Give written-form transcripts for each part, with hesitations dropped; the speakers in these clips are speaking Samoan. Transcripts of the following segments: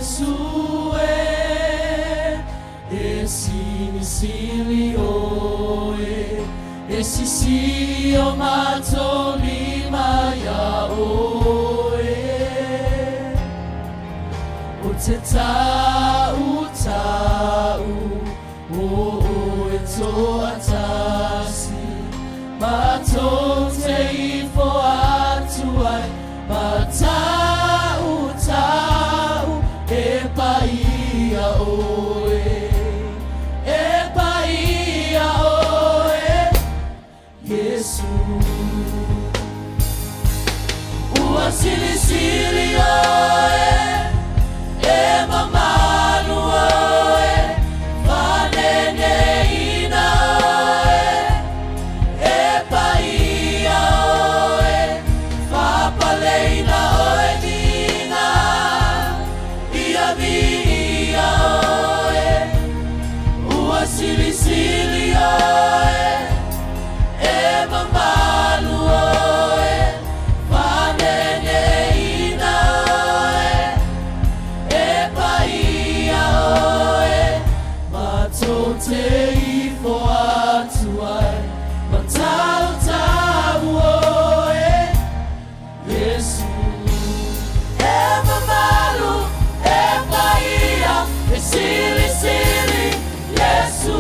Iesu e, e silisili oe, e sisi o matou lima iā oe. Ou te tautau o oe toatasi, matou te ifo atu ai, matautau e paia oe, e paia oe, Iesu. Ua silisili oe, e mamalu oe, faaneneina oe, e paia oe, faapaleina oe viiga, ia viia oe. Ua silisili oe, e mamalu oe, faaneneina oe, e paia oe, matou te ifo atu ai, matautau oe, Iesu. E mamalu, e paia, e silisili, Iesu.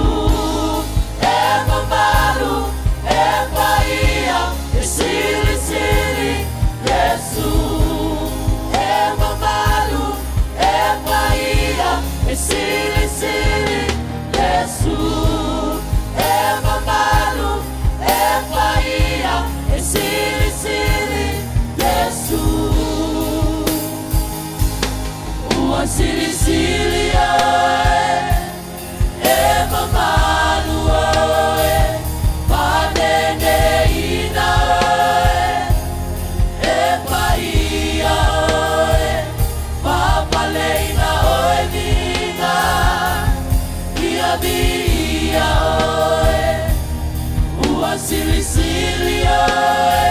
E mamalu, e paia, e silisili, Iesu. E mamalu, e paia, e silisili, Iesu. E mamalu, e paia, e silisili, Iesu. Ua silisili oe, e mamalu oe, faaneneina oe, e paia oe, faapaleina oe viiga, ia viia oe. Ua silisili oe,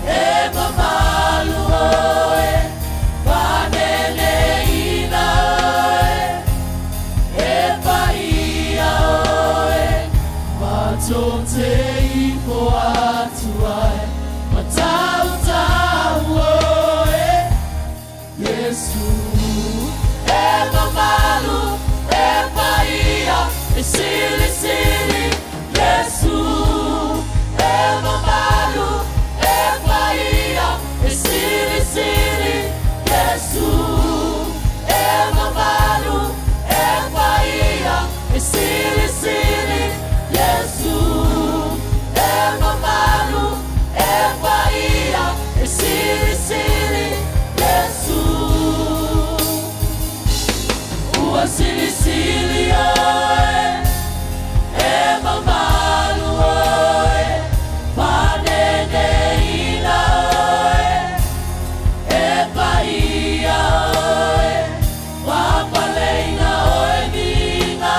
e mamalu oe, faaneneina oe, e paia oe, matou te ifo atu ai, matautau oe, Iesu. E mamalu, e paia, e silisili, Iesu. E mamalu, e paia, e silisili, Iesu. E mamalu, e paia, e silisili, Iesu. E mamalu, e paia, e silisili, Iesu. Ua silisili oe, e mamalu oe, faaneneina oe, e paia oe, faapaleina oe viiga,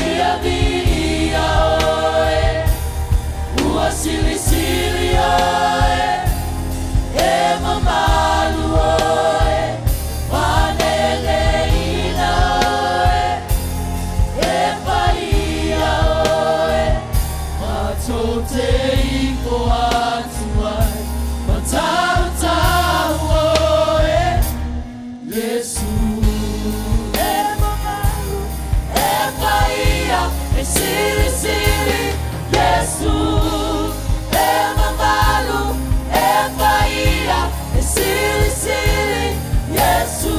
ia viia oe. Ua silisili oe, e mamalu oe, faaneneina oe, e paia oe, matou te ifo atu ai, matautau oe, Iesu. E mamalu, e paia, e silisili, Iesu. E mamalu, e paia, e silisili, Iesu.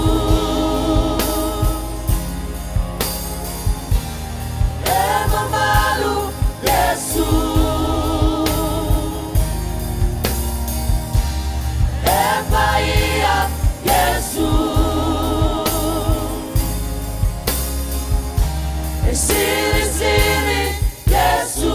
E mamalu, Iesu. E paia, Iesu. E silisili, Iesu.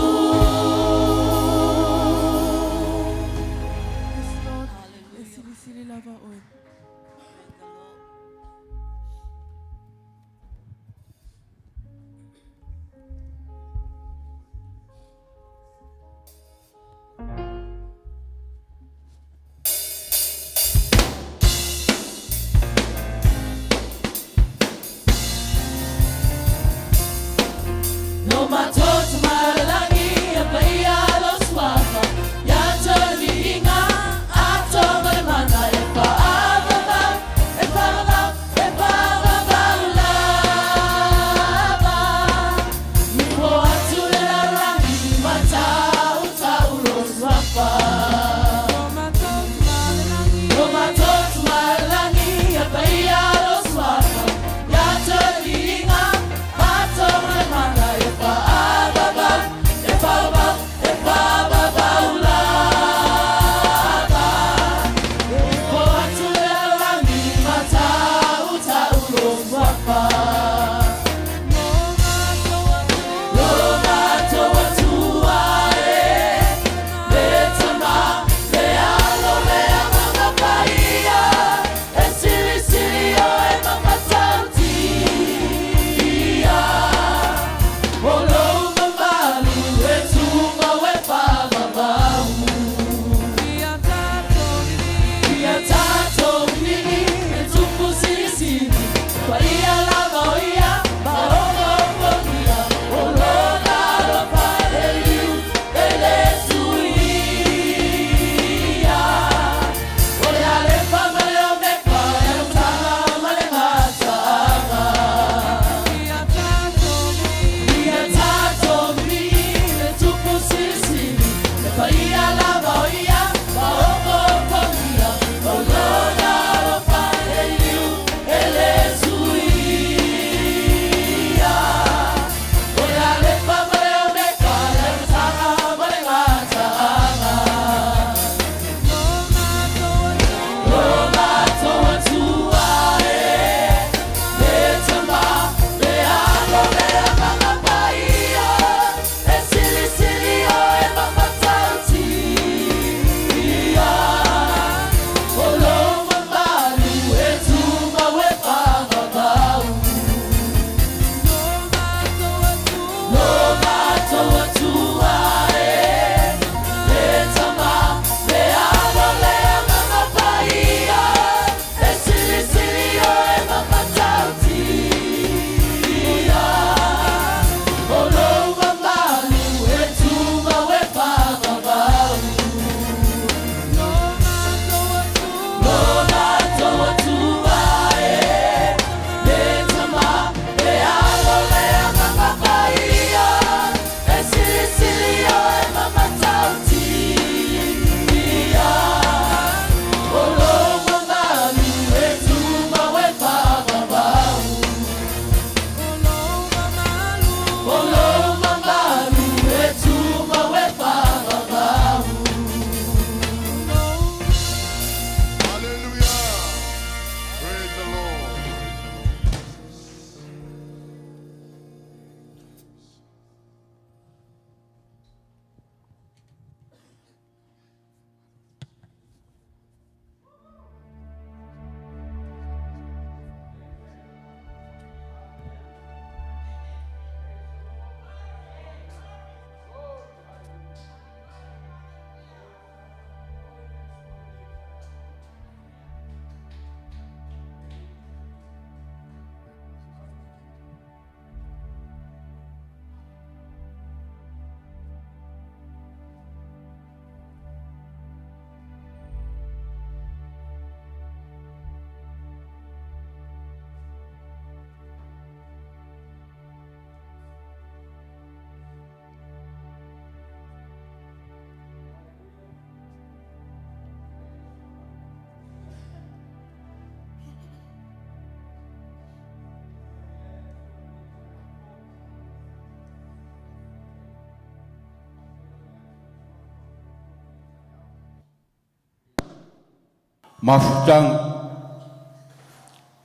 Mafutaga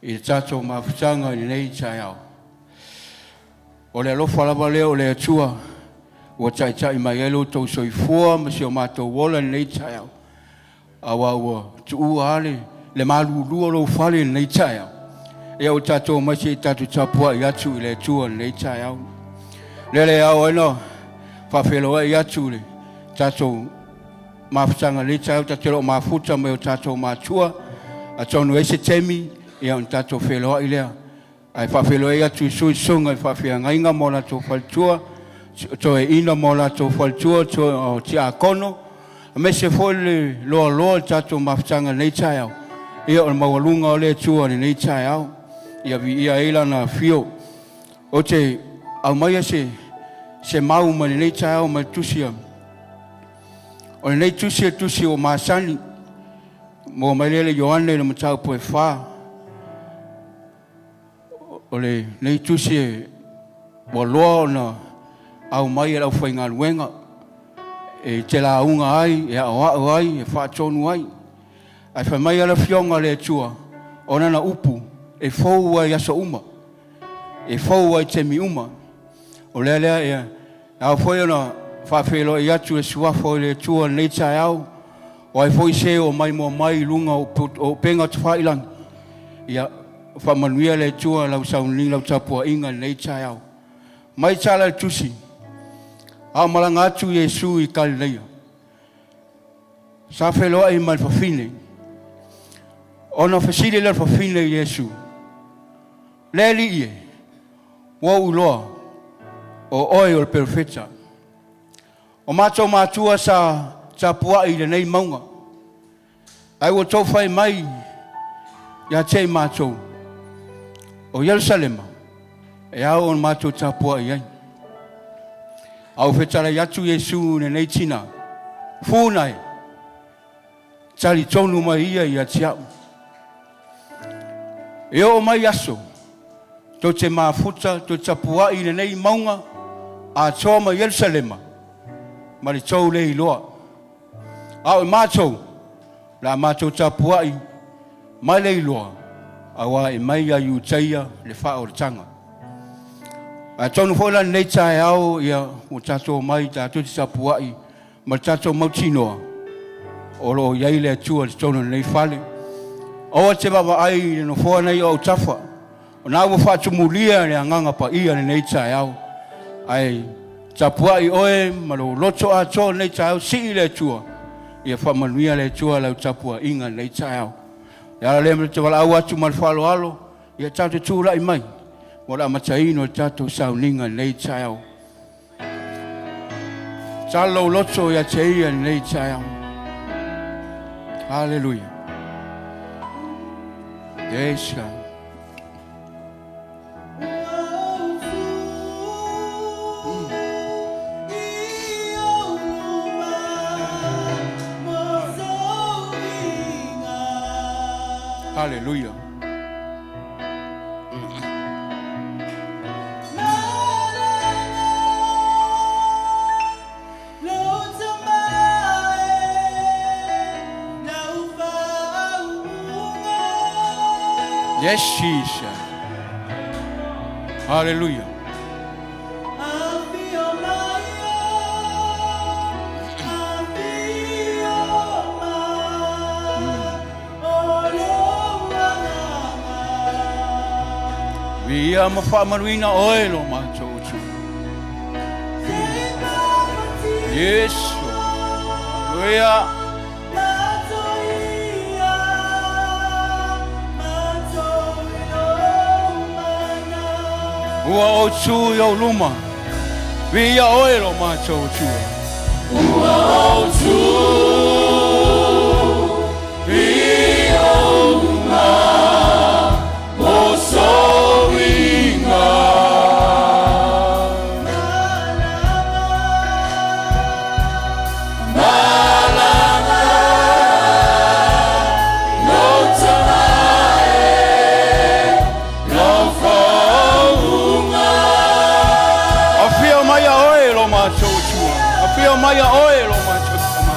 i le tatou mafutaga i lenei taeao. O le alofa lava lea o le Atua ua taitai mai ai lo outou soifua ma si o matou ola i lenei taeao, aua ua tuua lava le malulu o lou fale i lenei taeao. Ia ua tatou omai se i tatou tapuai atu i le Atua i lenei taeao. O lea e ao ai ona faafeiloai atu i le tatou mafutaga i lenei taeao, tatou te le o mafuta ma o tatou matua. Atonu e i ai se taimi ona tatou feiloai lea. Ae faafeiloai atu i susuga i faafeagaiga ma o latou faletua, toeaiina ma o latou faletua, o tiakono, aemaise foi le loaloa o le tatou mafutaga i lenei taeao. Ia o le maualuga o le Atua i lenei taeao, ia viia ai Lana afio. Ou te aumaia se mau mai lenei taeao mai le tusi a. O lenei tusi e tusi ua masani, maua mai lea i le Ioane i le mataupu e 4. O lenei tusi e ua loa ona aumai e le aufaigaluega, e te lauga ai, e aoao ai, e faatonu ai. Ae fai mai le Afioga a le Atua, o lana upu e fou lava i aso uma, e fou lava i taimi uma. O le a lea, e ao foi ona faafeiloai atu le Suafa o le Atua i lenei taeao, o ai foi se ua maimoa mai i luga o upega tafailagi, ia faamanuia le Atua i lau sauniga, lau tapuaiga i lenei taeao. Mai tala i le Tusi, a o malaga atu Iesu i Galileia, sa feiloai ma le fafine, ona fesili lea o le fafine i Iesu, Le Alii e, ua ou iloa o oe o le Perofeta. O matou matua sa tapuai i lenei mauga, ae ua outou fai mai ia te i matou, o Ierusalema e ao ona matou tapuai ai. A ua fetalai atu Iesu i lenei tina, funa e, talitonu mai ia ia te au. E oo mai aso, tou te mafuta, tou te tapuai i lenei mauga atoa ma Ierusalema, ma le tou le iloa. A o matou, o le a matou tapuai ma le iloa, aua e mai ia Iutaia le faaolataga. Atonu foi la lenei taeao, ia, ua tatou omai tatou te tapuai ma le tatou mautinoa o lo o i ai le Atua i totonu o lenei fale. Aua te vaavaai i le nofoa nei o autafa, o na ua faatumulia le Agaga Paia i lenei taeao. Ae tapuai oe ma lou loto atoa i lenei taeao, sii le Atua, ia faamanuia le Atua lau tapuaiga i lenei taeao. Le ala lea ma te valaau atu ma le faaaloalo, ia tatou tulai mai mo le amataina o le tatou sauniga i lenei taeao. Talo lou loto ia te ia i lenei taeao. Haleluia. Yes, God. Haleluia. Yes, Jesus. Hallelujah. Viia ma faamanuina oe lo matou Atua. Yesu. Haleluia. Ua ou tu i ou luma. Viia oe lo matou Atua. Ua ou tu i ou luma mo souiga. Malaga lou tama e lau faauuga. Afio mai a oe lo matou Atua. Afio mai a oe lo matou Tama.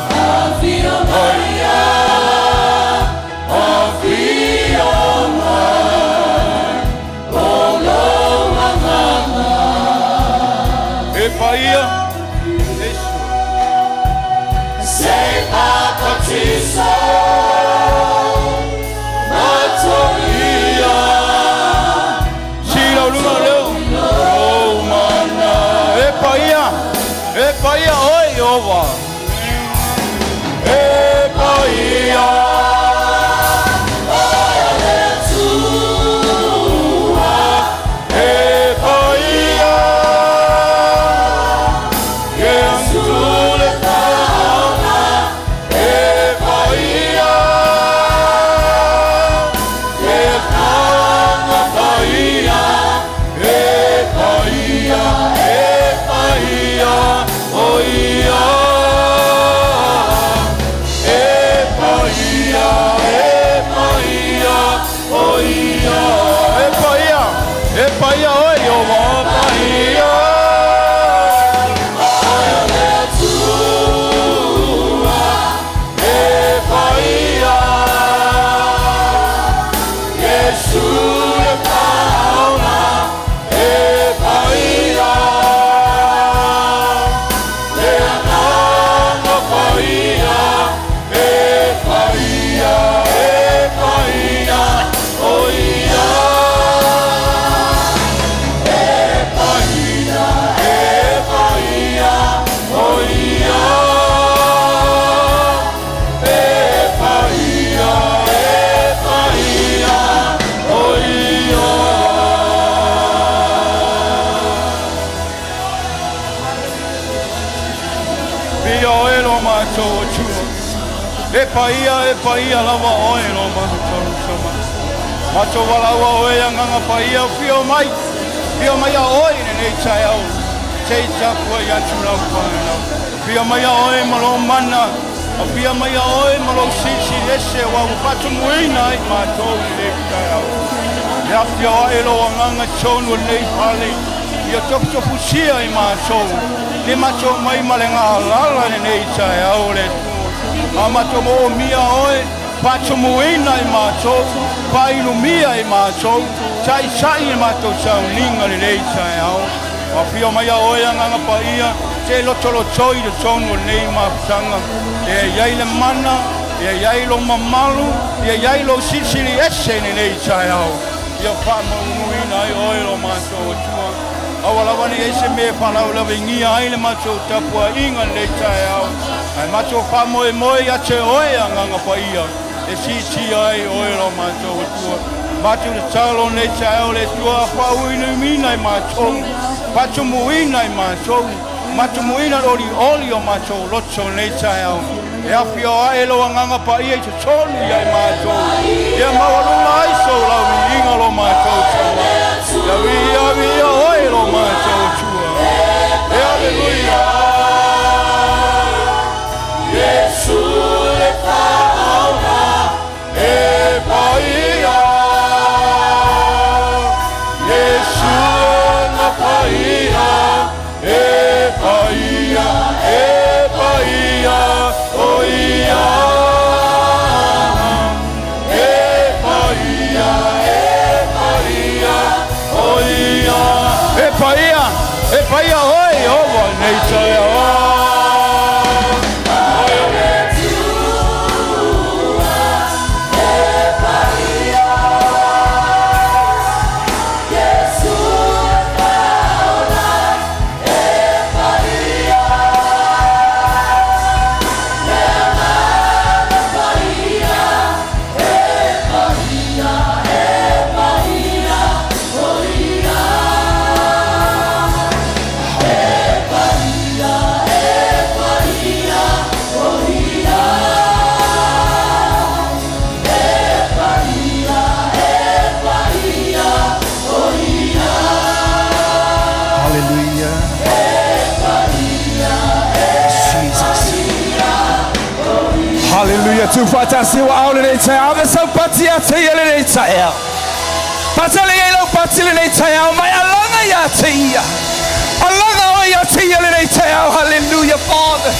E paia, e paia lava oe lo matou Tama. Matou valaua oe Agaga Paia, afio mai, afio mai a oe i lenei taeao, se i tapuai atu lau fanau. Afio mai a oe ma lou mana, afio mai a oe ma lou silisili ese aua ua faatumuina ai matou i lenei taeao. E afio ae lou Agaga i totonu o lenei fale, ia tofutofusia i matou, le matou mai ma le galala i lenei taeao o le Atua. A matou moomia oe, faatumuina i matou, faailumia i matou, taitai i matou sauniga i lenei taeao. Afio mai a oe Agaga Paia, te lotolotoi i totonu o lenei mafutaga. Ia i ai le mana, ia i ai lou mamalu, ia i ai lou silisili ese i lenei taeao. Ia faamaunuuina ai oe lo matou Atua. Aua lava ne i ai se mea e faalavelaveingia ai le matou tapuaiga i lenei taeao, ae matou faamoemoe ia te oe, Agaga Paia, e siitia ai oe lo matou Atua. Matou tatalo i lenei taeao le Atua, faauinuiina i matou, faatumuina i matou, matumuina le olioli o matou loto i lenei taeao. E afio ae lou Agaga Paia i totonu ia i matou, ia maualuga ai sou lauviiga lo matou Tama. Ia viia viia oe lo matou Atua. E aleluia. Iesu le faaoga e paia, Iesu na paia e paia e paia o ia e paia e paia o ia. E paia, e paia oe Ieova i lenei taeao. Hallelujah. Jesus. Hallelujah. Tuufaatasi ua ao lenei taeao. Ave sau pati ia te ia lenei taeao. Patele ai lau pati lenei taeao. Mai alaga ia te ia. Alaga oe ia te ia lenei taeao. Hallelujah, Father.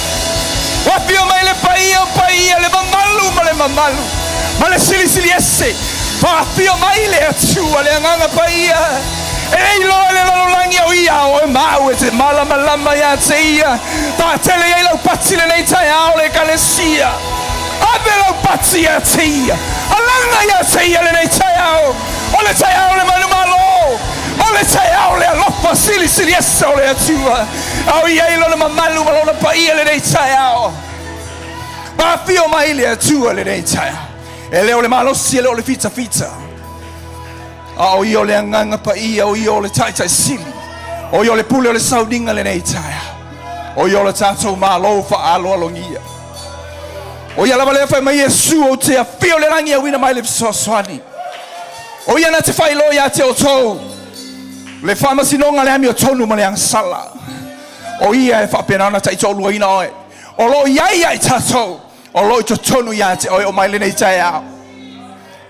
Ua afio mai le paia o paia, le mamalu ma le mamalu. Ma le silisili ese. Faafio mai le Atua, le Agaga Paia. E le iloa e le lalolagi o ia o oe ma au e te malamalama ia te ia. Patele ai lau pati lenei taeao le Ekalesia. Ave lau pati ia te ia. Alaga ia te ia lenei taeao. O le taeao le manumalo. O le taeao le alofa silisili ese o le Atua. A o i ai lona mamalu ma lona paia lenei taeao. Afio mai le Atua lenei taeao. E le o le malosi, e le o le fitafita. A o ia o le Agaga Paia, o ia o le Taitai Sili, o ia o le pule o le sauniga lenei taeao. O ia o le tatou Malo faaaloalogia. O ia lava lea fai mai Iesu ou te afio le lagi auina mai le fesoasoani. O ia na te faailoa ia te outou le faamasinoga le amiotonu ma le agasala. O ia e faapena ona taitoaluaina oe. O lo o i ai ia i tatou, o lo o i totonu ia te oe o mai lenei taeao.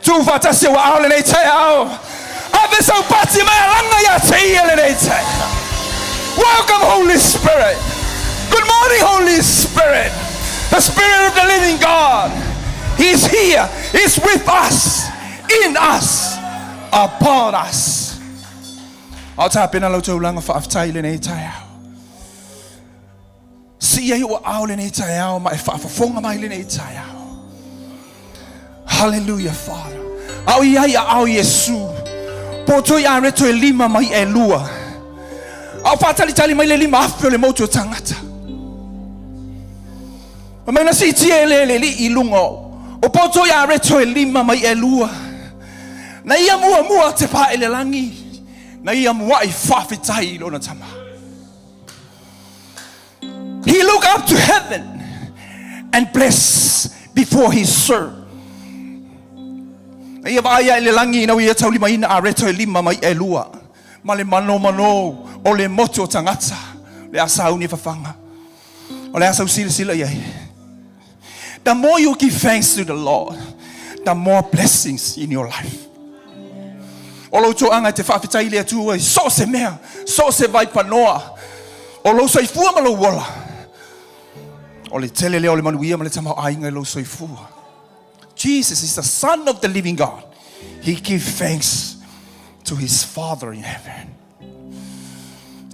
Tuufaatasi ua ao lenei taeao. Ave sau pati mai alaga ia te ia lenei taeao. Welcome Holy Spirit. Good morning Holy Spirit. The Spirit of the living God. He's here. He's with us. In us. Upon us. A o tapena lau taulaga faafetai i lenei taeao. Sii ai ou aao lenei taeao ma e faafofoga mai lenei taeao. Hallelujah, Father. A o i ai aao Iesu. Poto i areto e lima ma i'a e lua. A o faatalitali mai le 5,000 o le motu o tagata. Fai mai na siitia e le le alii i luga o poto i areto e lima ma i'a e lua. Na ia muamua te pā i le lagi. Na ia mua'i faafetai i lona Tama. He looked up to heaven and blessed. before he served. Na ia vaai ae i le lagi ina ua ia taulimaina areto e lima ma i'a e lua, ma le manomano o le motu o tagata, o le a sauni e fafaga. O le a sau silasila i ai? The more you give thanks to the Lord, the more blessings in your life. O lou toaga e te faafetai i le Atua i so o se mea, so o se vaipanoa o lou soifua ma lou ola. O le tele lea o le manuia ma le tamaoaiga i lou soifua. Jesus is the Son of the living God. He give thanks to his Father in heaven.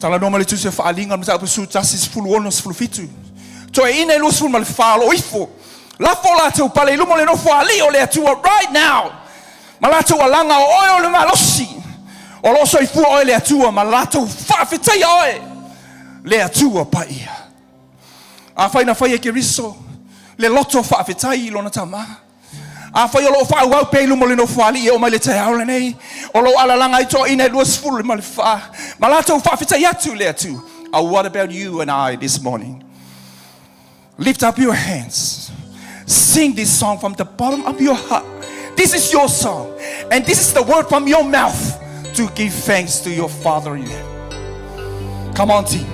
Talanoa ma le Tusi o Faaaliga, Mataupu 11, 16, 17. Toeaiina e 24 o lo o ifo, lafo o latou pale i luma o le nofoalii o le Atua right now, ma latou alaga o oe o le malosi, o lo o soifua oe le Atua, ma latou faafetaia oe le Atua paia. Afai na fai e Keriso le loto faafetai i lona Tama, afai o lo o faaauau pea i luma o le Nofoalii e oo mai le taeao lenei, o lo o alalaga ai toeaiina e 24 ma latou faafetai atu i le Atua. What about you and I this morning? Lift up your hands. Sing this song from the bottom of your heart. This is your song. And this is the word from your mouth to give thanks to your Father in heaven. Come on, team.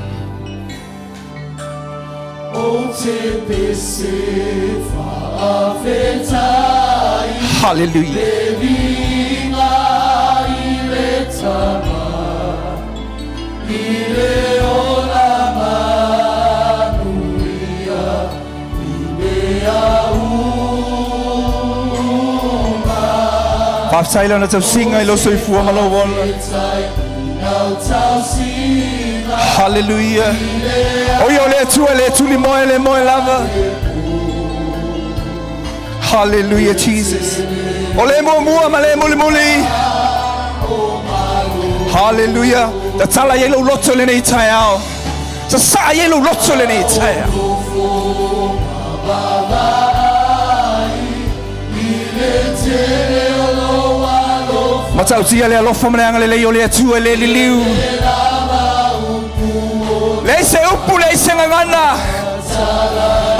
Hallelujah. Faafetai lana tausiga i lou soifua ma lou ola. Hallelujah. O ia o le Atua le tuli moe le moe lava. Hallelujah Jesus. O le muamua ma le mulimuli. Hallelujah. Tatala i ai lou loto i lenei taeao. Sasaa i ai lou loto i lenei taeao. Matautia le alofa ma le agalelei o le Atua e le liliu. Leai se upu, leai se gagana.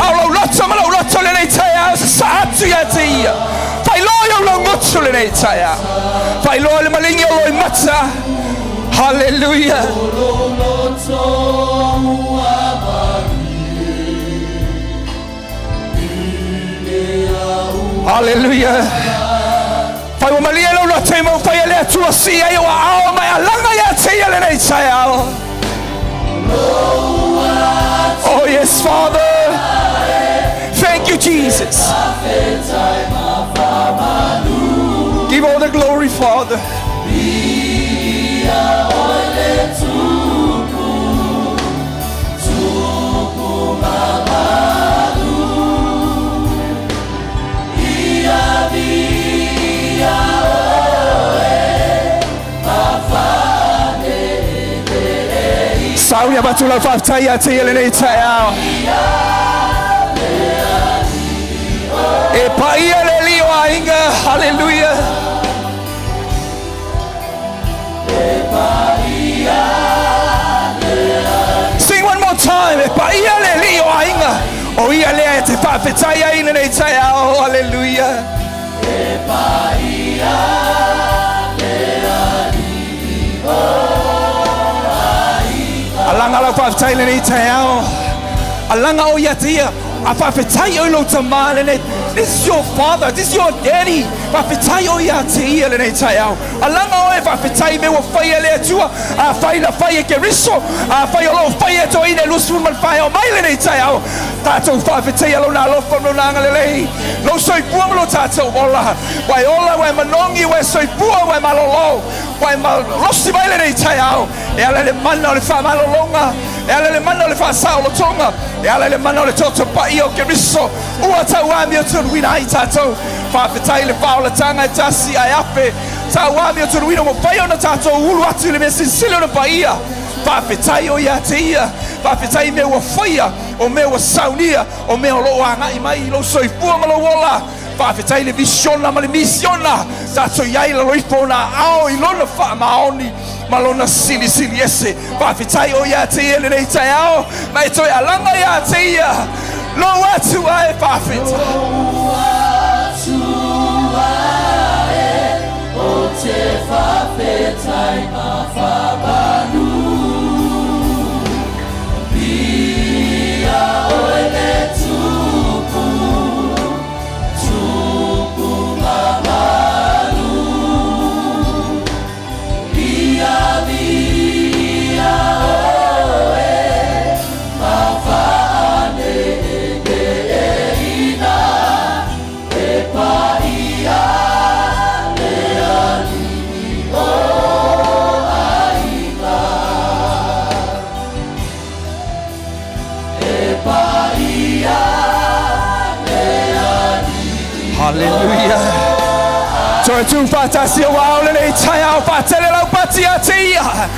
A o lou loto ma lou loto lenei taeao, sasaa atu ia te ia. Faailoa i ou laugutu lenei taeao. Faailoa le maligi o loimata. Hallelujah. Hallelujah. Fai ua malie lou loto i mau fai a le Atua si ai o aao mai alaga ia te ia lenei taeao. Oh yes, Father. Thank you, Jesus. Give all the glory, Father. Sau ia avatu lau faafetai ia te ia lenei taeao. E paia le alii o aiga. Hallelujah. Sing one more time. E paia le alii o aiga. O ia lea e te faafetai ai lenei taeao. Hallelujah. E paia le alii o aiga. Alaga lau faafetai lenei taeao. Alaga o ia te ia. A faafetai oe i lou tama lenei. This is your father, this is your daddy. Faafetai oe ia te ia lenei taeao. Alaga oe faafetai i mea ua faia e le Atua. Afai na fai e Keriso, afai o lo o fai e toeaina e 24 e oo mai lenei taeao. Tatou faafetaia Lona alofa ma Lona agalelei, lou soifua ma lo tatou ola. Ua e ola, ua e manogi, ua e soifua, ua e malolo, ua e malosi mai lenei taeao. E ala i le mana o le faamalologa, e ala i le mana o le faasaolotoga, e ala i le mana o le toto paia o Keriso, ua tauamiotonuina ai tatou. Faafetai i le faaolataga e tasi ae afe tauamiotonuina ua mafai ona tatou ulu atu i le mea silisili ona paia. Faafetai o ia te ia, faafetai i mea ua faia, o mea ua saunia, o mea o lo o agai mai i lou soifua ma lou ola. Faafetai i le visiona ma le misiona tatou i ai i lalo ifo o nā ao i lona faamaoni ma lona silisili ese. Faafetai o ia te ia lenei taeao, ma e toe alaga ia te ia. Lou atu ae faafetai. Hallelujah. Toe tuufaatasi ua ao lenei taeao faatele lau pati ia te ia.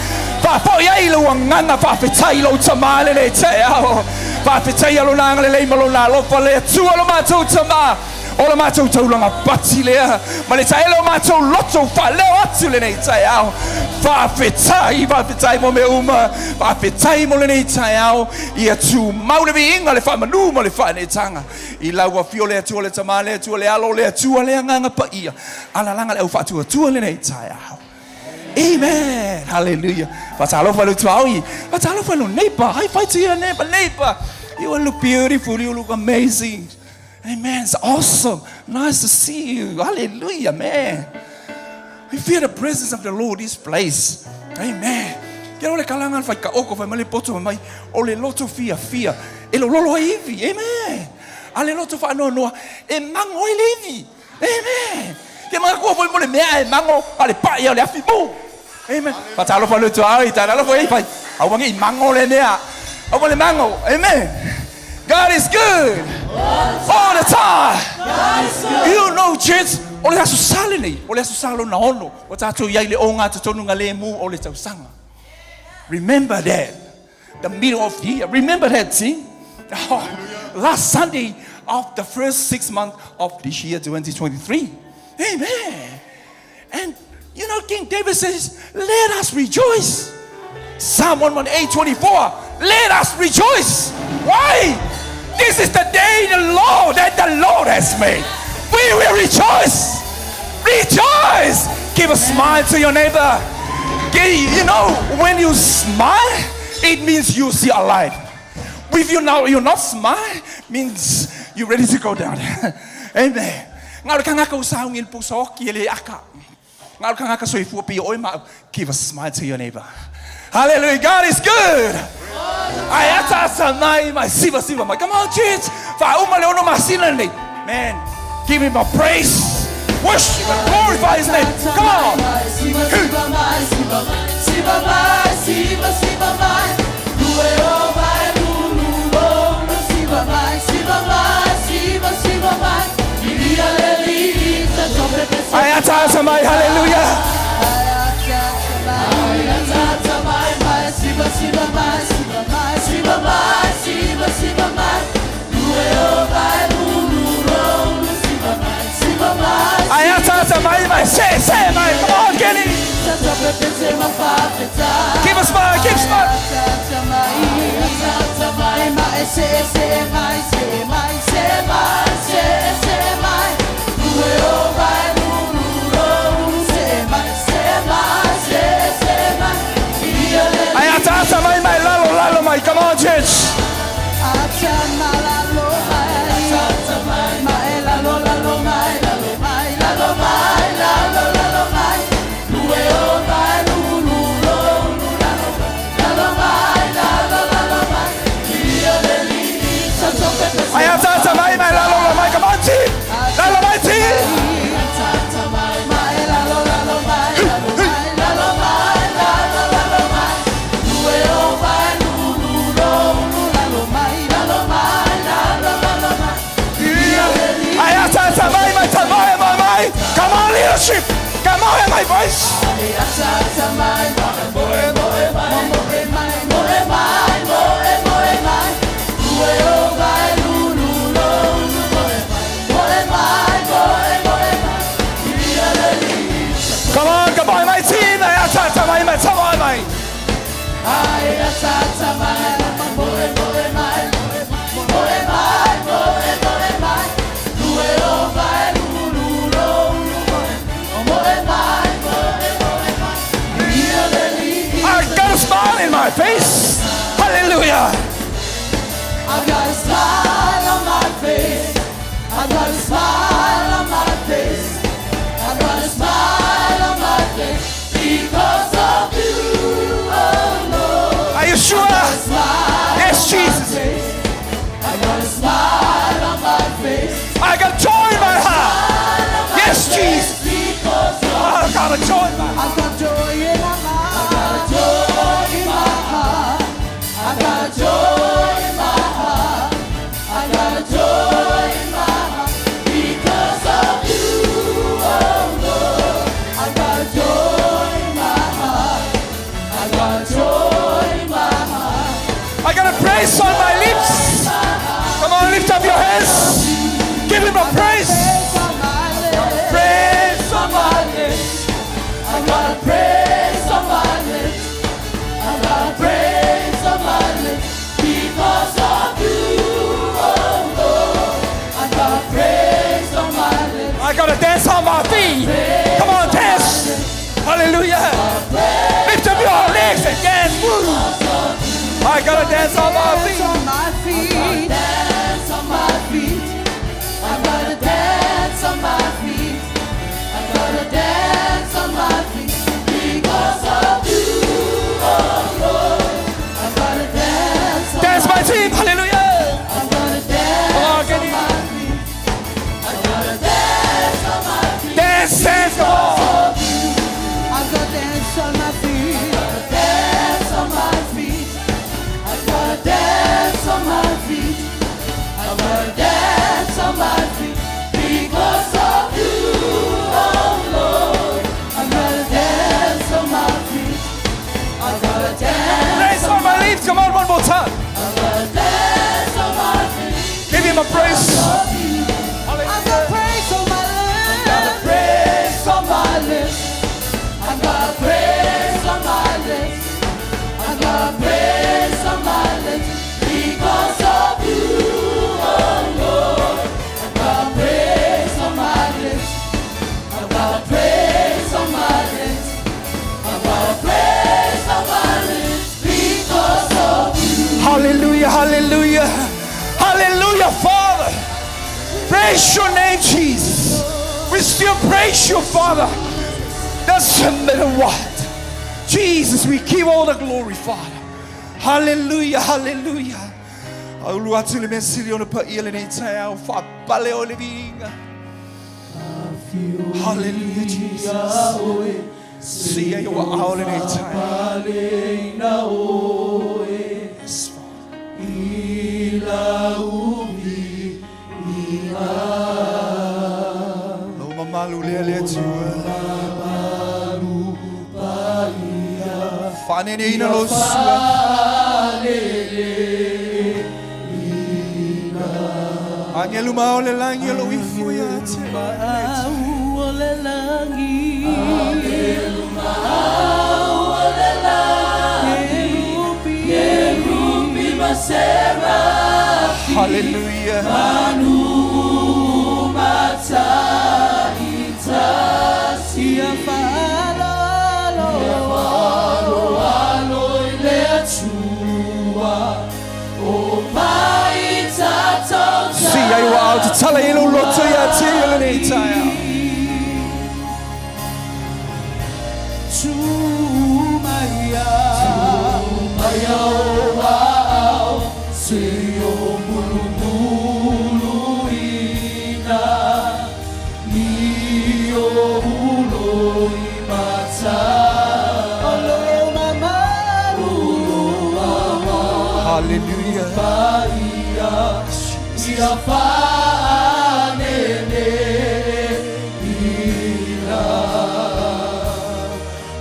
Faafoi ai lou agaga faafetai i lou Tamā lenei taeao. Faafetai ia Lona agalelei ma Lona alofa le Atua lo matou Tamā. O la matou taulaga pati lea ma le taele o matou loto faaleo atu lenei taeao. Faafetai, faafetai mo mea uma. Faafetai mo lenei taeao. Ia tumau le viiga, le faamanu ma le faaneetaga i lau afio le Atua le Tamā, le Atua le Alo, le Atua le Agaga Paia. Alalaga le au faatuatua lenei taeao. Amen. Hallelujah. Faatalofa i lou tuaoi. Faatalofa i lou neighbor. High five to your neighbor. Neighbor. You look beautiful. You look amazing. Amen. It's awesome. Nice to see you. Hallelujah, man. We feel the presence of the Lord this place. Amen. Ke o le kalanga le whaikaoko whai male poto mai o le loto fia fia e lo lolo ai ivi. Amen. A le loto wha noa noa e mango ai le ivi. Amen. Ke mga kua foi mo le mea e mango a le pai o le afi mu. Amen. Whatalofa le tuau i tāna alofa i pai. Aua nge i mango le mea. Aua le mango. Amen. God is good all the time. You know, church, o le aso sa lenei, o le aso sa lona ono, o tātou i ai le o ngā totonu ngā le mu o le tausaga. Remember that. The middle of the year. Remember that, see? Oh, last Sunday of the first 6 months of this year, 2023. Amen. And you know, King David says, let us rejoice. Psalm 118:24. Let us rejoice. Why? This is the day the Lord that the Lord has made. We will rejoice. Rejoice. Give a smile to your neighbor. You know, when you smile, it means you see alive. If you now you not smile, means you're ready to go down. Amen. Ngā le kangaka o saungi le pusa oki e le aka. Ngā le kangaka soifua pi oi ma. Give a smile to your neighbor. Hallelujah. God is good. Ai ata ata mai mai siva siva mai. Come on, church. Whauma le ono masina nei. Man, give him a praise. Worship and glorify his name. Come on. Ai ata ata mai. Hallelujah. Ai ata ata mai mai. Se se mai. Come on, Kenny. Keep a smile. Keep smile. Ai ata ata mai mai. Lalo lalo mai. Come on, church. Ai ata ata mai mai. Lalo lalo mai. Come on, team. Lalo mai, team. Ai ata ata mai mai. Tamai mai mai. Come on, leadership. Come on, my voice. Come on, come on, my team. Ai ata ata mai mai. Tamai mai. smile in my face. Hallelujah. I've got a smile on my face. I've got a smile on my face. I've got a smile on my face because of you, oh Lord. Are you sure? Smile Yes, Jesus. I've got a smile on my face I got joy in my heart. Yes, Jesus. because of I got a joy in my heart. I've got joy in my heart. I've got joy in my heart. I've got joy in my heart. I've got joy in my heart because of you, oh Lord. I've got joy in my heart. I've got joy in my heart. I got a praise on my lips. Come on, lift up your hands. Give him a praise. Praise on my lips. Praise on my lips. I've got a praise on my lips. I've got a praise on my lips because of you, oh Lord. I've got a praise on my lips. I got a dance on my feet. Come on, dance. Hallelujah. Lift up your legs and dance. Woo. I got a dance on my Dance feet. on my feet. Dance on my feet. I've got a dance on my feet. I've got a dance on my feet because of you, oh Lord. I've got a dance on Dance, my team. Hallelujah. I've got a dance Come on, on get it. my feet. I've got a dance on my feet. Dance, dance, come on. I've got a dance on my feet. I've got a dance on my feet. I've got a dance on my feet. I've got a dance on my feet because of you, oh Lord. I've got a dance on my feet. I've got a dance. Praise on my lips. Come on, one more time. I've got a dance on my feet. Give him a praise. I've got praise on my lips. I've got praise on my lips. I've got praise on my lips. I've got praise on my lips because of you, oh Lord. I've got praise on my lips. I've got praise on my lips. I've got praise on my lips because of you. Hallelujah, hallelujah, hallelujah, Father. Praise your name, Jesus. We still praise you, Father. Doesn't matter what. Jesus, we give all the glory, Father. Hallelujah, hallelujah. Aulu atu le mea sili ona paia lenei taeao, faapale oe i le viiga. Hallelujah, Jesus. Sia i ou aao lenei taeao. Yes, Father. Lo mamalu lea le Atua. Faaneneina lo sua. Agelu ma o le lagi o lou ifo ia te oe. O le lagi. Kerupi ma serafi. Hallelujah. Manu mataitasi. Ia faalalo. Ia faaloalo i le Atua. O mai tatou Sia i ou aao tatala i lou loto ia te ia lenei taeao. Tu maia. Tu maia o ao. Se o mulumulu ina. I o ulo i mata. O lo mamalu. Hallelujah. Paia. Ia faanene ina.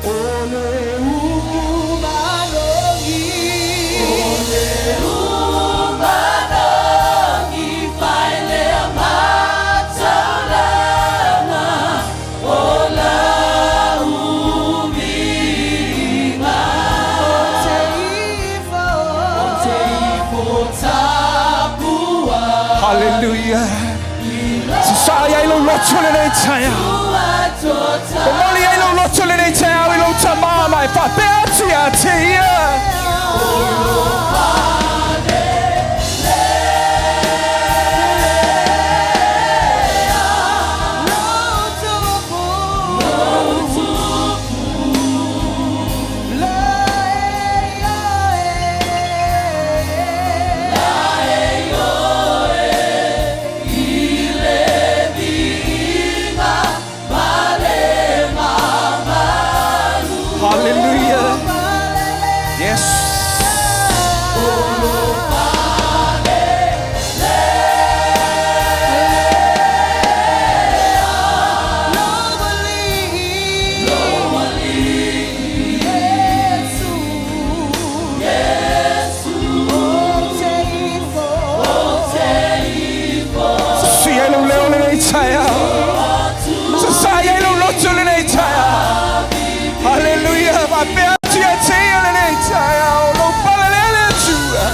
O le umalogi. O le umalogi failea mataulanga. O la umiga. O te ifo. O te ifo tapua. Hallelujah. Sasaa i ai lou loto lenei taeao. Momoli ai lou loto lenei taeao i lou Tamā ma e faapea atu ia te ia. Hallelujah. Yes. Sui ai lou leo lenei taeao. Sasae ai lou loto lenei taeao. Hallelujah. Faapea atu ia te ia lenei taeao. Lou pale lea le Atua.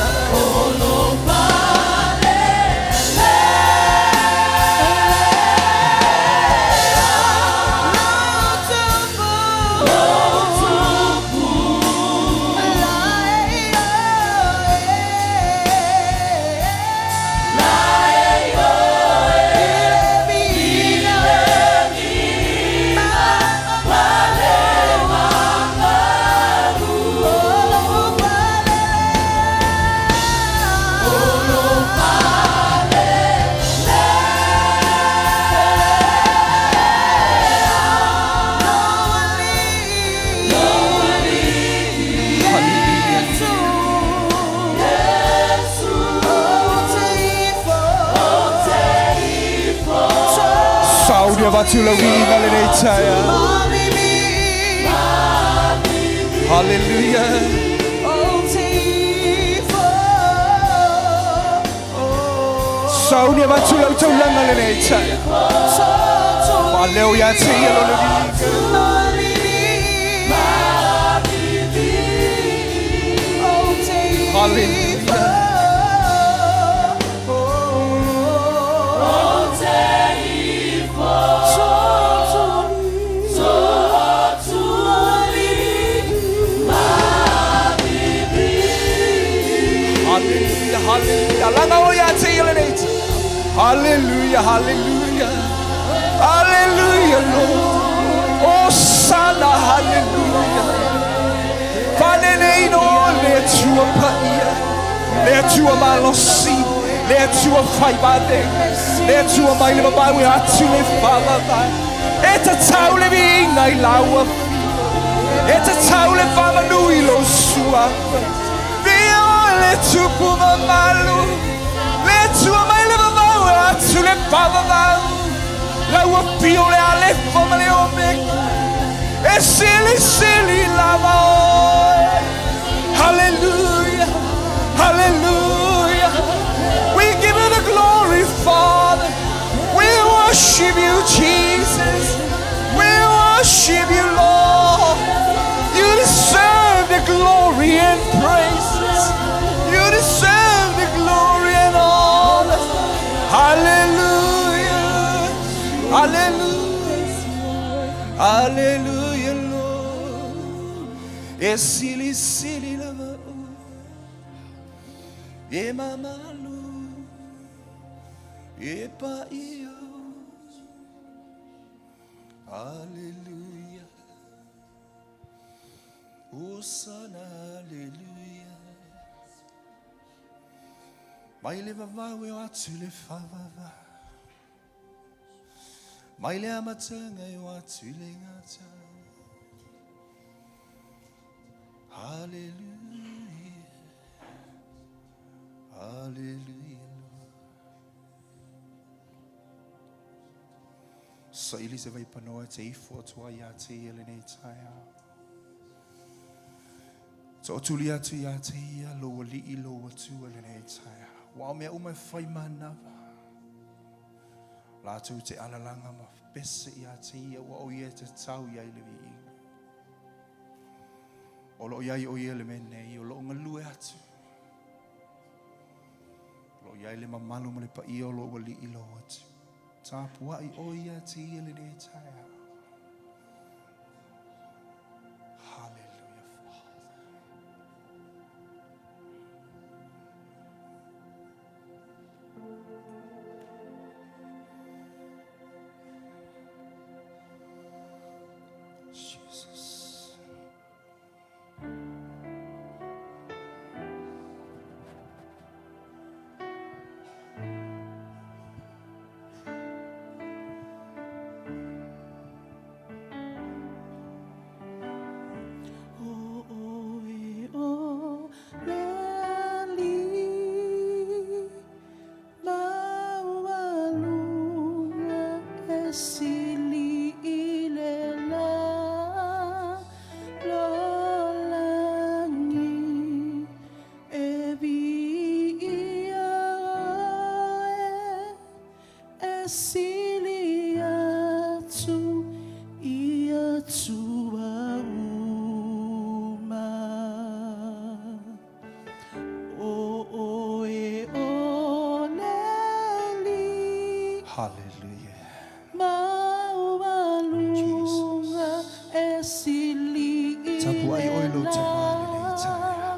Sauni avatu lau viiga lenei taeao. Hallelujah. Sauni avatu lau taulaga lenei taeao. Faaleo ia te ia lona viiga. Hallelujah. Hallelujah, hallelujah. Laga o ia te ia lenei taeao. Hallelujah, hallelujah. Hallelujah, Lord. Hosanna, hallelujah. Faaleleiina o le Atua paia, le Atua malosi, le Atua faivavega, le Atua mai le vavau e atu le faavavau. E tatau le viiga i lau Afio. E tatau le faamanu i lou Suafa. Viia oe le Tupu mamalu, le Atua mai le vavau e atu le faavavau. Lau Afio le Alefa ma le Omeka. E silisili lava oe. Hallelujah. Hallelujah. We give you the glory, Father. We worship you, Jesus. We worship you, Lord. You deserve the glory and praises. You deserve the glory and honor. Hallelujah. Hallelujah. Hallelujah, Lord. E silisili lava oe. E mamalu. E paia. Hallelujah. Hosanna, hallelujah. Mai le vavau e o atu le faavavau. Mai le amataga e o atu le gata. Hallelujah. Hallelujah. Lord. Saili se vaipanoa e te ifo atua ia te ia lenei taeao. Tootuli atu ia te ia lou alii lou Atua lenei taeao. Ua o mea uma e fai manava. Latou te alalaga ma pese ia te ia ua o ia e tatau i ai le viiga. O loo iai o ia le mea nei, o loo galue atu. O loo iai le mamalu ma le paia o lou alii lou Atua. Tapuai o ia te ia lenei taeao. Hallelujah, Father. Jesus. Hallelujah. Maualuga e sili i Tapuai le oe lou tama lenei taeao.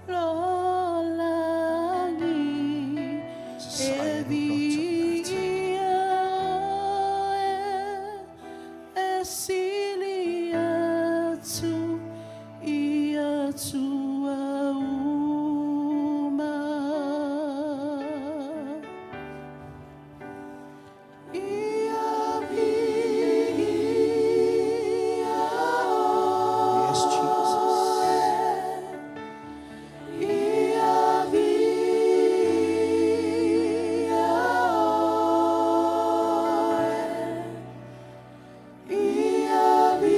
lalolagi e Sasae lou loto ia te ia. viia oe, e sili atu i atua uma. Ia viia Yes, Jesus. Ia viia oe, ia viia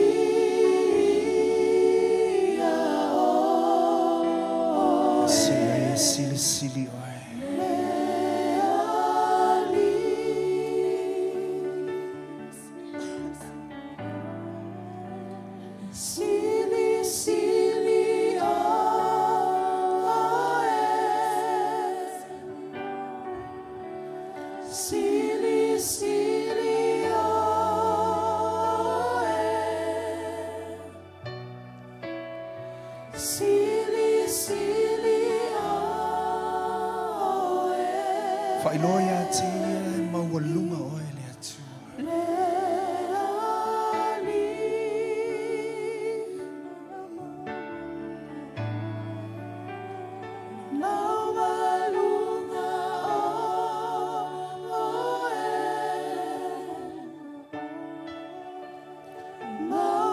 oe, Sia e silisili oe. le Alii. Sili, sili oe, sili, sili oe, sili, sili oe. Faailoa ia te ia e maualuga oe le Atua. Le Alii. Maualuga oe,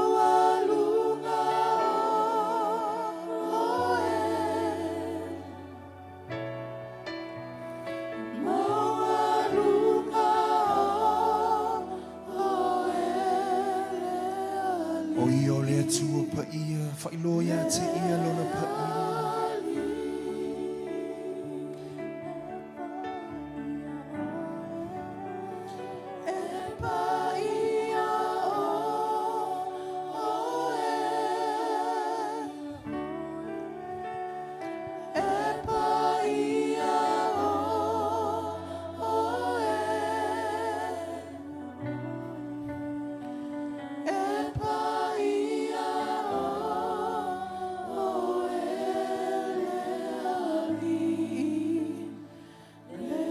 maualuga oe, maualuga oe le Alii. O ia o le Atua paia, faailoa ia te ia lona paia. E paia oe, e paia oe, e paia oe le Alii, le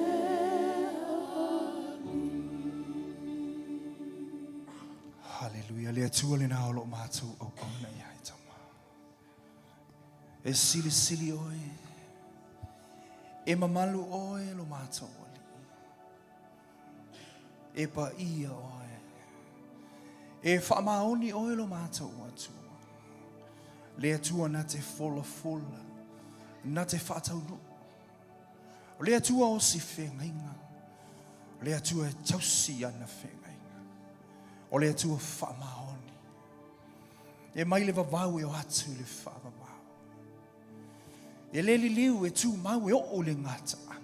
Hallelujah. Le Atua lena o loo matou auauna i ai tama. E silisili oe. E mamalu oe lo matou Alii. E paia oe. E faamaoni oe lo matou Atua. Le Atua na te folafola, na te faataunuu. O le Atua o si feagaiga. O le Atua e tausi i ana feagaiga. O le Atua faamaoni. E mai le vavau e o atu i le faavavau. E le liliu e tumau e oo i le gataaga.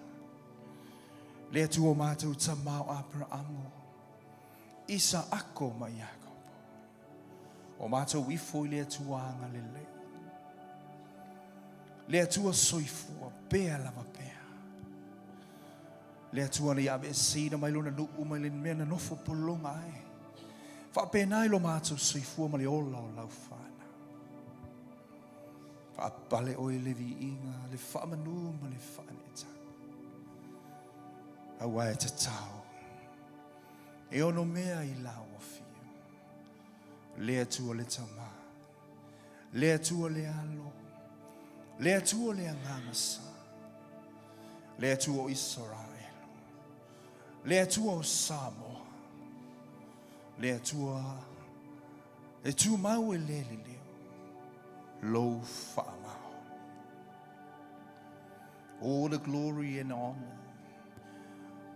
Le Atua o matou tama o Aperaamo, Isaako ma Iakopo. O matou ifo i le Atua agalelei. Le Atua soifua pea lava pea. Le Atua na ia aveeseina mai lona nuu mai le mea na nofo pologa ai. Faapena i lo matou soifua ma le ola o lau fanau. Faapale oe i le viiga, le faamanu ma le faaneetaga. Aua e tatau e onomea i lau afio. Le Atua le Tama, le Atua le Alo, le Atua le Agaga Sa, le Atua o Isaraelu, le Atua o Samoa, le Atua e tumau e le liliu, lou faamaoni. All the glory and honor,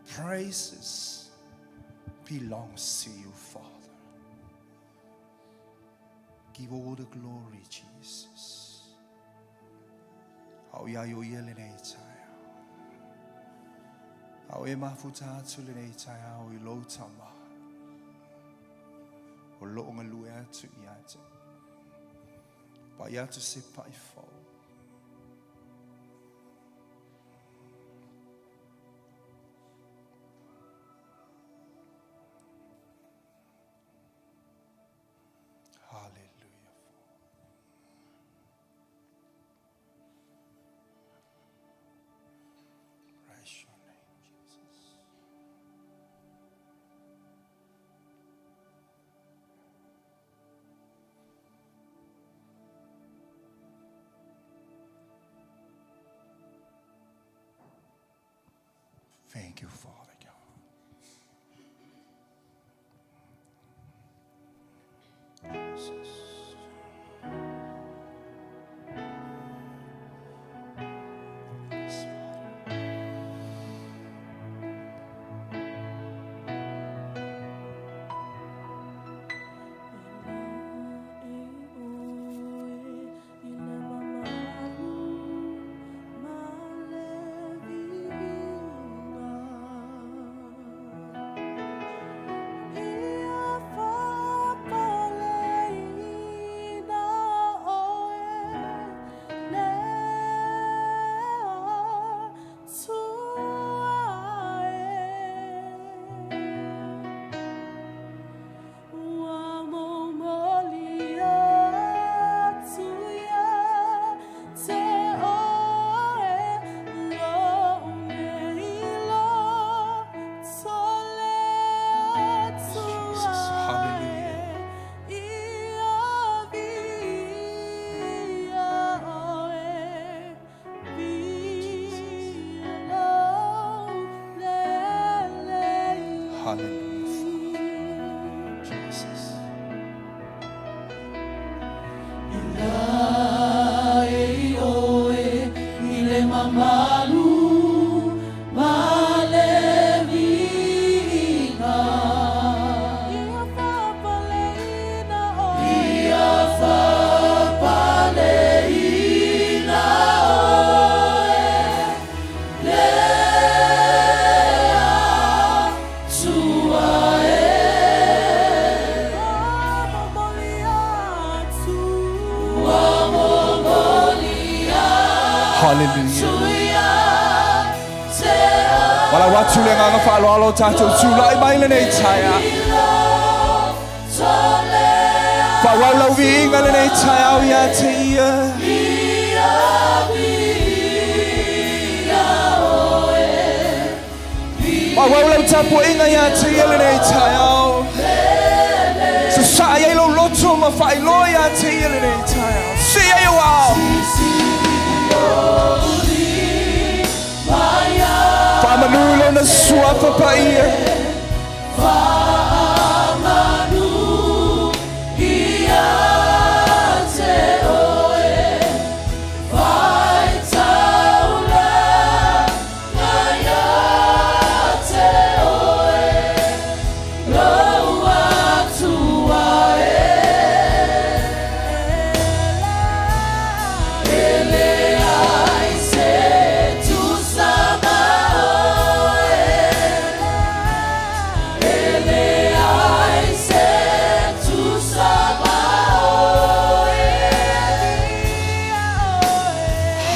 praises belongs to you, Father. Give all the glory, Jesus. A o ia i o ia lenei taeao. A o e mafuta atu lenei taeao i lou tama. O loo galue atu ia te. Pai atu se pai fou. Thank you, Father God. Jesus. Yes, Father. Jesus, hallelujah. Hallelujah. Jesus. Hallelujah. Wala watu le nganga whaaloalo tātou tūlai mai lenei taia. Whawau lau viinga lenei taia au ia te ia. Whawau lau tapuainga ia te ia lenei taia au. Sa saa iai lau loto ma whailoa ia te ia lenei taia au. Si ai o ao. Whaamanu lona suafa paia.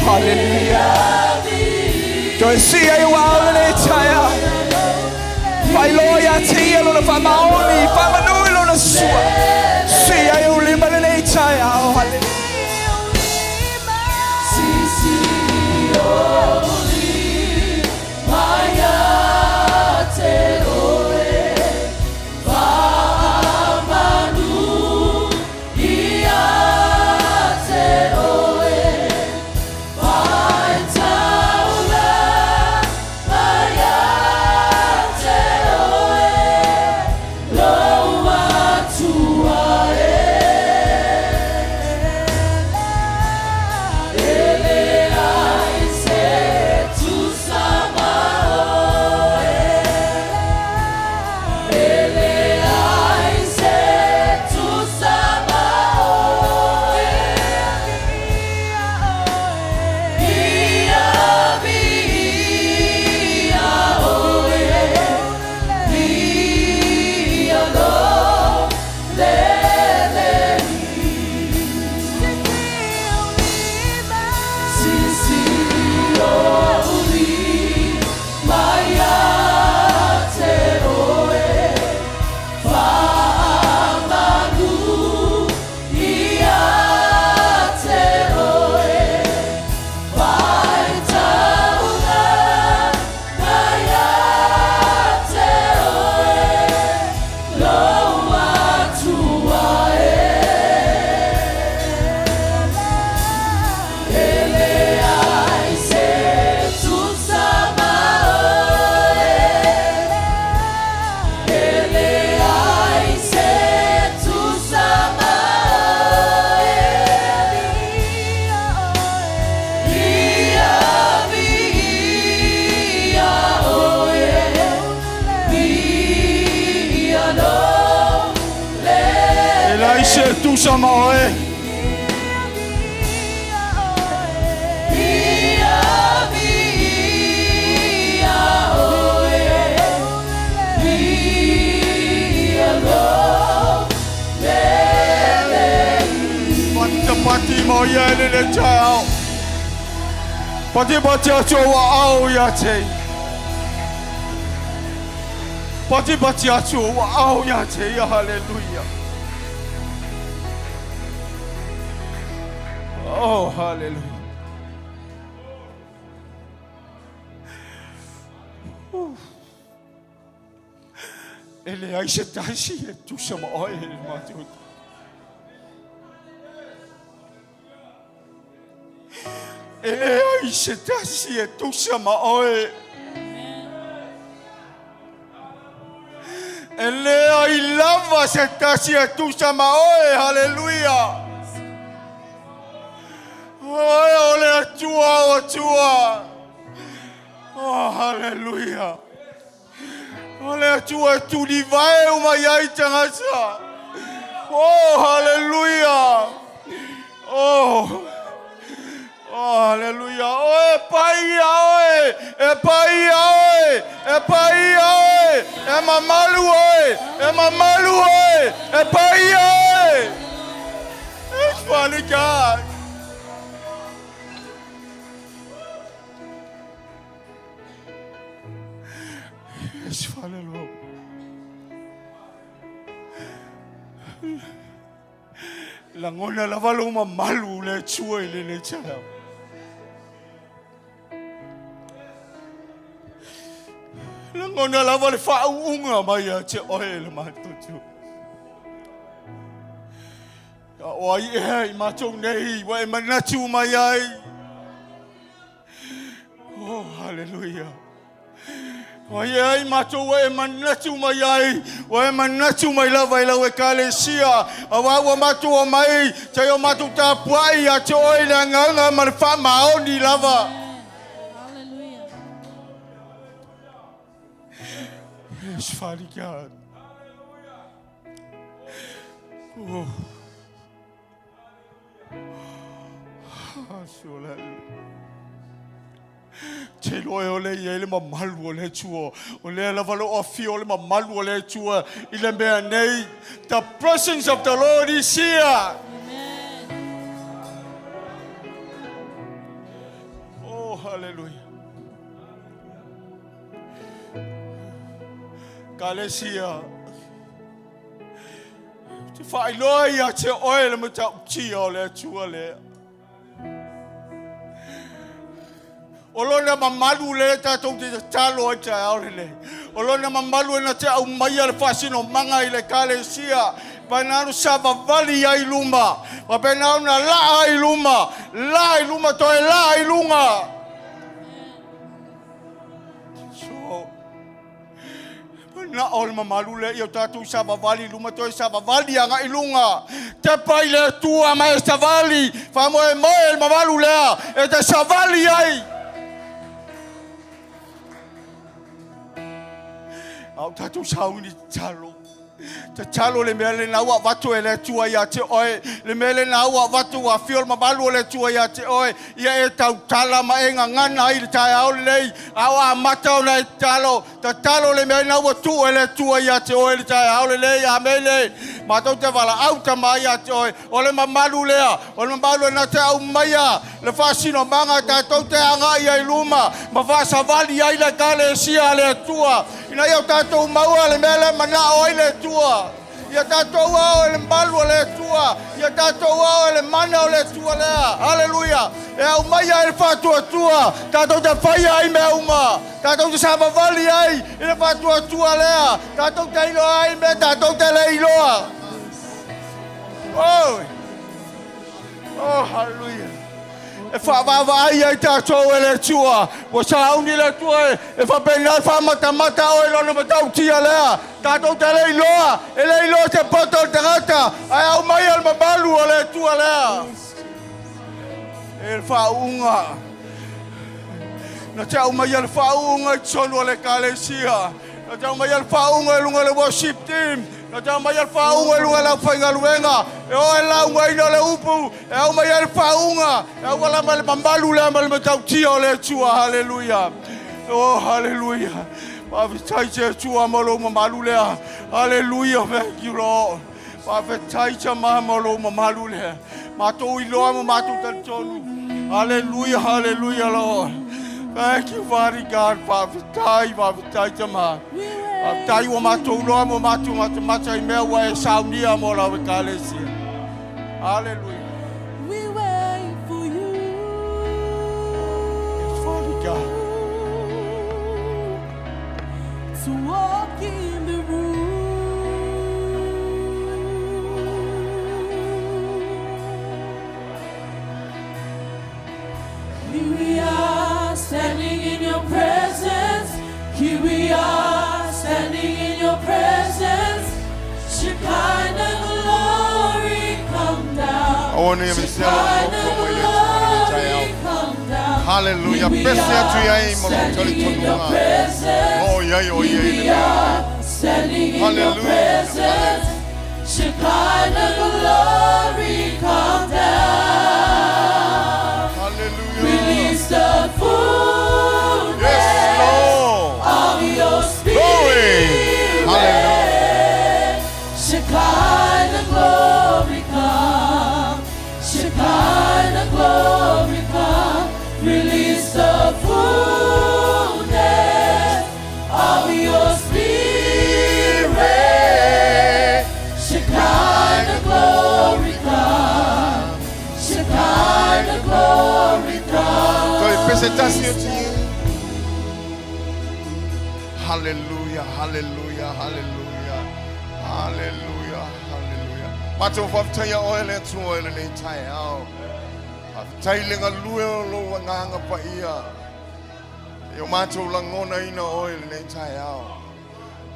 Hallelujah. Toe si ai o ao lenei taia. Whailoa ia te ia lona whamaoni, whamanui lona sua. Si ai o lima lenei taia. Oh, hallelujah. tusa ma oe. Pati mo ia e le le taeao. Pati pati atu o aao ia te. Pati pati atu o aao ia te ia. Hallelujah. Oh, hallelujah. E leai se tasi e tusa ma oe e le matou. E leai se tasi e tusa ma oe. E leai lava se tasi e tusa ma oe. Haleluia. Oe o le Atua o Atua. Oh, haleluia. O le Atua e tulivae uma ai tagata. Oh, haleluia. Oh, oh, haleluia. Oh, e paia oe, e paia oe, e paia oe, e mamalu oe, e mamalu oe, e paia oe. It's funny God. Yes, hallelujah. Lagona lava lou mamalu le Atua i lenei taeao. Lagona lava le faauuga mai ia te oe le matutu. A o ai ea i matou nei ua e manatu mai ai. Oh, haleluia. O ai ea i matou ua e manatu mai ai, ua e manatu mai lava i lau ekalesia, auā ua matou omai, tai o matou tapuai ia te oe i le agaga ma le faamaoni lava. Hallelujah. Yes, Father God. Oh. Te iloa e o le i ai le mamalu o le Atua. O lea lava lou afio o le mamalu o le Atua i le mea nei. The presence of the Lord is here. Amen. Oh, hallelujah. Kalesia. Ou te faailoa ia te oe le matautia o le Atua lea. O lona mamalu lea tatou te tatalo ai taeao lenei. O lona mamalu e na te aumaia le faasinomaga i le ekalesia. Faapena ona savavali ai i luma. Faapena ona laa ai i luma. Laa i luma toe laa i luga. So, Manao le mamalu lea ia o tatou savavali i luma toe savavali agai i luga. Tepa i le Atua ma e savali, faamoemoe le mamalu lea e te savali ai. A o tatou sauni tatalo. Tatalo le mea lena ua avatu e le Atua ia te oe, le mea lena ua avatu ua afio le mamalu o le Atua ia te oe, ia e tautala ma e gagana ai i le taeao lenei, a o amata ona e tatalo. Tatalo le mea ina ua tuu e le Atua ia te oe le taeao lenei. Amene. Matou te valaau tama ia te oe. O le mamalu lea, o le mamalu e na te aumaia le faasinomaga tatou te agai ai i luma ma faasavali ai le Ekalesia a le Atua, ina ia o tatou maua le mea lea e manao ai le Atua. Ia tatou ao e le malu o le Atua. Ia tatou ao e le mana o le Atua lea. Haleluia! E aumaia ai le faatuatua, tatou te faia ai mea uma. Tatou te savavali ai i le faatuatua lea. Tatou te iloa ai mea tatou te le iloa. Oh, oh haleluia! E faavaavaai ai tatou e le Atua. Ua sauni le Atua e faapena e faamatamata oe i lona matautia lea. Tatou te le iloa, e le iloa se poto o le tagata, ae aumaia le mamalu o le Atua lea. E le faauuga. Na te aumaia le faauuga i totonu o le ekalesia. Na te aumaia le faauuga i luga o le worship team. Na te aumaia le faauuga i luga o le aufaigaluega. E o e laugaina le upu, e aumai ai le faauuga, e auala mai le mamalu lea ma le matautia o le Atua. Haleluia. Oh, haleluia. Faafetai te Atua mo lou mamalu lea. Haleluia. Thank you, Lord. Faafetai tama mo lou mamalu lea. Matou iloa ma matou talitonu. Haleluia, haleluia, Lord. Thank you, Father God. Faafetai, faafetai tama. Faafetai ua matou iloa ma matou matamata i mea ua e saunia mo lau ekalesia. Haleluia. We wait for you. Yes, Father God. To walk in the room. Here we are standing in your presence. Here we are standing in your presence. Shekinah glory come down. Aua nei aveesea lau Shekinah nofo mai le Atua i lenei taeao. glory come down. Haleluia. Here we Pese atu are i ai ma lou standing in your talitonuga. presence. O i ai o Here ia i we le mea. are standing in your Hallelujah. presence. Shekinah glory come down. Haleluia. Release the fullness Yes, Lord. of your Glory. spirit. Hallelujah. Shekinah glory come. Shekinah glory come. Release the fullness of your spirit. Shekinah glory come. Shekinah glory come. Toe pese tasi atu i ai. Hallelujah, hallelujah, hallelujah, hallelujah, hallelujah. Matou faafetaia oe le Atua i lenei taeao. Faafetai le galue o lou agaga paia. E o matou lagonaina oe i lenei taeao.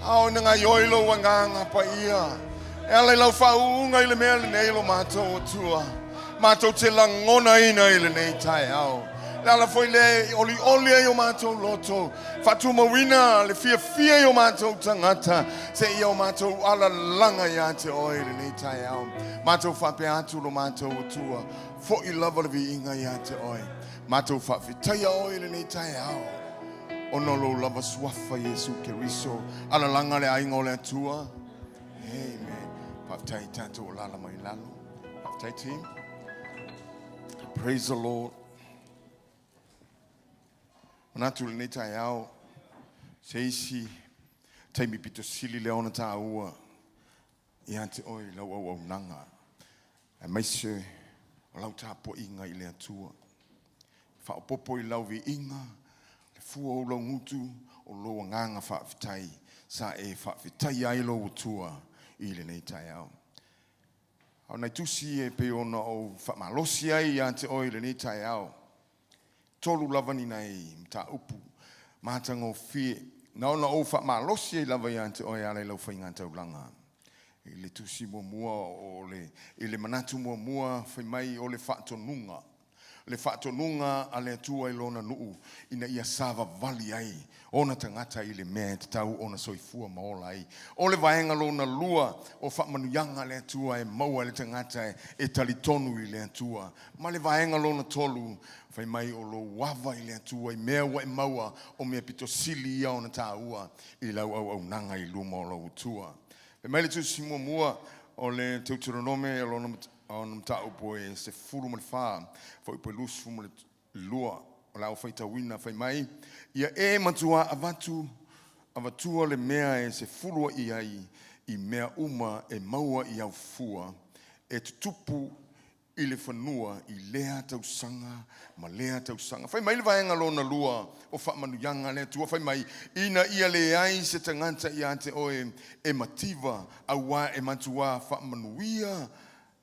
Ao ina gaoioi lou agaga paia. E ala i lau faauuga i le mea lenei lo matou Atua. Matou te lagonaina i lenei taeao. Le ala foi le olioli ai o matou loto. Faatumauina le fiafia i o matou tagata. Seia o matou alalaga ia te oe i lenei taeao. Matou faapea atu lo matou Atua. Fo'i lava le viiga ia te oe. Matou faafetaia oe i lenei taeao. Ona o lou lava suafa Iesu Keriso. Alalaga le aiga o le Atua. Amen. Faafetai tatou alala mai lalo. Faafetai team. Praise the Lord. Manatu lenei taeao se isi taimi pito sili lea ona taua ia te oe i lau auaunaga aemaise o lau tapuaiga i le Atua. Faaopoopo i lau viiga, le fua o lou gutu, o lou agaga faafetai sa e faafetaia ai lou Atua i lenei taeao. A o nai tusi e pei ona ou faamalosi ai ia te oe i lenei taeao, tolu lava ni nai mataupu matagofie na ona ou faamalosi ai lava ia te oe e ala i lau faigataulaga. I le tusi muamua o le, i le manatu muamua fai mai o le faatonuga. Le faatonuga a le Atua i lona nuu ina ia savavali ai ona tagata i le mea e tatau ona soifua ma ola ai. O le vaega lona lua o faamanuiaga a le Atua e maua e le tagata e talitonu i le Atua. Ma le vaega lona tolu, fai mai o lou ava i le Atua i mea ua e maua, o mea pito sili ia ona taua i lau auaunaga i luma o lou Atua. Fai mai le tusi muamua o le Teuteronome o lona ona mataupu e 14, foi po 22, o le a ou faitauina fai mai, ia e matua avatu avatua le mea e sefulu ai i mea uma e maua i au fua, e tutupu i le fanua i lea tausaga ma lea tausaga. Fai mai le vaega lona lua o faamanuiaga le Atua fai mai, ina ia leai se tagata ia te oe e mativa auā e matuā faamanuia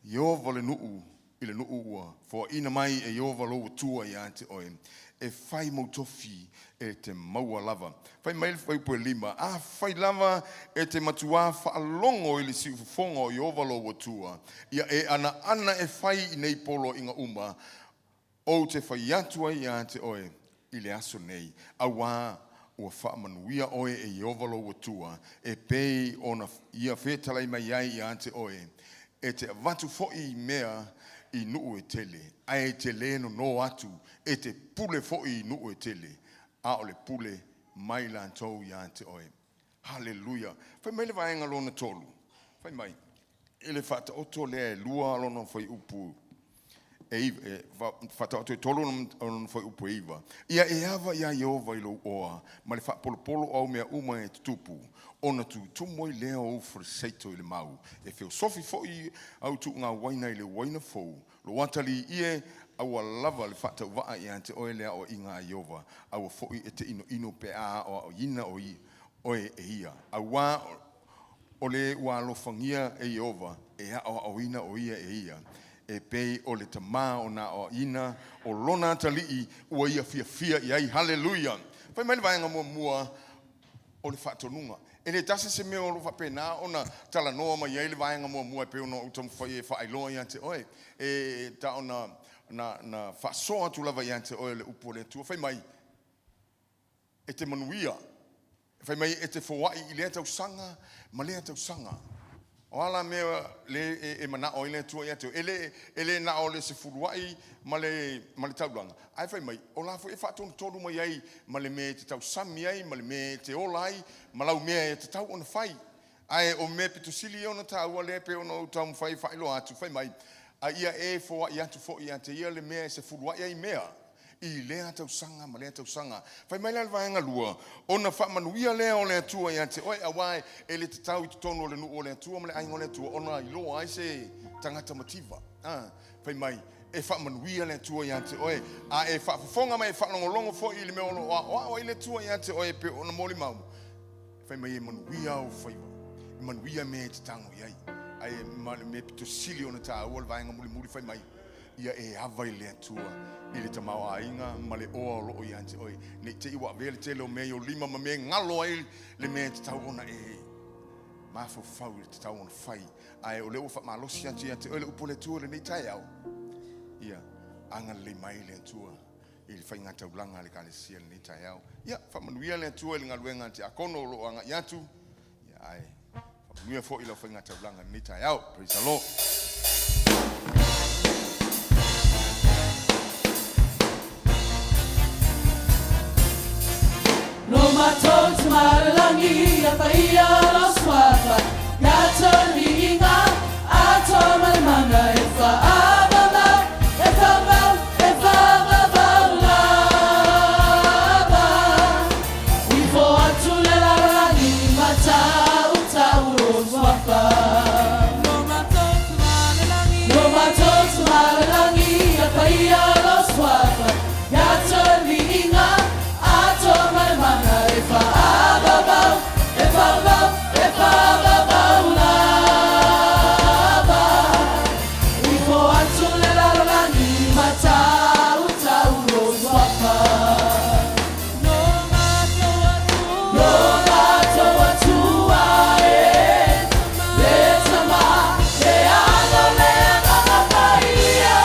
Ieova le nuu i le nuu ua foaina mai e Ieova lou Atua ia te oe, e fai mou tofi e te maua lava. Fai mai le fuaiupu e 5, afai lava e te matuā faalogo i le siufofoga o Ieova lou Atua, ia e anaana e fai i nei poloaiga uma, ou te fai atu ai ia te oe i le aso nei, auā ua faamanuia oe e Ieova lou Atua, e pei ona ia fetalai mai ai ia te oe. E te avatu foi i mea i nuu e tele, ae e te le nono atu, e te pule foi i nuu e tele, a o le pule mai latou ia te oe. Haleluia! Fai mai le vaega lona tolu, fai mai, i le faataoto lea e lua lona fuaiupu e iva, e faataoto e tolu lona fuaiupu e iva, ia e ava iā Ieova i lou oa ma le faapolopolo o au mea uma e tutupu, ona tutumu ai lea o ou faleseito i le mau, e feosofi foi au tuuga uaina i le uaina fou, lou atalii ie, aua lava le faatauvaa ia te oe le aoaiga a Ieova, aua foi e te inoino pe a aoaoina oe e ia, auā o le ua alofagia e Ieova, e aoaoina o ia e ia, e pei o le tamā ona aoaina o lona atalii ua ia fiafia i ai. Haleluia! Fai mai le vaega muamua o le faatonuga. E le tasi se mea o lo o faapena ona talanoa mai ai le vaega muamua e pei ona ou taumafai e faailoa ia te oe. E ta ona na, na faasoa atu lava ia te oe le upu a le Atua. Fai mai, e te manuia. Fai mai e te foai i lea tausaga ma lea tausaga. O a la mea le e manao ai le Atua ia te oe? E le, e le na o le sefuluai ma le, ma le taulaga, ae fai mai, o la foi e faatonutonu mai ai ma le mea e te tausami ai, ma le mea e te ola ai, ma lau mea e tatau ona fai. Ae o mea pito sili ia ona taua lea e pei ona ou taumafai e faailoa atu, fai mai, a ia e foai atu foi ia te ia le mea e sefuluai ai mea i lea tausaga ma lea tausaga. Fai mai la le vaega lua, ona faamanuia lea o le Atua ia te oe, auā e le tatau i totonu o le nuu o le Atua ma le aiga o le Atua ona iloa ai se tagata mativa. A, fai mai, e faamanuia le Atua ia te oe, a e faafofoga ma e faalogologo foi i le mea o lo o aoao ai le Atua ia te oe e pei ona molimau, Fai mai e manuia ou faiva, e manuia mea e te tago i ai. Ae ma le mea pito sili ona taua le vaega mulimuli fai mai, ia e ava i le Atua i le tamaoaiga ma le oa o loo ia te oe, ne i te i ua avea le tele o mea i ou lima ma mea e galo ai le mea e tatau ona e mafaufau i le tatau ona fai. Ae o lea ua faamalosi atu ia te oe le upu a le Atua i lenei taeao, ia agalelei mai le Atua i le faigataulaga a le Ekalesia i lenei taeao. Ia, faamanuia le Atua i le galuega a Tiakono o lo o agai atu, ia, ae faamanuia foi i lau faigataulaga i lenei taeao. Praise the Lord. No matou te malalagi ia paia lo suafa ia toliga atoa ma le mana e faavavau e faavavau e faavavau lava ifo atu le lalolagi matautau lo suafa No matou te malalagi ia paia lo suafa ia toliga atoa ma le mana e faavavau e faavavau e faavavau lava ifo atu le lalolagi matautau lo suafa No matou Atua e le Tama le Alo le Agaga Paia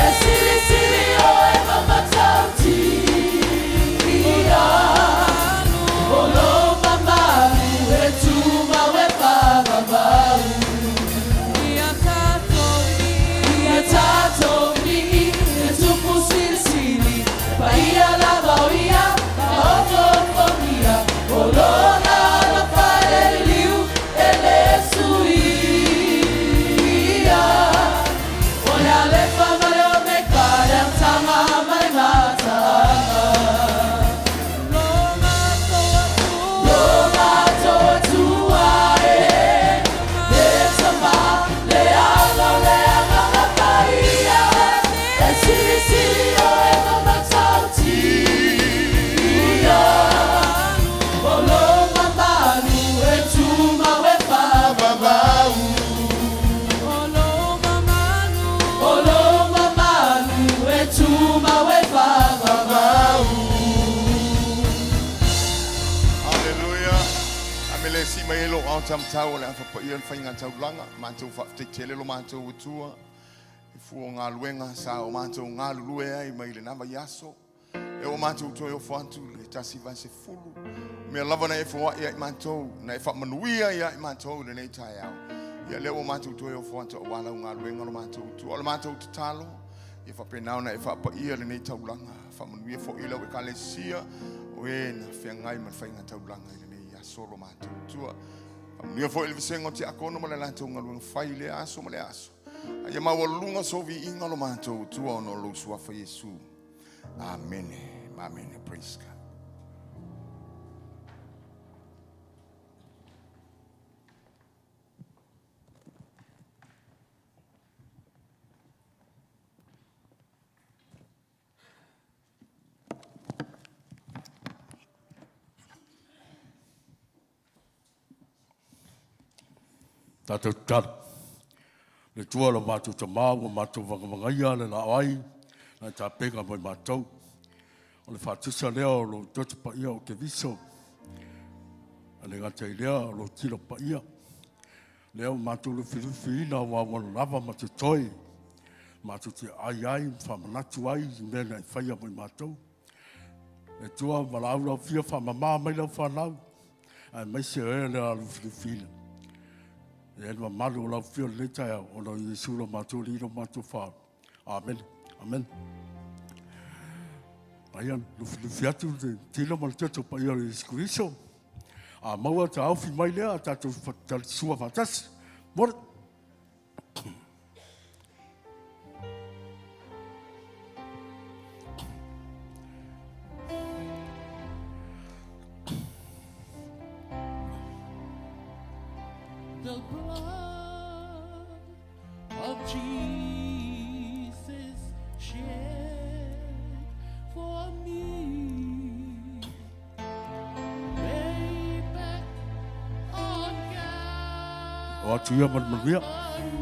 e silisili oe ma matautia o lou mamalu e tumau e faavavau Ia tatou alii e tupu silisili paia lava o ia ma ofoofogia o lona alofa e liliu e le suia o le Alefa ma le Omeka le amataga ma le gataaga Lo matou Atua e le Tama le Alo le Agaga Paia e silisili oe ma matautia o lou mamalu e tumau e faavavau o lou mamalu e tumau e faavavau. Haleluia! A me le sii mai ai lou ao taumatau o le afa paia le faigataulaga, matou faafetai tele lo matou Atua i fua o galuega sa o matou galulue ai mai lena vaiaso. E o matou toe ofo atu le tasi vae sefulu. Mea lava na e foai ia i matou, na e faamanuia ia i matou i lenei taeao. Ia lea ua matou toe ofo atu aua lau galuega lo matou Atua. O le matou tatalo, ia faapena ona e faapaia lenei taulaga, faamanuia foi lau ekalesia o e na feagai ma le faiga taulaga i lenei aso lo matou Atua. Faamanuia foi le vasega o tiakono ma le latou galuega fai i lea aso ma lea aso. A ia maualuga sou viiga lo matou Atua ona o lou suafa Iesu. Amene ma amene. Praise God. Tatou tatalo. Le Atua lo matou Tama ua matou vagavagaia le laau ai na e tapena mai matou. O le faatusa lea o lou toto paia o Keriso. A le gata i lea o lou tino paia. Lea ua matou lufilufiina aua ua lava ma totoe matou te ai ai ma faamanatu ai i mea na e faia mo i matou. Le Atua, valaau lau Afio, faamama mai lau fanau, aemaise o e lea lufilufiina. E le mamalu o lau Afio lenei taeao, ona o Iesu lo matou Alii lo matou Faaola. Amene. Amene. Aia, lufilufi atu le tino ma le toto paia o Iesu Keriso. A maua taofi mai lea, tatou talisua faatasi. More. The blood of Jesus shed for me way back on O atu ia ma le manuia. Calvary.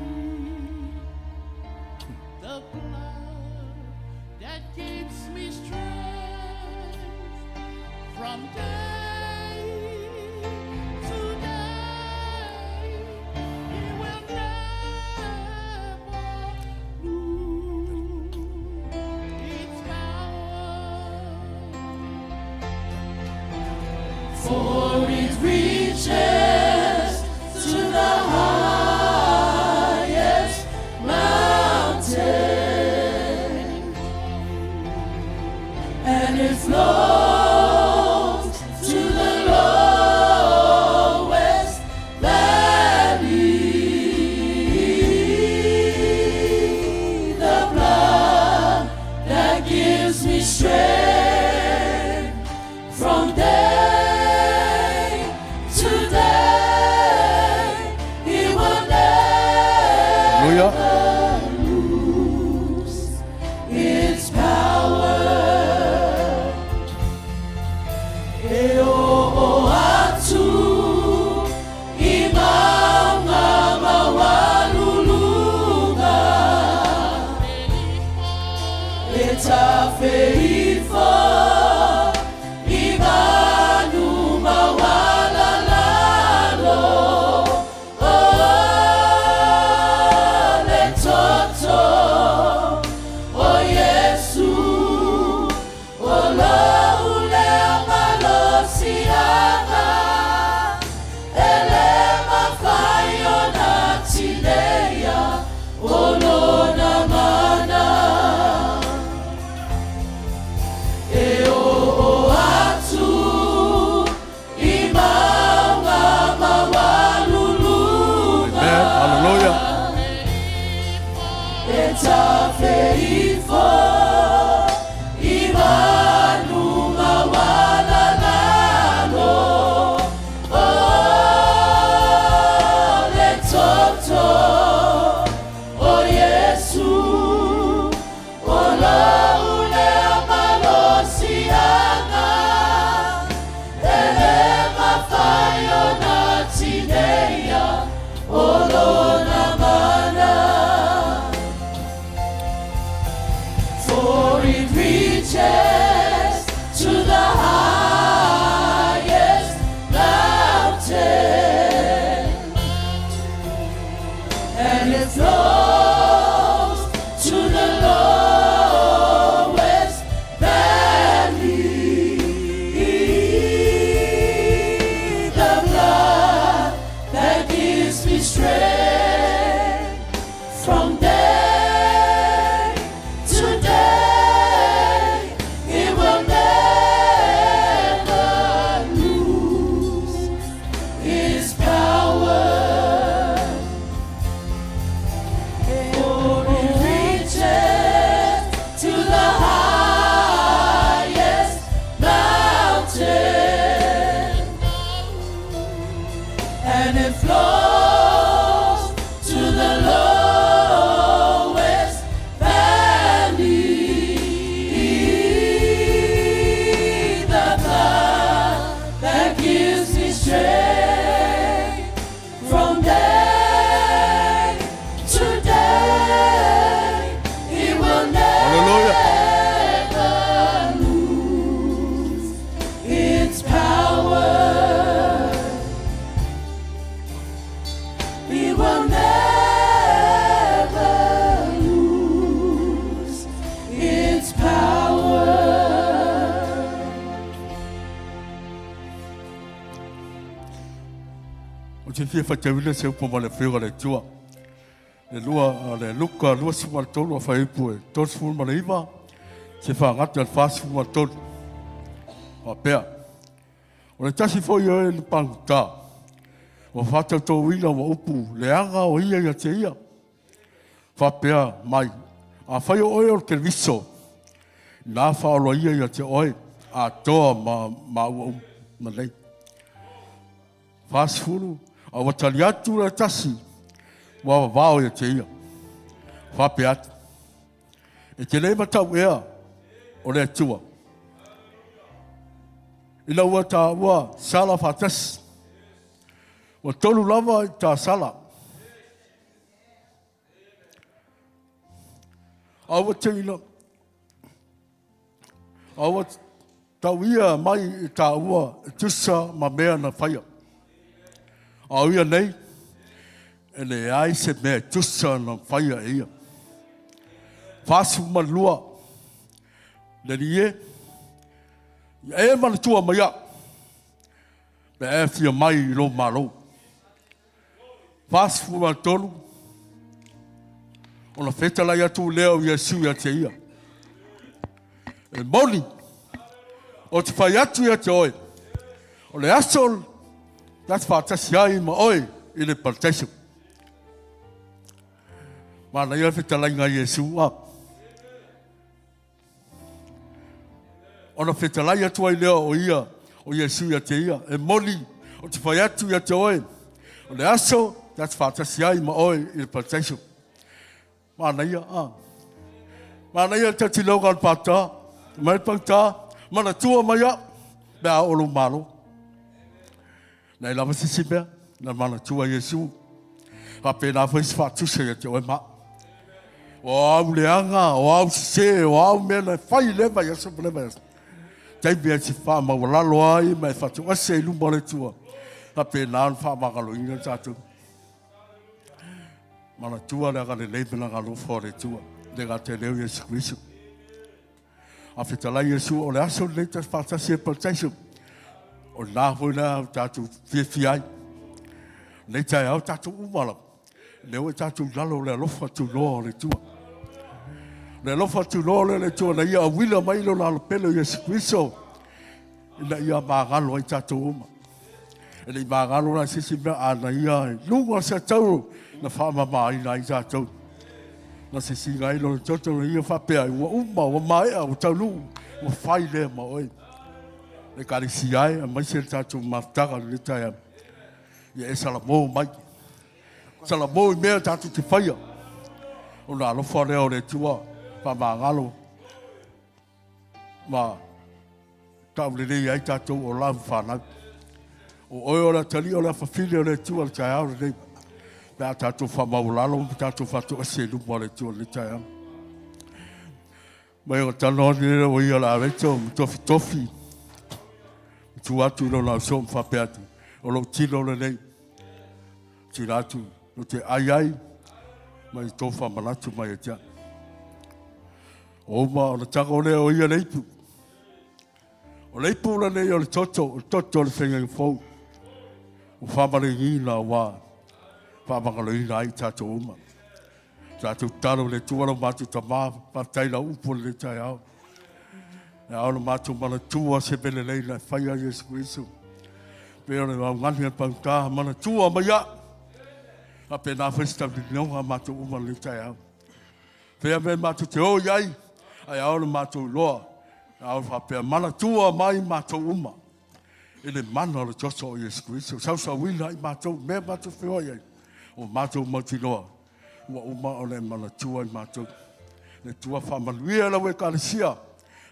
The blood that gives me strength from day to day. He will never lose its power. For it reaches to the highest mountain, and it flows to the lowest valley. The blood that gives me strength from day to day, He will Hallelujah. never lose its power. E o atu i mauga maualuluga, e tafeifo i manu maualalalo. O le toto o Iesu, o lou lea malosiaga, e le mafai ona tineia o lona mana. Ou te fia faitauina se upu mai le Afioga a le Atua. Le lua, le Luka 23 fuaiupu e 39 se faagata i le 43. Faapea, o le tasi foi o e na pagota, ua faatautouina ua upu leaga o ia ia te ia. Faapea mai, afai o oe o le Keriso, na faaola ia ia te oe, atoa ma maua uma ma nei. 40, a ua tali atu le tasi, ua vavao ia te ia. Faapea atu, e te le matau ea o le Atua. Ina ua taua sala faatasi, ua tolu lava i ta sala. A ua teina, a ua tau ia mai i taua e tusa ma mea na faia. A o ia nei, e leai se mea e tusa na faia e ia. 42, le Alii e, ia e manatua mai au, pe a e afio mai i lou Malo. 43, ona fetalai atu lea o Iesu ia te ia. E moni, ou te fai atu ia te oe, o le aso ta te faatasi ai ma oe i le parataiso. Manaia le fetalaiga a Iesu a. Ona fetalai atu ai lea o ia, o Iesu ia te ia, e moni, ou te fai atu ia te oe, o le aso ta te faatasi ai ma oe i le parataiso. Manaia, a. Manaia le tautiloga o le pata, mai le pauta, manatua mai au, pe a oo lou malo. Nei lava se isi mea, na manatua Iesu. Faapena foi se faatusa ia te oe ma au. O au leaga, o au sese, o au mea na fai i lea vaiaso ma lea vaiaso. Taimi e te faamaualalo ai ma e faatoese i luma o le Atua. Faapena ona faamagaloina tatou. Manatua le agalelei ma le agalofa o le Atua, le gata i lea o Iesu Keriso. A fetalai Iesu o le aso lenei ta te faatasi ai parataiso. O lena foi la tatou fiafia ai. Nei taeao tatou uma lava. Lea ua tatou i lalo o le alofa tunoa o le Atua. Le alofa tunoa lea o le Atua na ia auina mai lona alopele o Iesu Keriso ina ia magalo ai tatou uma. E le i magalo la se isi mea, a na ia i luga o se tauro na faamamaina ai tatou. Na sisiga ai lona toto na ia faapea ai, ua uma, ua maea, ua taunuu, ua fai lea ma oe. Le Ekalesia e, aemaise le tatou mafutaga i lenei taeao. Ia e salamo mai. Salamo i mea tatou te faia. Ona alofa lea o le Atua, faamagalo ma taulelei ai tatou o lau fanau. O oe o le atalii o le afafine o le Atua i le taeao lenei. Pe a tatou faamaualalo ma tatou faatoese i luma o le Atua i lenei taeao. Mai o talanoa atu lea o ia o le a reto ma tofitofi. Tu atu i lona ausoo ma faapea atu, o lou tino lenei. Tila atu, ou te ai ai, ma i tō whamanatu mai e te au. O uma o le tago lea o ia le ipu. O le ipu lenei o le toto, o le toto o le faiga fou. Ua faamaligiina ua faamagaloina ai tatou uma. Tatou tatalo i le Atua lo matou Tama, faafetai lau upu o lenei taeao. E ao ona matou manatua se mea lelei na e faia Iesu Keriso. Pei o le augani a le pauta, manatua mai au. Faapena foi se taulilioga a matou uma i lenei taeao. Fea mea matou te o i ai, ae ao ona matou iloa, ao faapea, manatua mai matou uma i le mana o le toto o Iesu Keriso, sausauina ai matou mea matou feoai ai, ua matou mautinoa, ua uma ona e manatua i matou. Le Atua faamanuia lau Ekalesia,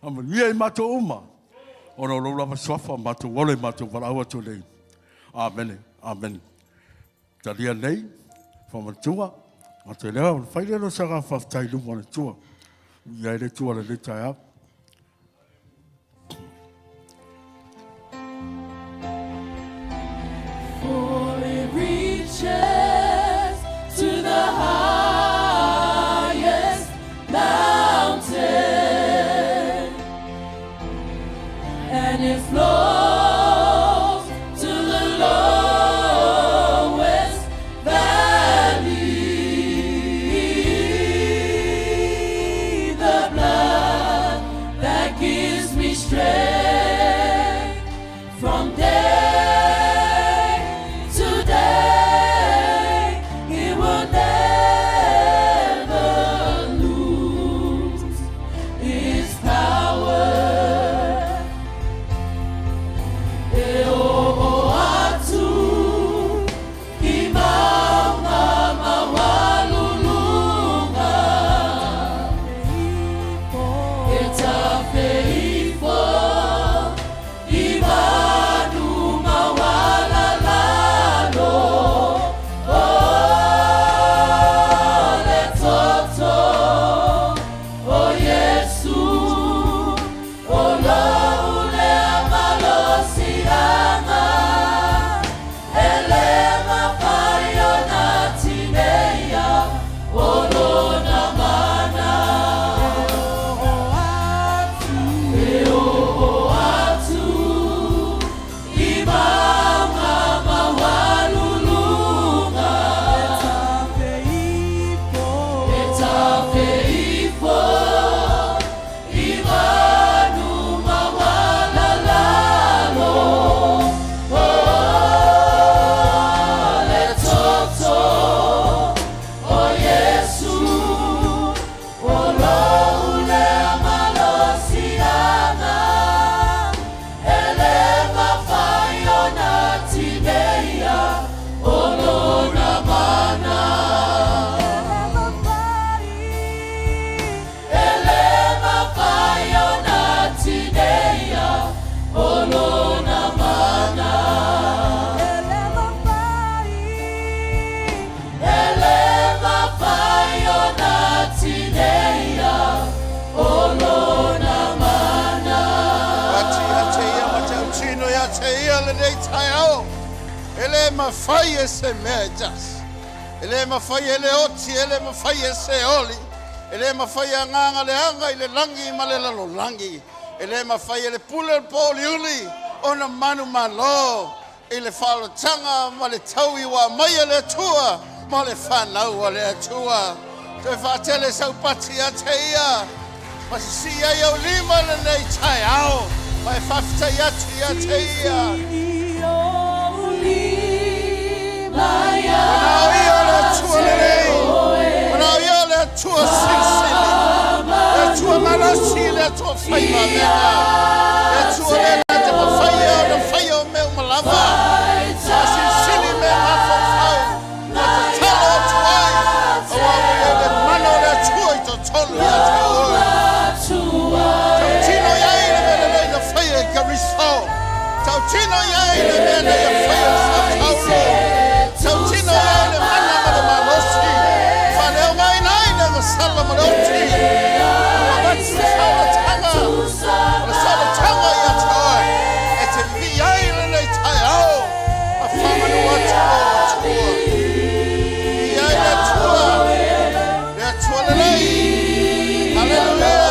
faamanuia i matou uma, ona o lou lava suafa matou ola i matou valaau atu nei. Amene, amene. Talia nei, faamanatuga, gata lea, ona fai lea o se agaga faafetai i luma o le Atua. Viia ai le Atua i lenei taeao. For it reaches to the highest mountain, and it flows to the lowest. lenei taeao. E le mafai e se mea e tasi. E le mafai e le oti, e le mafai e se oli, e le mafai e agaga leaga i le lagi ma le lalolagi, e le mafai e le pule o le po'oliuli ona manumalo i le faaolataga ma le taui ua aumai e le Atua mo le fanau a le Atua. Toe faatele sau pati ia te ia, ma sisii ai au lima i lenei taeao, ma e faafetai atu ia te ia. Manao ia o le Atua lelei, manao ia o le Atua silisili, le Atua malosi, le Atua faimamega, le Atua lea na te mafaia ona faia o mea uma lava. Faasilisili mea mafaufau, ua tatalo atu ai, aua ua i ai le mana o le Atua i totonu ia te oe. Tautino i ai le mea lelei na faia i Keriso. Tautino i ai le mea na ia faia i Sao Paulo. Tautino i ai le mana ma le malosi. Faaleogaina ai le agasala ma le oti. Ua avatu le saolataga, o le saolataga ia te oe, e te vivii ai lenei taeao, ma faamanu atu lou Atua. Viia ai le Atua, le Atua lelei. Haleluia!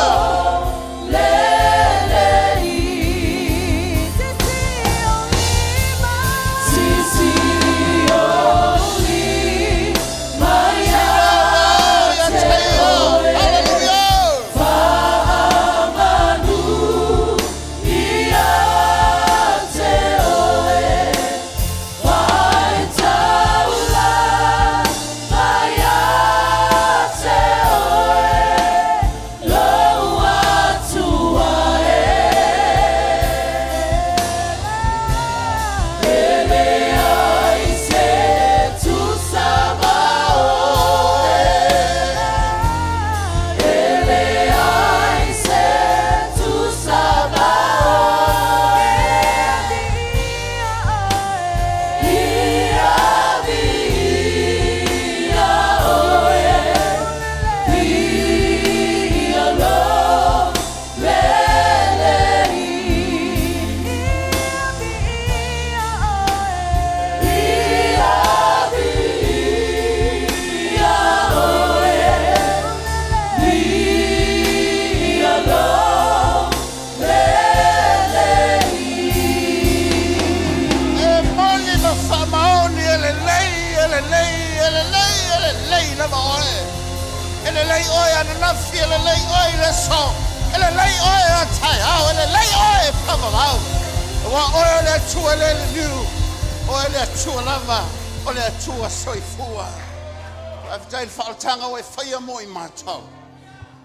E moni ma faamaoni, e lelei, e lelei, e lelei, e lelei lava oe. E lelei oe ananafi, e lelei oe i le aso, e lelei oe a taeao, e lelei oe e faavavau. Aua oe o le Atua e le liliu, oe le Atua lava, o le Atua soifua. Faafetai i le faaolataga ua e faia mo i matou.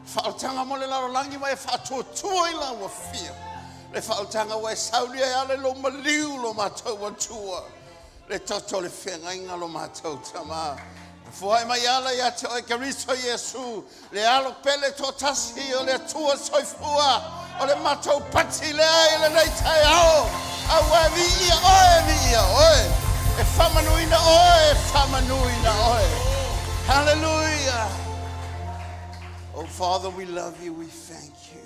Faaolataga mo le lalolagi ma e faatuatua i lau afio. Le faaolataga ua e saulia e ala i lou maliu lo matou Atua. Le toto o le feagaiga lo matou Tama. Foai mai ala ia te oe Keriso Iesu, le alo pele toatasi o le Atua soifua, o le matou pati lea i lenei taeao. Aua e viia oe, viia oe, e faamanuina oe, e faamanuina oe. Hallelujah. Oh Father, we love you, we thank you.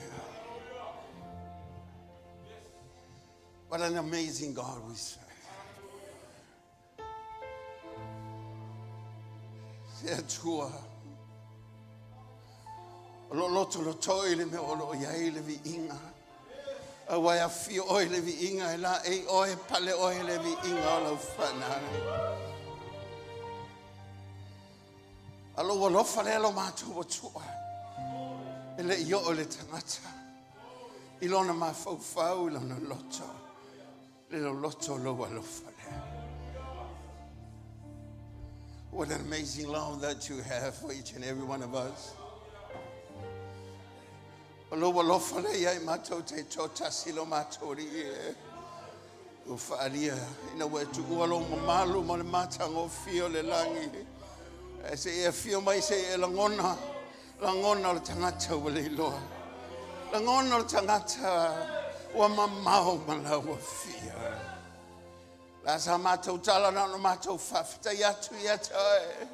What an amazing God we serve. Se Atua, o lo loto loto i le mea o lo o iai le viiga. Aua e afio oe i le viiga, e laei oe, pale oe i le viiga o lau whanau. A lou alofa lea lo matou Atua, e le i oo i le tagata, i lona mafaufau, i lona loto, le loloto o lou alofa lea. What an amazing love that you have for each and every one of us. O lou alofa lea ia i matou te toatasi lo matou alii e. Ua faaalia ina ua e tuua lou mamalu ma le matagofie o le lagi. E se i e afio mai se i e lagona, lagona o le tagata ua le iloa. Lagona o le tagata ua mamao ma lau afio. La sa matou tala na ona matou faafetai atu ia te oe.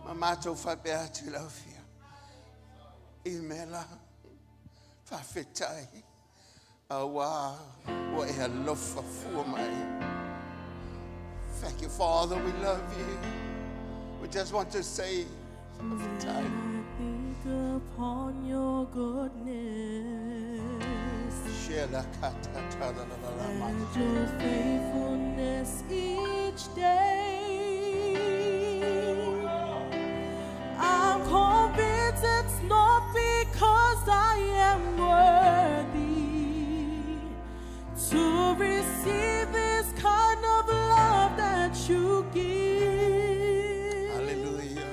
Ma matou faapea atu i lau afio. I mea la, faafetai. Auā ua e alofa fua mai. Thank you, Father. We love you. We just want to say When I think upon your goodness and your faithfulness each day, I'm convinced it's not because I am worthy to receive this kind of love that you give. Hallelujah.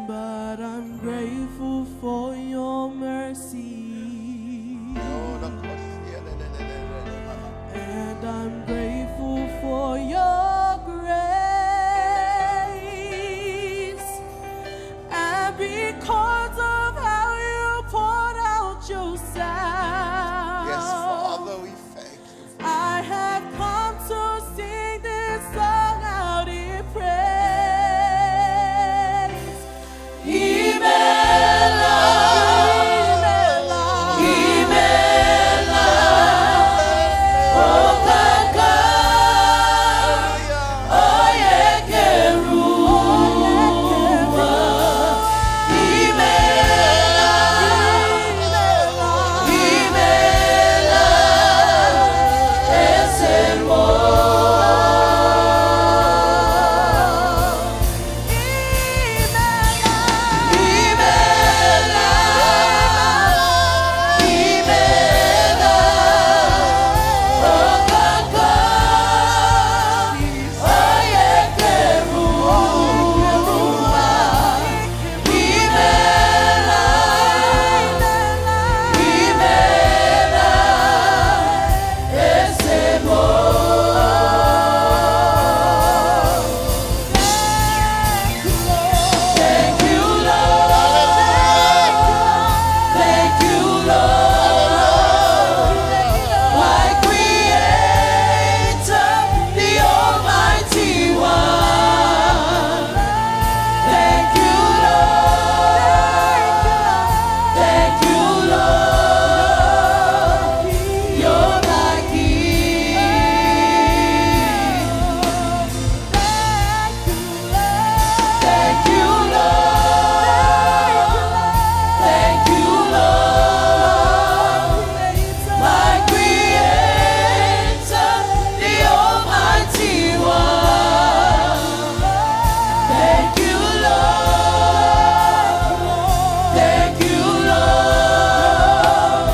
But I'm grateful for your mercy. And I'm grateful for your grace. And because of how you poured out yourself. Yes, Father, we thank you. I have come to sing this song out in praise. Imela, Imela, Imela, Okaka, Oyekeruwa. Imela, Imela, Thank you, Lord. Thank you, Lord. My Creator, the Almighty One. Thank you, Lord. Thank you, Lord. You're my King. Thank you, Lord. Thank you, Lord. My Creator, the Almighty One. Thank you, Lord. Thank you, Lord.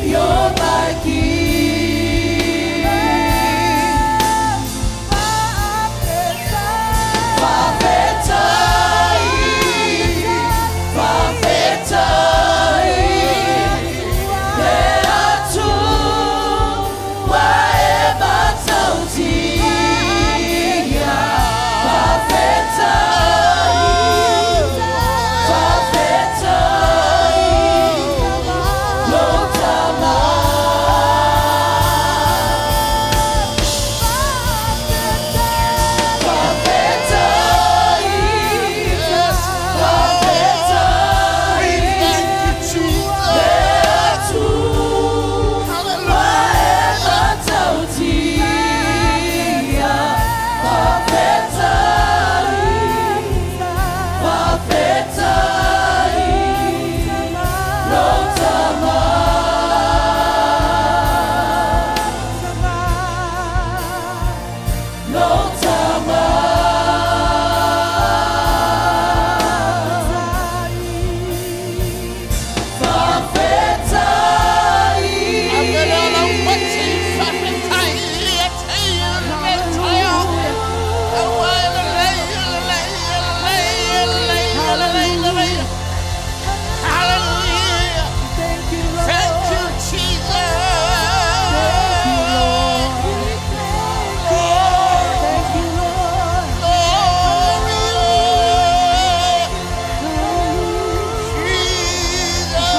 You're my King. Fafetai, Fafetai, le Atua e matautia. Fafetai, Fafetai, lo We thank you, Jesus. Hallelujah. Thank you, Lord. Thank you, Jesus. Thank you, Lord. Glory, Jesus.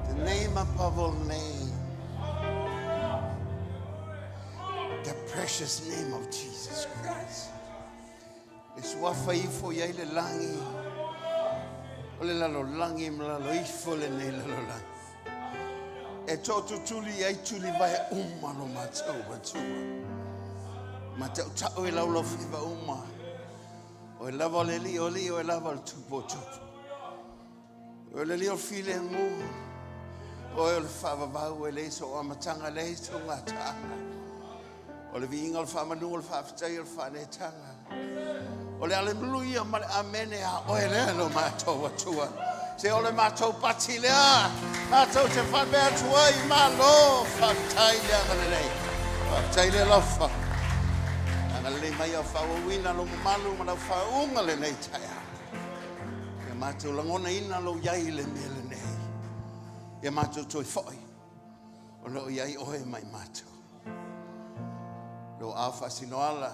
The name above all names. precious name of Jesus Christ. Le suafa ifo i ai le lagi, o le lalolagi ma lalo ifo lenei lalolagi. E tootutuli i ai tulivae uma lo matou Atua. Ma tautau i laulaufiva uma. Oe lava o le alii o alii, oe lava o le tupu o tupu. Oe le alii o le filemu, oe o le faavavau, e leai sou amataga, e leai sou gataaga. O le viiga o le faamanu, o le faafetai, o le faaneetaga. O le Aleluia ma le Amene a oe lea lo matou Atua. Se o le matou pati lea, matou te faapea atu ai, malo, faafetai le agalelei. Faafetai le alofa. Agalelei mai au faaauauina lou mamalu ma lau faauuga lenei taeao. Ia matou lagonaina lou iai i le mea lenei. Ia matou toe foi o lo o iai oe mai matou. Lou ao faasinoala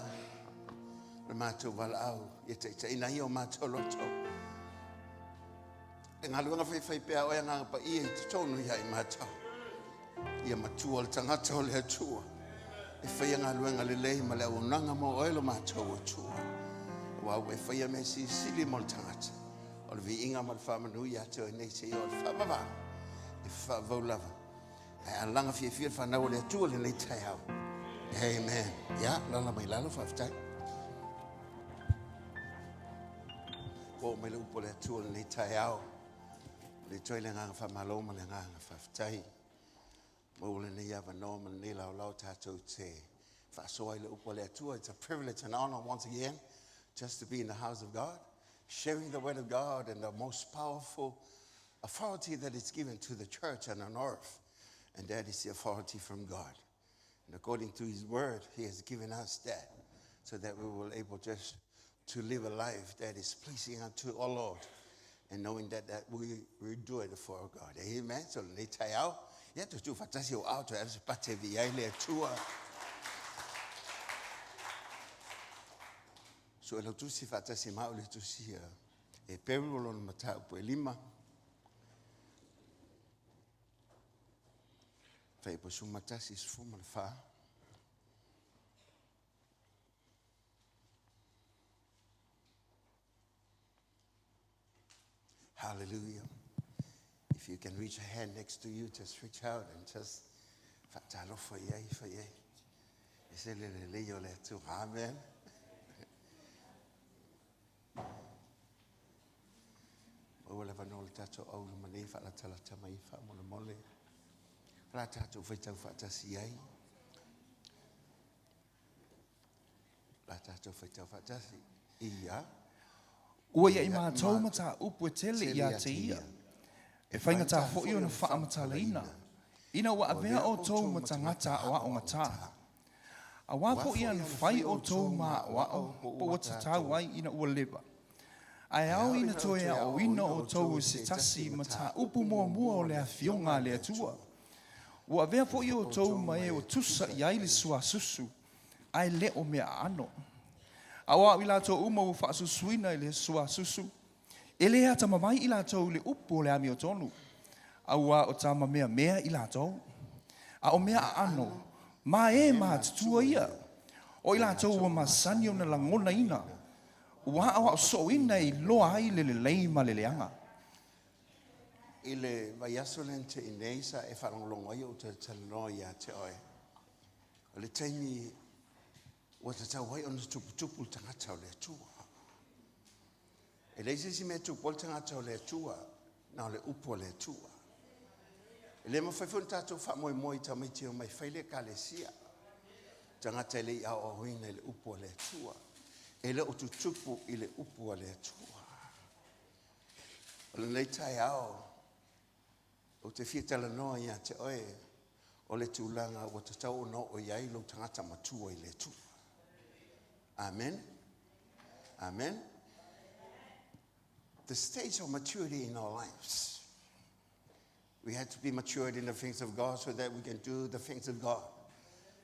le matou valaau ia taitaiina ai o matou loto. E galuega faifai pea oe Agaga Paia i totonu ia i matou. Ia matua le tagata o le Atua e faia galuega lelei ma le auaunaga mo oe lo matou Atua. Aua ua e faia mea silisili mo le tagata. O le viiga ma le faamanu ia te oe nei seia oo i le faavavau e faavavau lava. Ae alaga fiafia le fanau o le Atua lenei taeao. Amen. Ia, lala mai lalo, faafetai. Ua oo mai le upu a le Atua lenei taeao. Le toe le agaga faamalo ma le agaga faafetai. Maua lenei avanoa ma lenei laolao tatou te faasoa i le upu a le Atua. It's a privilege and honor once again just to be in the house of God, sharing the word of God and the most powerful authority that is given to the church and on earth, and that is the authority from God. And according to His word, He has given us that so that we will able just to live a life that is pleasing unto our Lord and knowing that, that we, we do it for God. Amen. So lenei taeao, ia tu tu fatasi o ao toe ave se pate vi ai le Atua. So e lau tusi faatasi ma o le tusi e peru o lona mataupu e lima. Fuaiupu 11 14. Hallelujah. If you can reach a hand next to you, just reach out and just faatalofa i ai, fai ai. E se le lelei o le Atua. Amen. Maua le avanoa o le tatou auluma nei faalatalata mai faamolemole. La tatou faitau faatasi ai. La tatou faitau faatasi. Ia. Ua ia i matou mataupu e tele ia te ia, e faigata foi ona faamatalaina, ina ua avea outou ma tagata aoao gata. Auā foi ana fai outou ma aoao po ua tatau ai ina ua leva. Ae ao ina toe aoaoina outou e se tasi mataupu muamua o le Afioga a le Atua. Ua avea foi outou ma e ua tusa i ai le suasusu, ae le o mea aano. Auā o i latou uma ua faasusuina i le suasusu, e le atamamai i latou i le upu o le amiotonu, auā o tamameamea i latou. A o mea aano, ma e matutua ia, o i latou ua masani ona lagonaina, ua aoao sooina e iloa ai le lelei ma le leaga. I le vaiaso lea na tea nei sa e faalogologo ai ou talatalanoa ia te oe, o le taimi ua tatau ai ona tuputupu le tagata o le Atua. E leai se isi mea e tupu ai le tagata o le Atua, na o le upu a le Atua. E le mafai foi ona tatou faamoemoe i tamaiti e omai fai le Ekalesia. Tagata e le i aoaoina i le upu a le Atua. E le o tutupu i le upu a le Atua. O lenei taeao, ou te fia talanoa ia te oe o le tulaga ua tatau ona oo i ai lou tagata matua i le Atua. Amen. Amen. The stage of maturity in our lives. We have to be matured in the things of God so that we can do the things of God,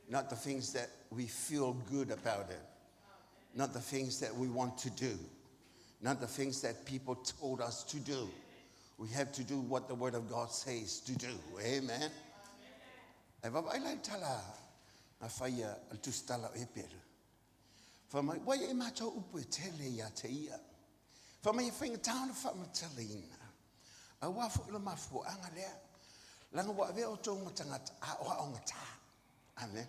not the things that we feel good about it, not the things that we want to do, not the things that people told us to do. We have to do what the Word of God says to do. Amen. E vaavaai la i le tala na faia a le tusitala o Eperu. Fai mai, ua i ai matou upu e tele ia te ia. Fai mai e faigata ona faamatalaina, auā foi le mafuaaga lea, leaga ua avea outou ma tagata aoaogata. Amen.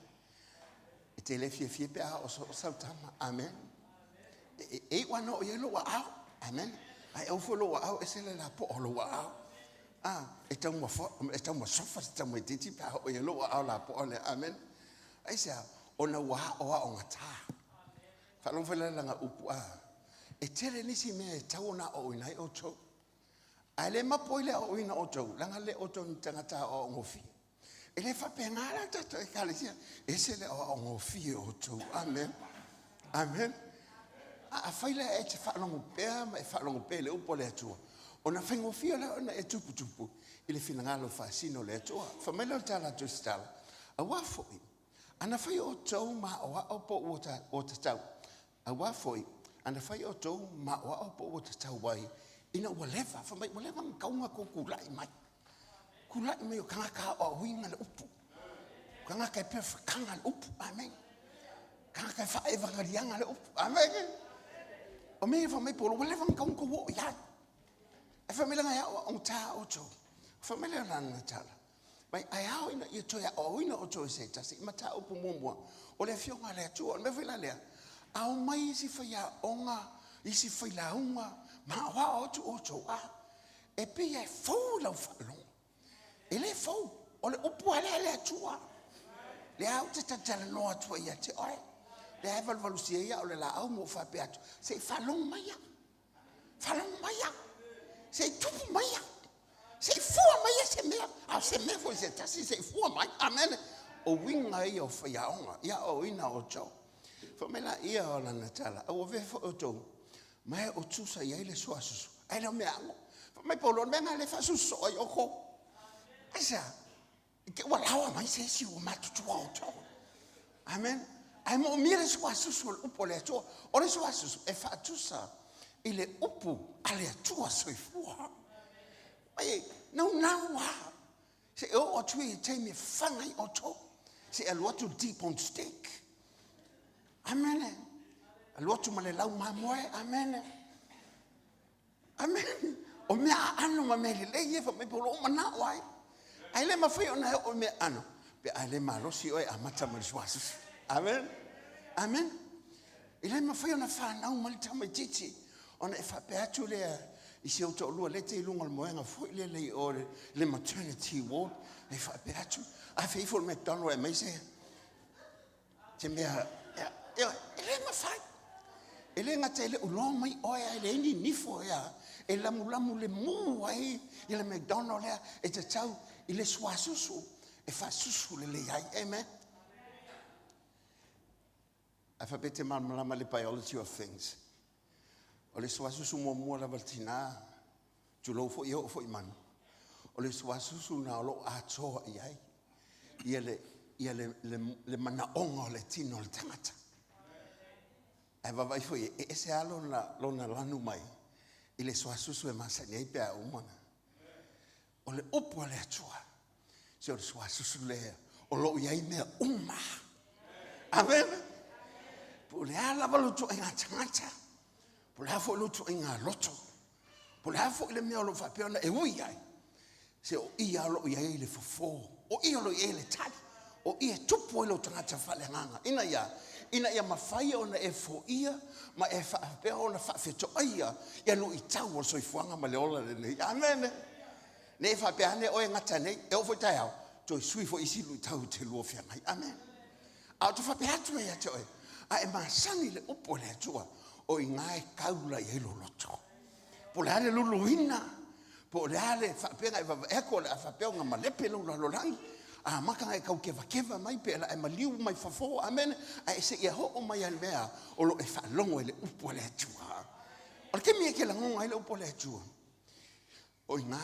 E te le fiafia pe a o sau tama. Amen. E, e, e iu ana o i ai lou aao. Amen. Ae au foi lou aao, ese le lapoa o lou aao. Ah, e tau ma, e tau ma sofa se tamaitiiti pe a oo i ai lou aao lapoa lea. Amen. Aisea? Ona ua aoaogatā. Faalogo foi la lana upu a. E tele nisi mea e tau ona aoaoina ai outou. Ae le mapo i le aoaoina o outou, leaga le outou ni tagata aoaogofie. E le faapena la tatou ekalesia. Ese le aoaogofie o outou. Amen. Amen. A afai la e te faalogo pea ma e faalogo pea i le upu a le Atua, ona faigofie lea ona e tuputupu i le finagalo faasino o le Atua. Fai mai lea o le tala a Tusitala, auā foi, ana fai outou ma aoao po ua tatau, auā foi, ana fai outou ma aoao po ua tatau ai, ina ua leva, fai mai ua leva ona tau tou tulai mai. Tulai mai o tagata aoaoina le upu. O tagata e perfectaga le upu. Amen. Tagata e faaevangaliaga le upu. Amen. O mea ia fai mai Paulo, ua leva ona tau ona tou oo i ai. Ae fai mai leaga e aoaogata outou. Fai mai lea o lana tala, mai ae ao ina ia toe aoaoina outou e se tasi i mataupu muamua o le Afioga a le Atua. O le mea foi la lea, ao mai isi faiaoga, isi failauga, ma aoao atu outou, a e pei e fou i lau faalogo. E le fou, o le upu lava lea a le Atua. Lea ou te talatalanoa atu ai ia te oe. Lea e valuvalusia ia o le laau ma ou faapea atu, se i faalogo mai au. Faalogo mai au. Se i tupu mai au. Se i fua mai se mea. A o se mea foi se tasi se i fua mai. Amene. O uiga ia o faiaoga, ia aoaoina outou. Fai mai laia o lana tala, a ua avea foi outou ma e o tusa i ai le suasusu, ae le o mea ano. Fai mai Paulo, o le mea lena lea e faasusu soo ai outou. Aisea? I te ua laoa mai se isi ua matutua outou. Amen. Ae moomia le suasusu o le upu a le Atua. O le suasusu e faatusa i le upu a le Atua soifua. Mai naunau lava se i oo atu i le taimi e fafaga ai outou, se i alu atu le T-bone steak. Amene. Alu atu ma le lau mamoe. Amene. Amene. O mea aano ma mea lelei ia fai mai po o lou manao ai. Ae le mafai ona e oo i mea aano pe a le malosi oe e amata mai le suasusu. Amen. Amen. E le mafai ona fanau mai le tamaitiiti ona e faapea atu lea i si ou toalua lea e te i luga o le moega foi lele i o le maternity ward, e faapea atu, a fia ifo i le McDonald e aumai se se mea, e le mafai. E le gata e le o iloa mai oe ae leai ni nifo ea e lamulamu le mu ai i le McDonald lea e tatau i le suasusu e faasusu lelei ai. Amen. Ae faapea e te malamalama i le biology of things. O le suasusu muamua lava le tina, tulou foi e oo foi i manu, o le suasusu na o lo o atoa i ai ia le, ia le, le, le manaoga o le tino o le tagata. Ae vaavaai foi e ese lava lona, lona lanu mai i le suasusu e masani ai pe a uma ona. O le upu a le Atua, se o le suasusu lea o lo o i ai mea uma. Amene. Po o le a lava lou ituaiga tagata, po o le a foi lou ituaiga loto, po o le a foi le mea o lo o faapea ona e ui ai, se o ia o lo o i ai le fofo, o ia o lo o i ai le tali, o ia e tupu ai lou tagata faaleagaga, ina ia, ina ia mafai ona e foia ma e faapea ona faafetoaia ia luitau o le soifuaga ma le ola lenei. Amene. Ne i faapea ane oe e gata nei, e oo foi taeao, toe sui foi isi luitau e te lua feagai. Amene. A ou te faapea atu ai ia te oe, a e masani i le upu a le Atua, o i ina e taula i ai lou loto. Po o le a le luluina, po o le a le faapea e vaavaai atu o le a faapea ona malepe lou lalolagi, amata ona e tau kevakeva mai pe la e maliu mai fafo, amene, ae seia oo mai lava i le mea o lo o e faalogo i le upu a le Atua. O le taimi e te lagona ai le upu a le Atua, o i ina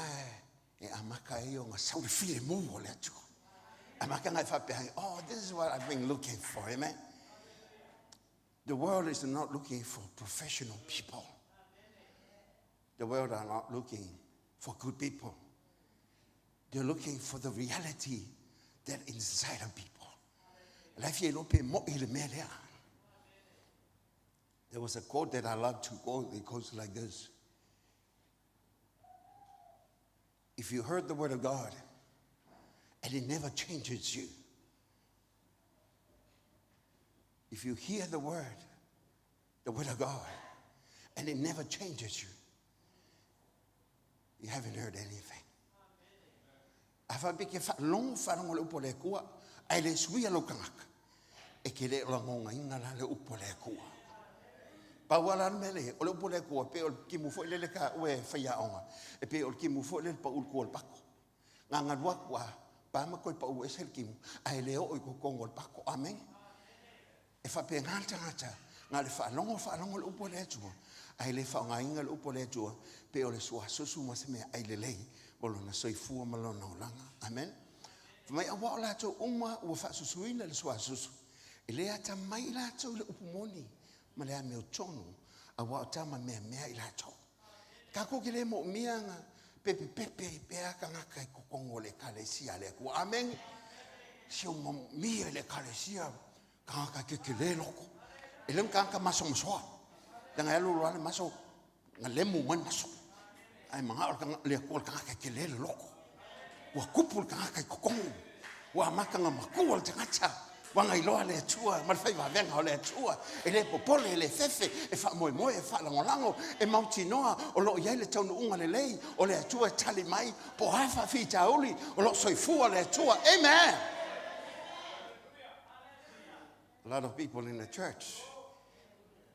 e amata ai ona sau le filemu o le Atua. Amata ona e faapea ai, oh, this is what I've been looking for, amen. The world is not looking for professional people. The world are not looking for good people. They're looking for the reality that inside of people. La e fia iloa pe mo'i le mea lea. There was a quote that I love to quote. It goes like this. If you heard the word of God and it never changes you, if you hear the word, the word of God, and it never changes you, you haven't heard anything. A faapea ke faalogo faalogo le upu a le Atua, ae le suia lou tagata, e ke le o lagogaina la le upu a le Atua. Pau lava la le mea lea, o le upu a le Atua, pei o le timu foi lele taua e faiaoga, e pei o le timu foi lele pau i le tua o le pato. Na galu atu a pa ma toe pau ese le timu, ae le oo i totonu o le pato. Amene. E faapena le tagata, na o le faalogo faalogo le upu a le Atua, ae le faaaogaina le upu a le Atua pei o le suasusu ma se meaai lelei mo lona soifua ma lona olaga. Amen. Fai mai, aua o latou uma ua faasusuina le suasusu, e le atamai i latou i le upu moni ma le amiotonu, aua o tama meamea i latou. Tatou te le moomia na pepepepe ai pea tagata i totonu o le Ekalesia a le Atua. Amene. Si o moomia i le Ekalesia tagata tetele loto. E le o ni tagata masomasoa. Leaga e alu loa le maso, na lemu mai le maso. Ae manao le Atua le tagata e tele le loto. Ua tupu le tagata i totonu. Ua amata ona matua le tagata. Ua gailoa le Atua ma le faivavega o le Atua. E le popole, e le fefe, e faamoemoe, e faalagolago, e mautinoa o lo o i ai le taunuuga lelei o le Atua e tali mai, po o a faafitauli, o lo o soifua le Atua. Amen! A lot of people in the church,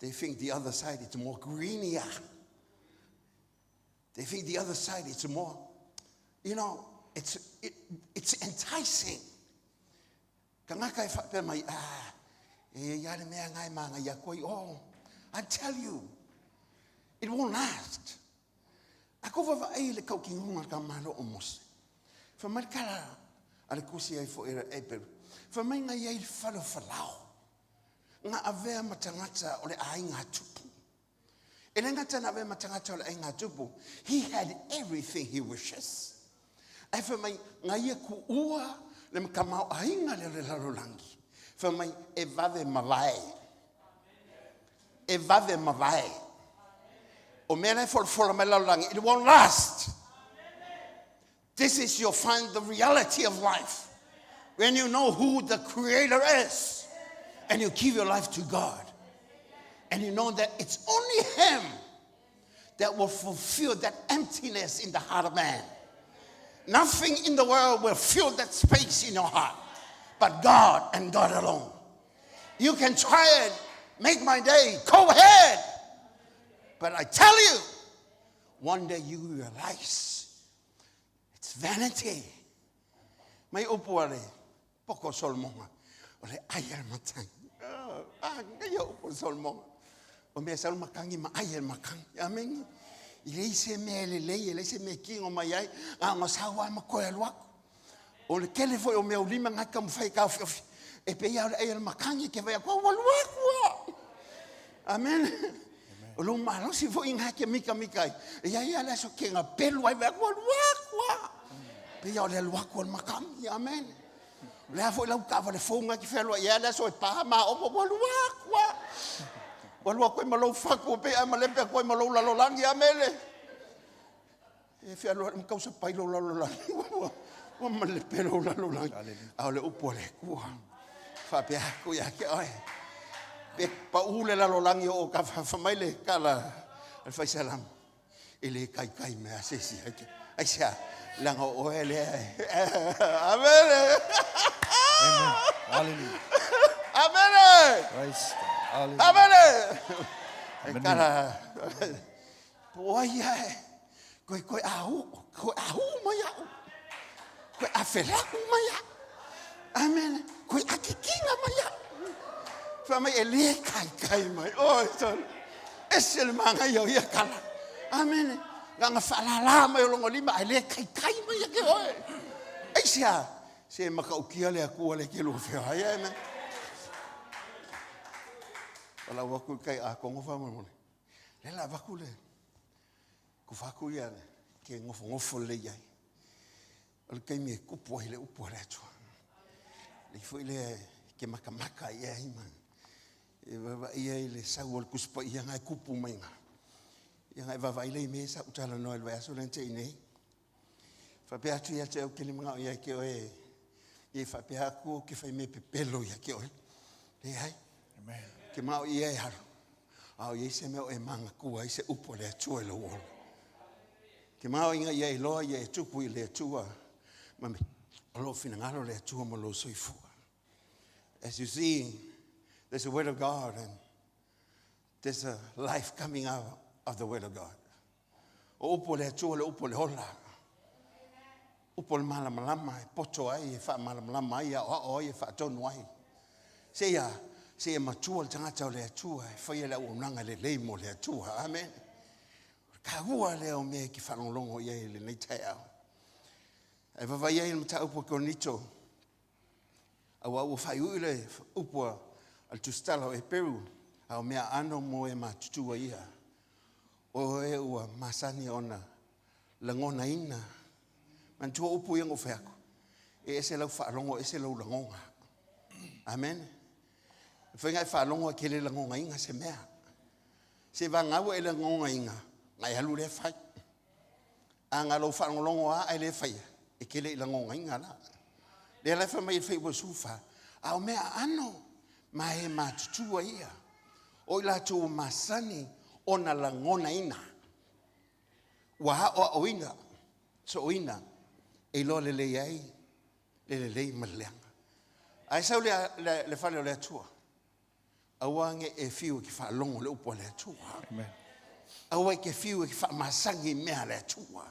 they think the other side is more greenier. They think the other side is more, you know, it's, it, it's enticing. Tagata e faapea mai, ah, e ia le mea ngai manga ia koi, oh, I tell you, it won't last. A ko vavaai le kaukinoga ka malo o Mose. Fa mai le kala a le kusi ai fo era Abel. Fa mai ngai ai le fale o Falao. Nga avea ma tagata o le aiga tupu. E le gata na avea ma tagata o le aiga tupu. He had everything he wishes. Ae fai mai, ngai ia kuua le tamaoaiga lea o le lalolagi. Fai mai, e vave mavae. E vave mavae. O mea la e folafola mai lalolagi, it won't last. This is you'll find the reality of life. When you know who the Creator is and you give your life to God and you know that it's only Him that will fulfill that emptiness in the heart of man. Nothing in the world will fill that space in your heart but God and God alone. You can try it, make my day, go ahead. But I tell you, one day you realize it's vanity. Mai upu a le poko o Solomona, o le ai a le matangi. Ah, ngai upu o Solomona. O mea sau matangi ma ai a le matangi. Amen. I leai se mea e lelei, e leai se mea e kino mai ai, na ona sau lava ma toe alu atu. O le tele foi o mea ulima na e taumafai e taofiofi, e pei lava o le ai a le matangi e te vaai atu, ua alu atu lava. Amen. O lou malosi foi na e te mitamita ai, e i ai lava le aso e te gapelu ai, vaai atu, ua alu atu lava. Pei lava o le alu atu o le matangi. Amen. O le a foi lau taavale fou na e te fealuai ai le aso e pa ma aoga, ua alu atu lava. Ua alu atu ai ma lou fatu, pei a malepe atu ai ma lou lalolagi. Amene. E fealuai ma tausapai lou lalolagi. Ua malepe lou lalolagi. A o le upu a le Atua. Faapea atu ia te oe. Pe pau le lalolagi o ka fai mai le tala a le Faisalamo. E le kaikai mea se isi. Aisea, leaga o oe lea. Amene. Amen. Hallelujah. Amene. Praise God. Hallelujah. Amene. E kala. Po ai ae. Koe koe au, koe au mai au. Koe awheraku mai au. Amen. Koe akikinga mai au. Wha mai e le kai kai mai. Oi, tonu. Ese le māngai o ia kala. Amen. Nganga whaalala mai o longo lima, ai le kai kai mai a ke oe. Aisea, se makaukia le akua le ke lua whia ai, amen. O lau aku i kai a kongo wha mole. Le la vaku le, ku whaku ia le, ke ngofo ngofo le iai. O le taimi e kupu ai le upu a le Atua. Le foi le ke makamaka i ai ma e vaavaai ai i le sau o le Tusi Paia na e tupu mai iina. Ia na e vaavaai lea i mea ia sa ou talanoa i le vaiaso lea na tea nei. Faapea atu ia te au ke le manao ia te oe ia faapea atu ou te fai mea pepelo ia te oe. Leai. Amen. Ke manao ia e alu. A o i ai se mea o e manatua ai se upu a le Atua i lou ola. Ke manao ina ia iloa ia e tupu i le Atua ma me o lou finagalo le Atua ma lou soifua. As you see, there's a word of God and there's a life coming out of the word of God. O upu o le Atua le upu o le ola. Upu o le malamalama e poto ai, e faamalamalama ai, e aoao ai, e faatonu ai. Seia, seia matua le tagata o le Atua e faia le auaunaga lelei mo le Atua. Amen. O le taua lea o mea e te faalogologo i ai i lenei taeao. Ae vaavaai ai i le mataupu a Korinito, Auā ua faaiuiu le upu a le tusitala o Eperu, a o mea aano mo e matutua ia. O oe ua masani ona lagonaina. Manatua upu ia na ou fai atu, e ese lau faalogo, ese lou lagona. Amen. E fai na e faalogo e te le lagonaina se mea. Se vagau ua e lagonaina, na e alu lea fai. A na lou faalogologo lava ae le faia, e te le i lagonaina la. Lea la e fai mai e fai ua sufa, a o mea aano ma e matutua ia. O i latou ua masani ona lagonaina, ua aoaoina, sooina, e iloa lelei ai le lelei ma le leaga. Ae sau le, le, le fale o le Atua, Aua ne e fiu e te faalogo i le upu a le Atua. Amen. Aua e te fiu e te faamasani i mea a le Atua.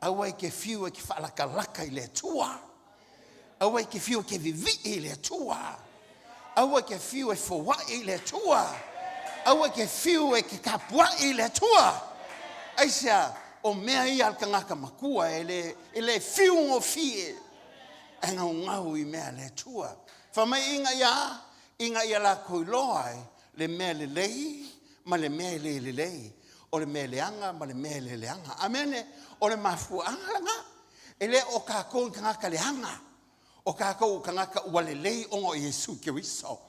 Aua e te fiu e te faalakalaka i le Atua. Aua e te fiu e te vivii i le Atua. Aua e te fiu e foai i le Atua. Aua e te fiu e te tapuai i le Atua. Aisea, o mea ia a le tagata matua e le, e le fiu gofie ae gaugau i mea a le Atua. Fai mai ina ia a? Ina ia latou iloa ai le mea lelei ma le mea e le lelei, o le mea leaga ma le mea e le leaga. Amene. O le mafuaaga lena. E le o tatou ni tagata leaga. O tatou o tagata ua lelei ona o Iesu Keriso.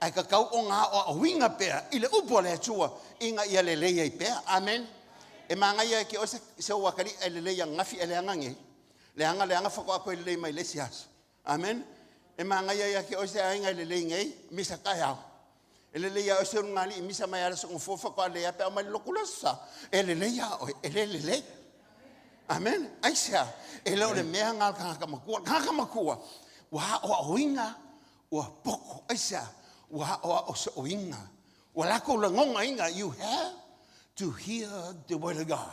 Ae tatau ona aoaoina pea i le upu a le Atua ina ia lelei ai pea. Amene. E manaia e te oe se ou atalii e lelei ananafi ae leaga nei. Leaga, leaga faatoa toe lelei mai le isi aso. Amen. E manaia ia te oe se aiga e lelei nei, misa taeao. E lelei ia oe se ulugalii misa mai ala sogofoa faatoa lelei lava pe a omai le lotu le Aso Sa. E lelei ia oe, e le lelei. Amen. Aisea? E le o le mea lena a le tagata matua. Le tagata matua, ua aoaoina, ua poto. Aisea? Ua aoao sooina. Ua latou lagonaina, you have to hear the word of God.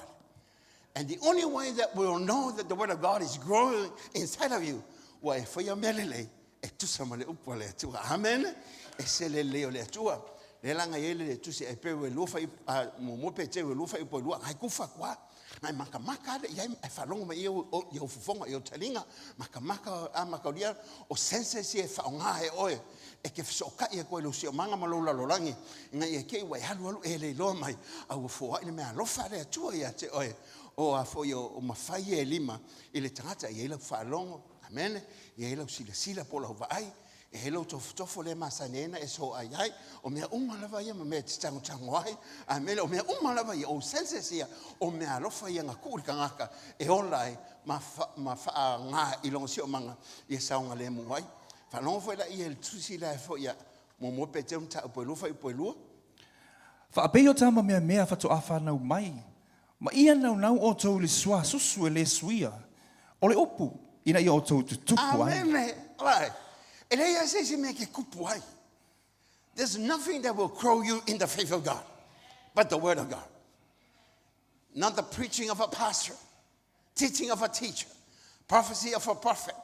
And the only way that we will know that the word of God is growing inside of you, ua e faia mea lelei, e tusa ma le upu a le Atua. Amen. E se lelei o le Atua. Lea la na i ai le tusi a Eperu e lua fai, a, muamua Peteru e lua fuaiupu e lua, ngai kufa atu a, ngai makamaka ale i ai, e faalogo mai ia i au fofoga, i au taliga, makamaka a makaulia, o senses ia e faaaoga e oe, e te fesootai atu ai i lou siomaga ma lou lalolagi, ina ia te i ua e alualu e le iloa mai, a ua foai le meaalofa a le Atua ia te oe, o a foi o mafai ia e lima i le tagata, e i ai lau faalogo, amene, e i ai lau silasila po o lau vaai, e i ai lou tofotofo lea e masani ai ona e soai ai, o mea uma lava ia ma mea e te tagotago ai, amene, o mea uma lava ia, o senses ia, o meaalofa ia na tuu i le tagata e ola ai ma, ma faaaoga i lona siomaga ia saogalemu ai. Faalogo foi laia i le tusi lea foi a Muamua Peteru mataupu e lua fuaiupu e lua. Faapei o tama meamea faatoa fanau mai, ma ia naunau outou i le suasusu e le suia o le upu, ina ia outou tutupu ai. Amene! Right. E leai lava se isi mea e te kupu ai. There's nothing that will grow you in the faith of God but the word of God. Not the preaching of a pastor, teaching of a teacher, prophecy of a prophet.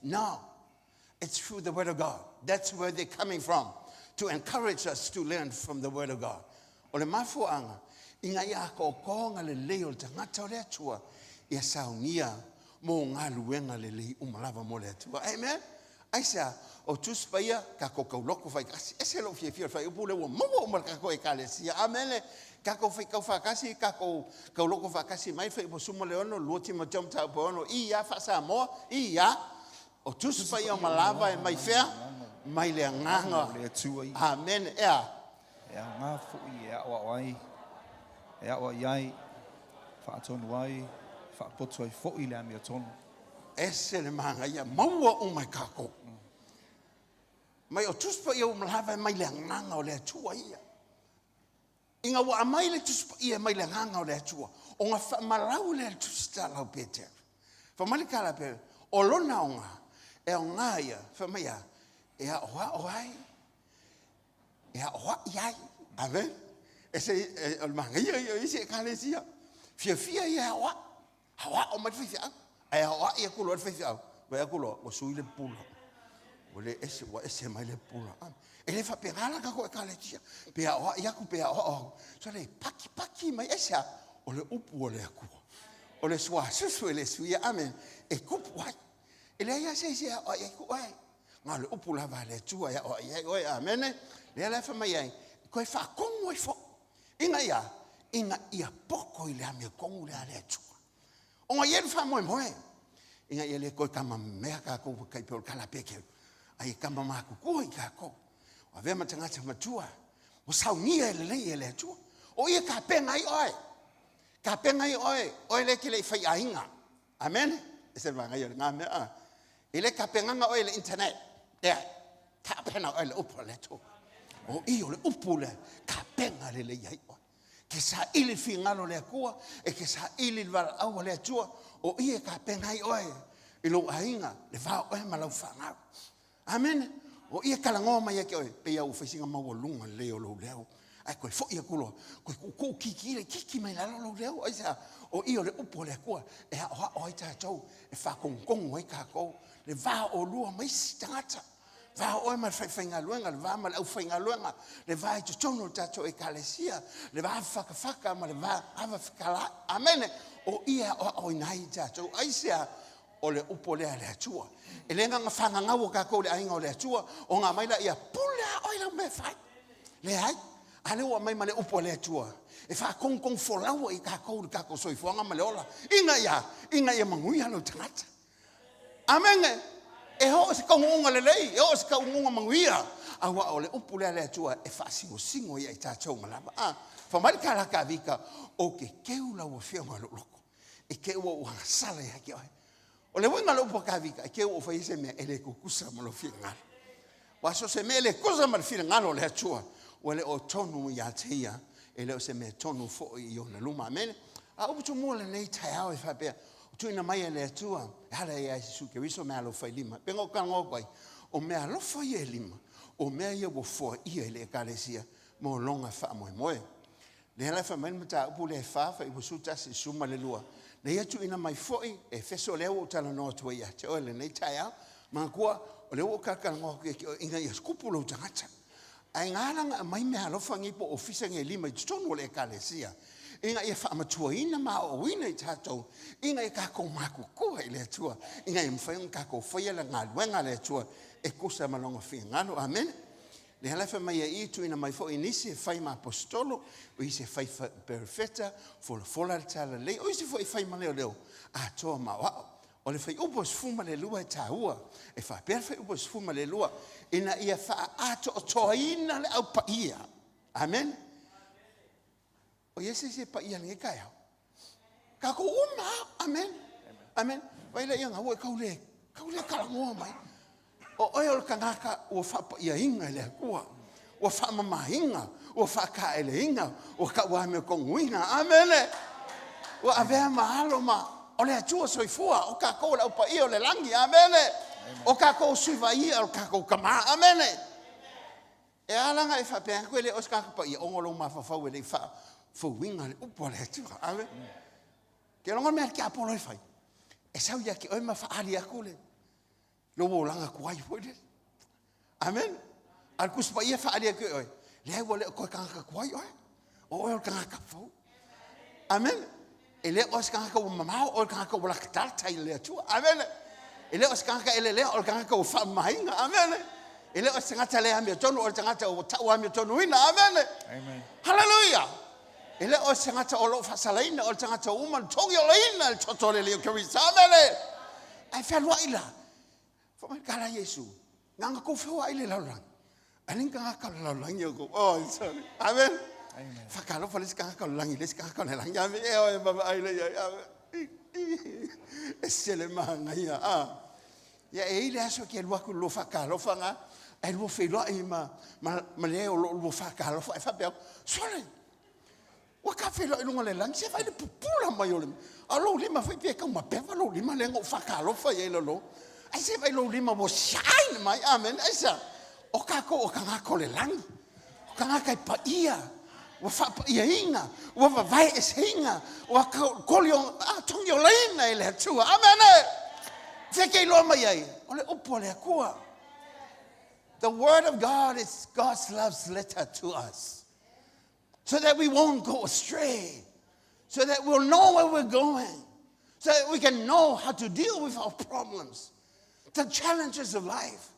No. It's through the Word of God. That's where they're coming from, to encourage us to learn from the Word of God. O le mafuaaga, ina ia atoatoa lelei o le tagata o le Atua, ia saunia mo galuega lelei uma lava mo le Atua. Amen. Aisea, o Tusi Paia, tatou tauloko faitasi. Ese lou fiafia o le faaiupu lea ua maua uma e le tatou Ekalesia. Amene. Tatou faitau faatasi, tatou tauloko faatasi mai Fuaiupu 16, 2 Timoteo mataupu e 6, i a faa-Samoa, i a. O Tusi Paia o Malava e mai fea? Mai le agaga o le Atua ia. Amene. Ea. E aoga foi e aoao ai, e aoai ai, faatonu ai, faapoto ai foi le amiotonu. Ese le manaia, maua uma e kākou. Mai o Tusi Paia uma lava e mai le agaga o le Atua ia. Ina ua aumai le Tusi Paia mai le agaga o le Atua, ona faamalau lea le Tusi Tala o Peteru. Fai mai le tala a Peteru, o lona aoga, e aoga ia, fai mai a, e aoao ai, e aoai ai. Amen. E se, e, o le manaia ia o isi ekalesia. Fiafia ia e aoai. Aoao mai le faifeau. Ae aoai atu loa le faifeau, vaai atu loa, ua sui le pula. Ua le ese, ua ese mai le pula. E le faapena la tatou ekalesia. Pe aoai atu, pe aoao atu. So le paki paki mai ese a, o le upu a le Atua. O le suasusu e le suia, amen, e tupu ai. E leai lava se isi e aoai ai oe. Na o le upu lava a le Atua e aoai ai oe, amene. Lea la e fai mai ai, toe faatonu ai foi. Ina ia, ina ia poto i le amiotonu lea a le Atua. Ona e i ai le faamoemoe, ina ia le toe tama mea tatou ua tai pei o le tala a Peteru, a ia tama matutua i tatou. Ua avea ma tagata matua, ua saunia e lelei e le Atua. O ia tapena ai oe, tapena ai oe, oe lea e te le i faiaiga. Amene? E se manaia o lena mea. A. E le tapenaga oe i le internet. Leai. Tapena oe i le upu a le Atua. O i o le upu lea, tapena lelei ai oe. Ke saili le finagalo o le Atua, e ke saili le valaau a le Atua, o i e tapena ai oe i lou aiga, le va o oe ma lau fanau. Amene. O ia talanoa mai ia te oe, pei lava ua fai sina maualuga lelei o lou leo. Ae toe foi atu loa, toe tuutuu kiki laitiiti mai lalo lou leo. Aisea? O i o le upu a le Atua e aoao ai tatou, e faatonutonu ai tatou, le va o oulua ma isi tagata. Va o oe ma le faifaigaluega, le va ma le aufaigaluega, le va i totonu o le tatou ekalesia, le va fatafata ma le va avafetalai. Amene. O i e aoaoina ai tatou. Aisea? O le upu lea a le Atua. E le agaga fagagau o tatou i le aiga o le Atua, ona aumai laia, pule a oe lau mea e fai. Leai, a lea ua aumai ma le upu a le Atua, e faatonutonu folau ai tatou i le tatou soifuaga ma le ola, ina ia, ina ia manuia lou tagata. Amene. E oo se taunuuga lelei, e oo se taunuuga manuia, aua o le upu lea a le Atua e faasingosino ia i tatou uma lava. A, fai mai le tala a Tavita, ou te teu lau afioga i lou loto. E te ua ou agasala ia te oe. O le uiga o le upu a Tavita, e te ua ou faia se mea e le tutusa ma lou finagalo. Aua so o se mea e le tusa ma le finagalo o le Atua, ua le o tonu ia te ia, e le o se mea tonu foi i ona luma. Amene. A upu tumua lenei taeao e faapea, o tuuina mai e le Atua, e ala ia Iesu Keriso meaalofa e lima. Pei ona ou talanoa atu ai, o meaalofa ia e lima, o mea ia ua foaia i le Ekalesia mo lona faamoemoe. Lea la e fai mai le mataupu lea e 4, fuaiupu 11, 12, na ia tuuina mai foi e Efeso lea ua ou talanoa atu ai ia te oe i lenei taeao. Manatua, o lea ua ou talatalanoa atu ia te oe ina ia tupu lou tagata. Ae na ala ona aumai meaalofa nei po o ofisa nei e lima i totonu o le Ekalesia, ina ia faamatuaina ma aoaoina i tatou, ina ia tatou matutua i le Atua, ina ia mafai ona tatou faia le galuega a le Atua e tusa ma Lona finagalo. Amene. Lea la e fai mai ai i, tuuina mai foi nisi e fai ma aposetolo, o isi e fai perofeta, folafola le talalelei, o isi foi e fai ma leoleo, atoa ma aoao. O le fuaiupu e 12 e taua, e faapea le fuaiupu e 12, ina ia faaatoatoaina le au paia. Amene. O i ai se isi e paia i lenei taeao? Tatou uma lava. Amene. Amene. Vaai laia ua e tau le, tau le talanoa mai. O oe o le tagata ua faapaiaina e le Atua, ua faamamaina, ua faataeleina, ua tauamiotonuina. Amene. Ua avea ma alo ma o le Atua soifua, o tatou o le au paia o le lagi. Amene. O tatou o sui vaaia o le tatou Tama. Amene. E ala ona e faapea atu e le o se tagata paia ona o lou mafaufau e le i faafouina le upu a le Atua. Amene. Ke logo mea le tiapolo e fai, e sau ia te oe ma faaali atu le lou olaga tuai foi lele. Amene. A le Tusi Paia e faaali atu i oe, leai ua le o toe tagata tuai oe. O oe o le tagata fou. Amene. E le o se tagata ua mamao, o le tagata ua latalata i le Atua. Amene. E le o se tagata elelea, o le tagata ua faamamaina. Amene. E le o se tagata le amiotonu, o le tagata ua tau amiotonuina. Amene. Amen. Haleluia. E le o se tagata o lo o faasalaina, o le tagata ua uma ona togi olaina i le toto o le Alii o Keriso. Amene. Ae fealuai la. Fai mai le tala a Iesu. Na ona kou feoai i le lalolagi, ae leai ni tagata o le lalolagi o kou. Oh, sorry. Amen. Amen. Faatalofa le isi tagata o le lagi, le isi tagata o le lagi. Amen. E oe vaavaai lea i ai. Amen. Ese le manaia. Ah. Ia e i ai le aso e te alu atu i le lua faatalofa na, ae lua feiloai ma, ma, ma le o lo o lua faatalofa, e faapea atu, sole, Ua ta feiloai i luga o le lagi, se vaai le pupula mai o le... A o lou lima foi pei e taumapeva lou lima lea na ou faatalofa i ai lalo. Ai se vaai lou lima ua shine mai, amen. Aisea? O tatou o tagata o le lagi, o tagata e paia, ua faapaiaina, ua vavae eseina, ua koli o, a, togi olaina e le Atua. Amene! Fea e te iloa mai ai? O le upu a le Atua. The word of God is God's love's letter to us. So that we won't go astray, so that we'll know where we're going, so that we can know how to deal with our problems, the challenges of life.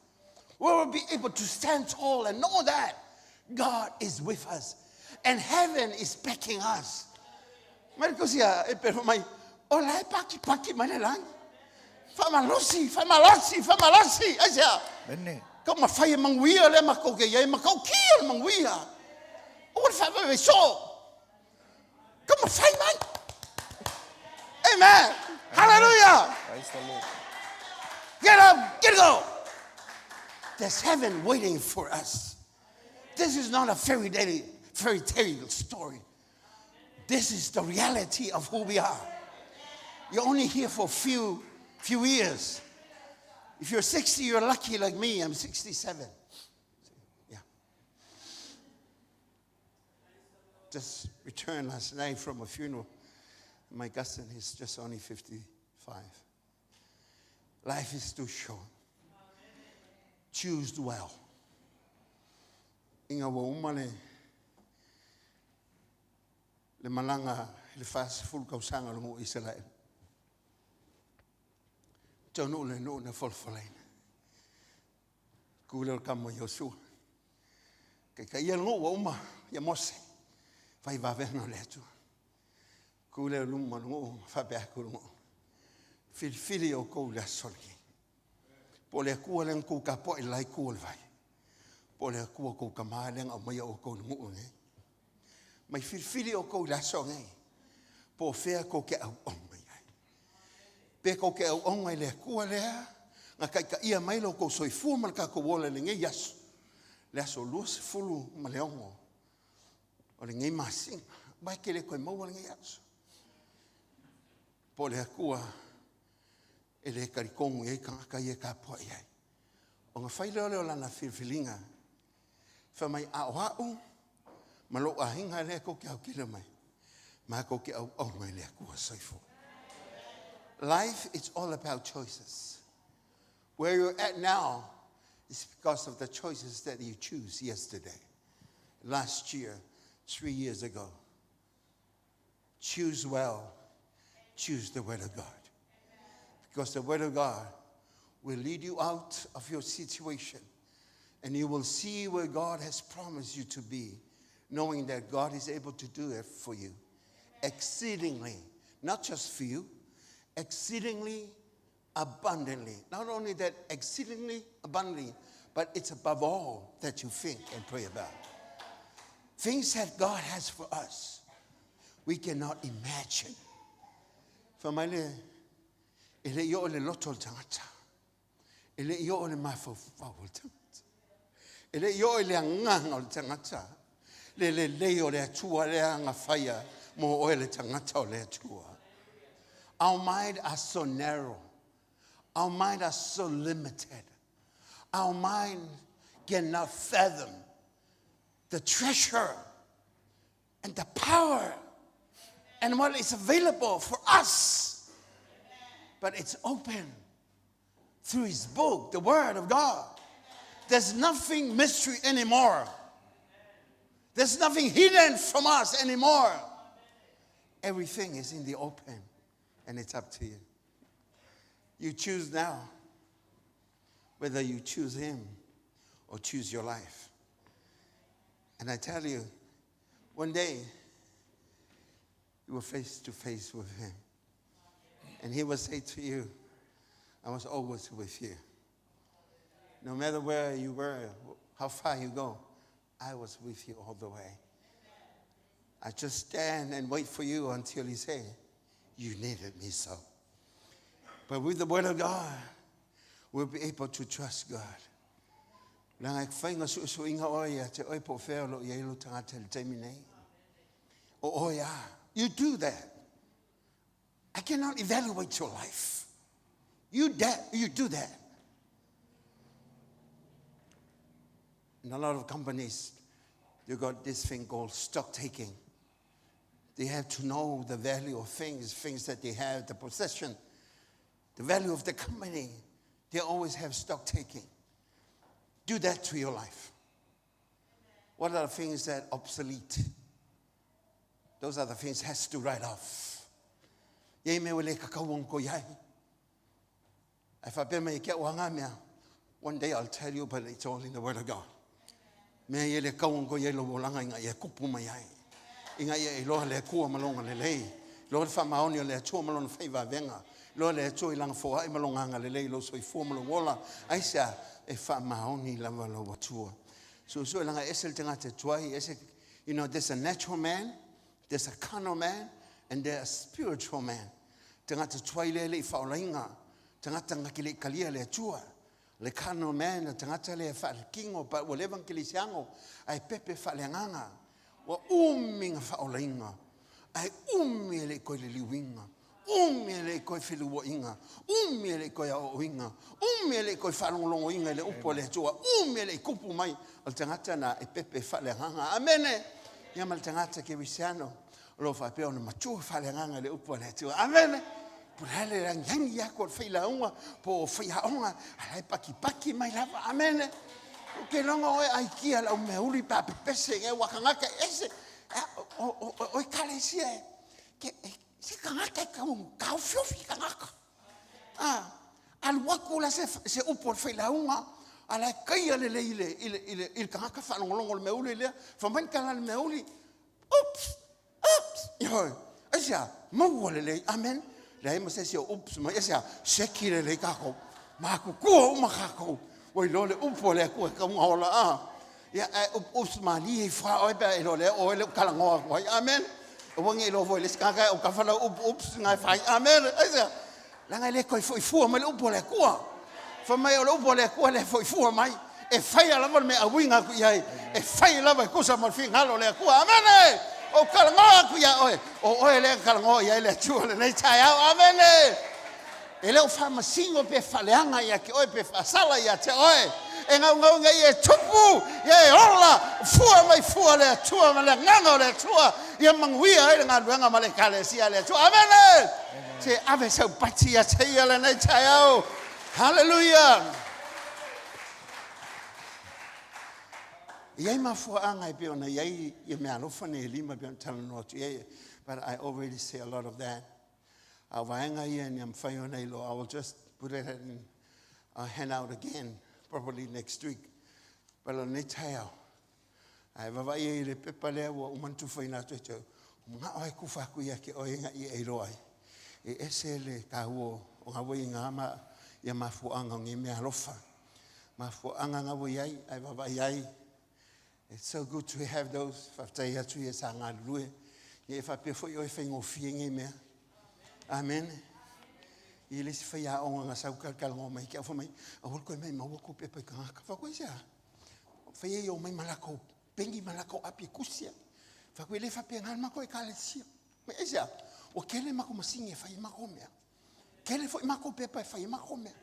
We will be able to stand tall and know that God is with us and heaven is backing us. Mai le tusi a Eperu mai, o la e pakipaki mai le lagi. Faamalosi, faamalosi, faamalosi. Aisea? Mene. Taumafai e manuia lea matou te i ai, matautia le manuia. Aua le faavaivai soo. Taumafai mai. Amen. Hallelujah. Praise the Lord. Get up, get go. There's heaven waiting for us. This is not a fairy tale, fairy tale story. This is the reality of who we are. You're only here for a few, few years. If you're 60, you're lucky like me. I'm 67. Yeah. Just returned last night from a funeral. My cousin is just only 55. Life is too short. Choose well. Ina ua uma le, le malaga i le 40 tausaga o le nuu o Isaraelu. Taunuu le nuu na folafolaina. Tu lea o le tama o Iosua. Taitaia le nuu ua uma ia Mose. Fai vavega o le Atua. Tu lea o luma o le nuu ma faapea atu le nuu. Filifili outou i le aso lenei. Po o le Atua lea na tou tapuai i le la itu o le vai. Po o le Atua o tou tama lea na aumaia outou i le nuu lenei. Mai filifili outou i le aso nei, po o fea tou te auauna i ai. Pe tou te auauna i le Atua lea na taitaia mai lo outou soifua ma le tatou ola i lenei aso, le aso 26 o lenei masina, aua e te le toe maua lenei aso. Po o le Atua e le talitonu i ai tagata ia e tapuai ai. Ona fai lea o le o lana filifiliga, fai mai, a o au ma lou aiga lea tou te autilo mai, matou te auauna i le Atua soifua. Life is all about choices. Where you're at now is because of the choices that you choose yesterday, last year, 3 years ago. Choose well. Choose the Word of God. Because the Word of God will lead you out of your situation and you will see where God has promised you to be, knowing that God is able to do it for you. Exceedingly, not just for you, exceedingly abundantly. Not only that, exceedingly abundantly, but it's above all that you think and pray about. Things that God has for us, we cannot imagine. Fai mai le, e le i oo i le loto o le tagata. E le i oo i le mafaufau o le tagata. E le i oo i le agaga o le tagata. Le lelei o le Atua lea na faia mo oe le tagata o le Atua. Our mind are so narrow. Our mind are so limited. Our mind cannot fathom the treasure and the power and what is available for us. But it's open through His book, the Word of God. There's nothing mystery anymore. There's nothing hidden from us anymore. Everything is in the open, and it's up to you. You choose now whether you choose Him or choose your life. And I tell you, one day you will face to face with Him. And He will say to you, I was always with you. No matter where you were, how far you go, I was with you all the way. I just stand and wait for you until you say, You needed me so. But with the Word of God, we'll be able to trust God. Leaga e faiga suesuega oe ia te oe po o fea o lo o i ai lou tagata i le taimi nei. O oe a. You do that. I cannot evaluate your life. You, that, you do that. In a lot of companies, you got this thing called stock taking. They have to know the value of things, things that they have, the possession, the value of the company. They always have stock taking. Do that to your life. What are the things that obsolete? Those are the things has to write off. Ye me ua le kakau ko iai. Ai whapea mai ke au ngā mea. One day I'll tell you, but it's all in the Word of God. Mea ia le kau ko iai lo volanga inga ia kupu mai ai. Inga ia i loa le kua malonga le lei. Loa le whamaoni o le atua malona whaiva venga. Loa le atua i langa foai malonga anga le lei lo soifua ma lou ola. Aisea? E faamaoni lava lou Atua. Suesue leaga e ese le tagata e tuai, ese, you know, there's a natural man, there's a carnal man, and there's a spiritual man. Tagata tuai lea e le i faaolaina, tagata na ke le i kalia le Atua. Le carnal man, le tagata lea e faalekingo, but ua leva na kelisiano, ae pepe faaleagaga. Ua umi na faaolaina, ae umi e le i toe liliuina, umi e le i toe feluaina, umi e le i toe aoaoina, umi e le i toe faalogologoina i le upu a le Atua, umi e le i tupu mai o le tagata na e pepe faaleagaga. Amene! Ia ma le tagata kerisiano o lo o faapea ona matua faaleagaga i le upu a le Atua. Amene! Po o le a le agiagi aku o le failauga po o faiaoga, a la e pakipaki mai lava. Amene! Ou te iloga oe aikia lau meauli pe a pepese i ua tagata ese. O ekalesia e, ke, e, se tagata e kau, taofiofi tagata. A, alu aku la se, se upu o le failauga, a la e kaia lelei i le, i le, i le, i le tagata faalogologo o le meauli lea, fai mai le tala a le meauli, oops, Oops! Ioe. Aisea? Maua lelei. Amen. Leai ma se isi o oops mai. Aisea? Seki lelei kākou. Makutua uma kākou. Ua iloa le upu a le Atua e kauga ola. Ah. Ia, ae oops malie ifo lava oe pe a e iloa lea oe le u talanoa atu ai. Amen. Aua ne i iloa foi e le isi tagata e autafa lau oops oops na e fai. Amen. Aisea? Leaga e le toe foi fua mai le upu a le Atua. Fai mai o le upu a le Atua le foi fua mai. E faia lava le mea auina atu i ai. E fai lava e tusa ma le finagalo o le Atua. Amene! Ou talanoa atu iā oe. O oe lea e talanoa i ai le Atua lenei taeao. Amene! E le o faamasino pe faaleaga ia te oe pe faasala ia te oe. E naunau ina ia e tupu, ia e ola, fua mai fua le Atua ma le agaga o le Atua, ia manuia ai le galuega ma le Ekalesia a le Atua. Amene! Se ave sau pati ia te ia lenei taeao. Haleluia! E i ai mafuaaga e pei ona i ai ia meaalofa nei e lima e pei ona talanoa atu i ai, but I already say a lot of that. A o vaega ia ina ia mafai ona iloa, I will just put it in a handout again probably next week. But o lenei taeao, ae vaavaai ai i le pepa lea ua uma ona tufaina atu e te au, manao ai kufa atu ia te oe ina ia e iloa ai. E ese le taua o ngā wai ngā ma, ia mafuaaga o nei mea alofa. Mafuaaga ngā wai ai, ae vaavaai ai. It's so good to have those. Faafetai atu ia sa galulue. Ia e faapea foi oe faigofie nei mea. Amen. I le isi faiaoga na sau kalakalagoa mai ke au fai mai, aua le toe mai maua kou pepa i tagata. Fai atu ai se a? Fai ai o mai ma lakou peni ma lakou api e kusi ai. Fai atu e le faapena le matou ekalesia. Mai ai se a? Ua tele matou masini e fai ai matou mea. Tele foi matou pepa e fai ai matou mea.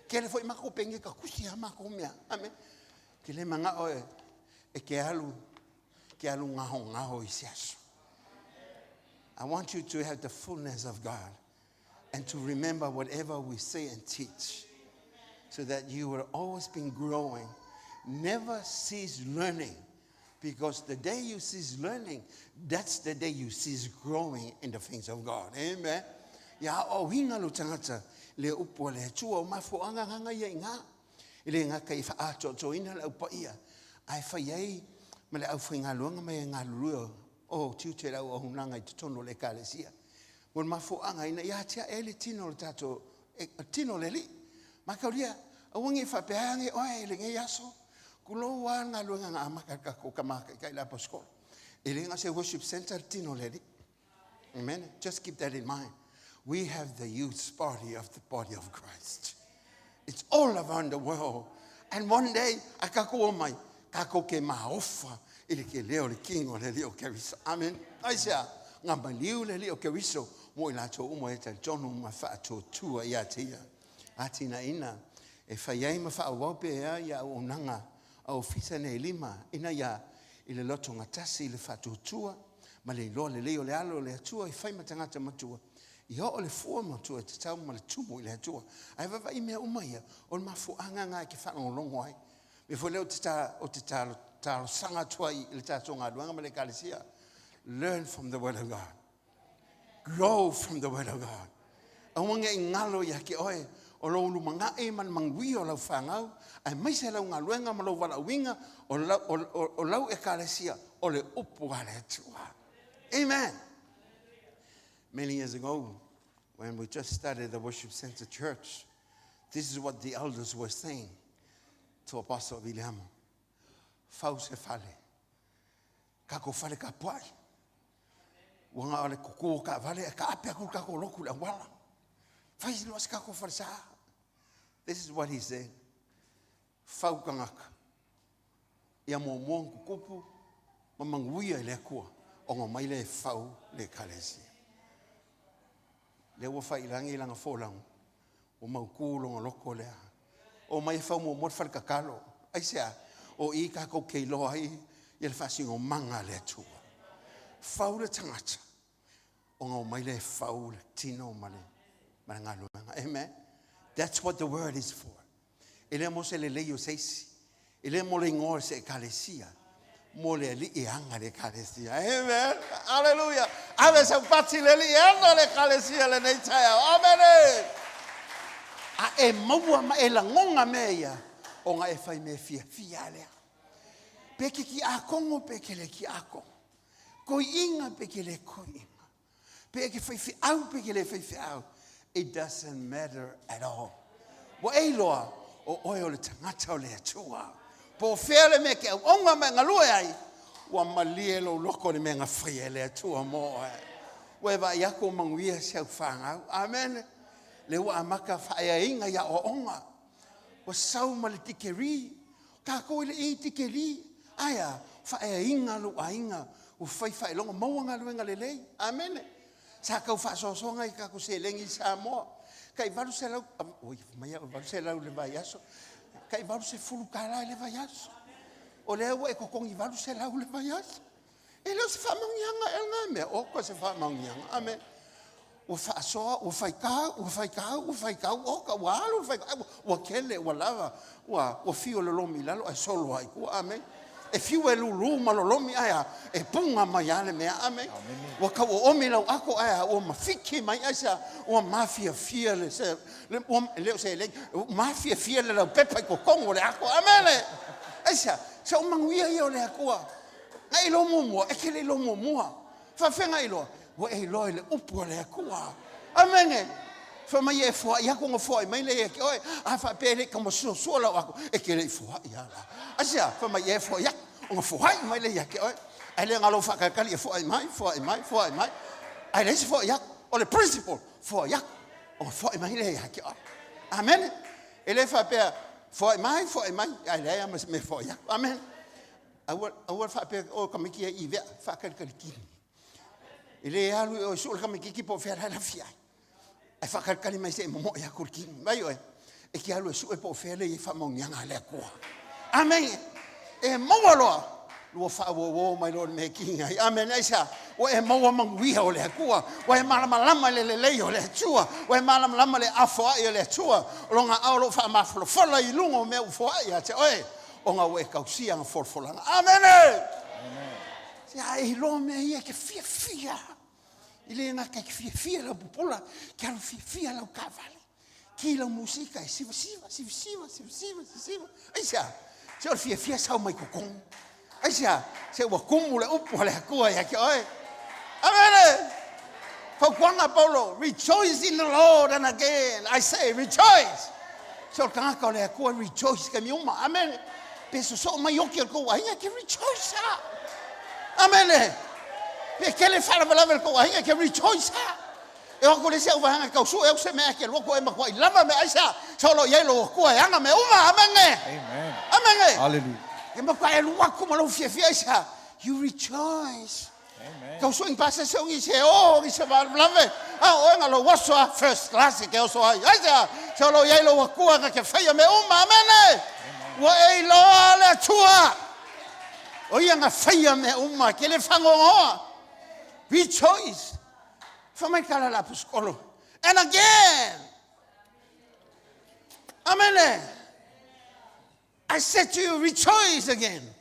Tele foi matou peni e takusi a matou mea. Amen. Ke le manao e, e ke alu, ke alu gaogaho i se aso. I want you to have the fullness of God and to remember whatever we say and teach so that you will always be growing. Never cease learning because the day you cease learning, that's the day you cease growing in the things of God. Amen. Ia aoaoina lou tagata le upu a le Atua o mafuaaga gagā ia i ngā. E le gata i whaatoatoina le au paia, ae fai ai ma le aufaigaluega mai e galulue o tiute le auaunaga i totonu o le Ekalesia. Mo le mafuaaga ina ia atiae ai le tino o le tatou, e, tino o le Alii. Mataulia, Aua ne i faapea ane oe i lenei aso, tulou lava le galuega na amata e le tatou Tama Taitai le Aposetolo. E le na o se worship center le tino o le Alii. Amen. Just keep that in mind. We have the youth body of the body of Christ. It's all around the world. And one day, a tatou omai, tatou te maofa i le tele o le tino o le Alii o Keriso. Amen. Aisea? Na maliu le Alii o Keriso mo i latou uma e talitonu ma faatuatua ia te ia. Atinaeina e fai ai ma faaauau pea ia auaunaga a ofisa nei e lima, ina ia i le lotogatasi i le faatuatua ma le iloa lelei o le alo o le Atua e fai ma tagata matua, ia oo le fua matua e tatau ma le tumu i le Atua. Ae vaavaai i mea uma ia, o le mafuaaga lena e te faalogologo ai. Mea foi lea ou te, ou te talosaga atu ai i le tatou galuega ma le Ekalesia, learn from the word of God. Grow from the word of God. Aua ne i galo ia te oe o lou lumanai ma le manuia o lau fanau, aemaise lau galuega ma lou valaauina o lau, o, o, o lau ekalesia, o le upu a le Atua. Amen. Many years ago, when we just started the Worship Center Church, this is what the elders were saying to Apostle Viliamo. Fau se fale. Kako fale kapuai. Ua na o le kuku o taavale ae taape atu le tatou lotu i le auala. Fai loa se tatou falesa. This is what he said. Fau tagata. Ia muamua ona tutupu ma manuia i le Atua ona omai lea e fau le Ekalesia. Lea ua fai i lagi lana folauga, ua mautu lona loto lea. Omai e fau muamua le fale tatalo. Aisea? O i tatou te iloa ai ia le faasinomaga a le Atua. Fau le tagata, ona omai lea e fau le tino ma le, ma le galuega. Amen. That's what the word is for. E le mo se lelei o se isi. E le mo le igoa o se ekalesia. Mo le alii e aga le ekalesia. Amen. Hallelujah. Ave sau pati le alii e aga le ekalesia lenei taeao. Amen. A e maua ma e lagona mea ia, ona e fai mea fiafia lea. Pe ke kiakono, pe ke le kiakono. Koiinga, pe ke le koiinga. Pe e ke faifeau pe ke le faifeau, it doesn't matter at all. Ua e iloa, o oe o le tagata o le Atua. Po o fea le mea ke auauna ma e galue ai, ua malie lou loko i le mea na faia e le Atua mo oe. Ua e vaai atu o manuia si au fanau. Amen. Lea ua amata faaeaina i aoaoga. Ua sau ma le tikeri. Tatou e le i tikeri. Ae a, faaeaina lou aiga, ua fai faailoga, maua galuega lelei. Amene. Sa tau faasoasoaga i tatou seleni i Samoa. Tai 800, oi, mai au e 800 i le vaiaso. Tai $80 i le vaiaso. O lea ua e totogi 800 i le vaiaso. E le o se faamanuiaga ea lena mea? Oka se faamanuiaga. Amene. Ua faasoa, ua faitau, ua faitau, ua faitau, oka, ua alu le faitau, ua tele, ua lava, ua, ua fiu e lolomi i lalo ae solo lava i tua. Amene. E fiu e lulu ma lolomi ae a, e puga mai lava le mea. Amene. Ua tau oomi lau ato ae a, ua mafiki mai, aisea? Ua mafiafia le, se, le, ua, e le o seleni, ua mafiafia le laupepa i totonu o le ato. Amene. Aisea? Se o manuia ia o le Atua. Na e iloa muamua, e te le iloa muamua. Faafeagai loa, ua e iloa i le upu a le Atua. Amene. Fai mai e foai aku ona foai mai lea ia te oe. A faapea e le i taumasuasua lau aku, e te le i foai lava la. Aisea? Fai mai e foai aku ona foai mai lea ia te oe. Ae le na o lou faatalitali e foai mai, foai mai, foai mai. Ae leai se foai aku. O le principle, foai aku ona foai mai lea ia te oe. Amene. E le faapea, foai mai, foai mai, ae leai lava ma se mea e foai aku. Amene. Aua, aua le faapea, o tamaiti ia i vea, faatalitali kini. E le alu i o e sue le tamaititi po o fea la e lafi ai. Ae faatalitali mai se i momoe atu le kini. Vai oe, e te alu e sue po o fea le i ai faamaoniaga a le Atua. Amene. E maua loa, lua faauouo mai loa i le mea e kini ai. Amene. Aisea? Ua e maua manuia o le Atua. Ua e malamalama i le lelei o le Atua. Ua e malamalama i le afoai o le Atua. O lona ao o lo o faamafolafola i luga o mea ua foai ia te oe. Ona ua e tausia ana folafolaga. Amene! Se a e iloa mea ia e te fiafia. I le gata e te fiafia lau pupula, ke alu fiafia lau taavale. Ki lau musika e sivasiva, sivasiva, sivasiva, sivasiva. Aisea? Se o le fiafia sau mai totonu. Aisea? Se ua tumu le upu a le Atua ia te oe. Amene! Fautuaga a Paulo, rejoice in the Lord and again I say rejoice. Se o le tagata o le Atua e rejoice i taimi uma. Amene. Pe sosoo mai oki o le tou aiga e te rejoice lava. Amene. Pe tele faalavelave o le tou aiga e te rejoice lava. E o atu le isi au vaega e tau sue au se mea e te alu atu e matuai lava mea aisea sa o lo o i ai lou Atua e ana mea uma. Amene. Amene. Hallelujah. E matuai alu atu ma lou fiafia aisea. You rejoice. Tau sui pasese o ni se o ni se valavelave a o oe na lou oso a first class e te oso ai. Aisea? Se o lo o i ai lou Atua na te faia mea uma. Amene. Ua e iloa le Atua. O ia na faia mea uma. Ke le fagogoa. Rejoice. Fai mai tala le aposetolo. And again. Amene. I said to you, rejoice again.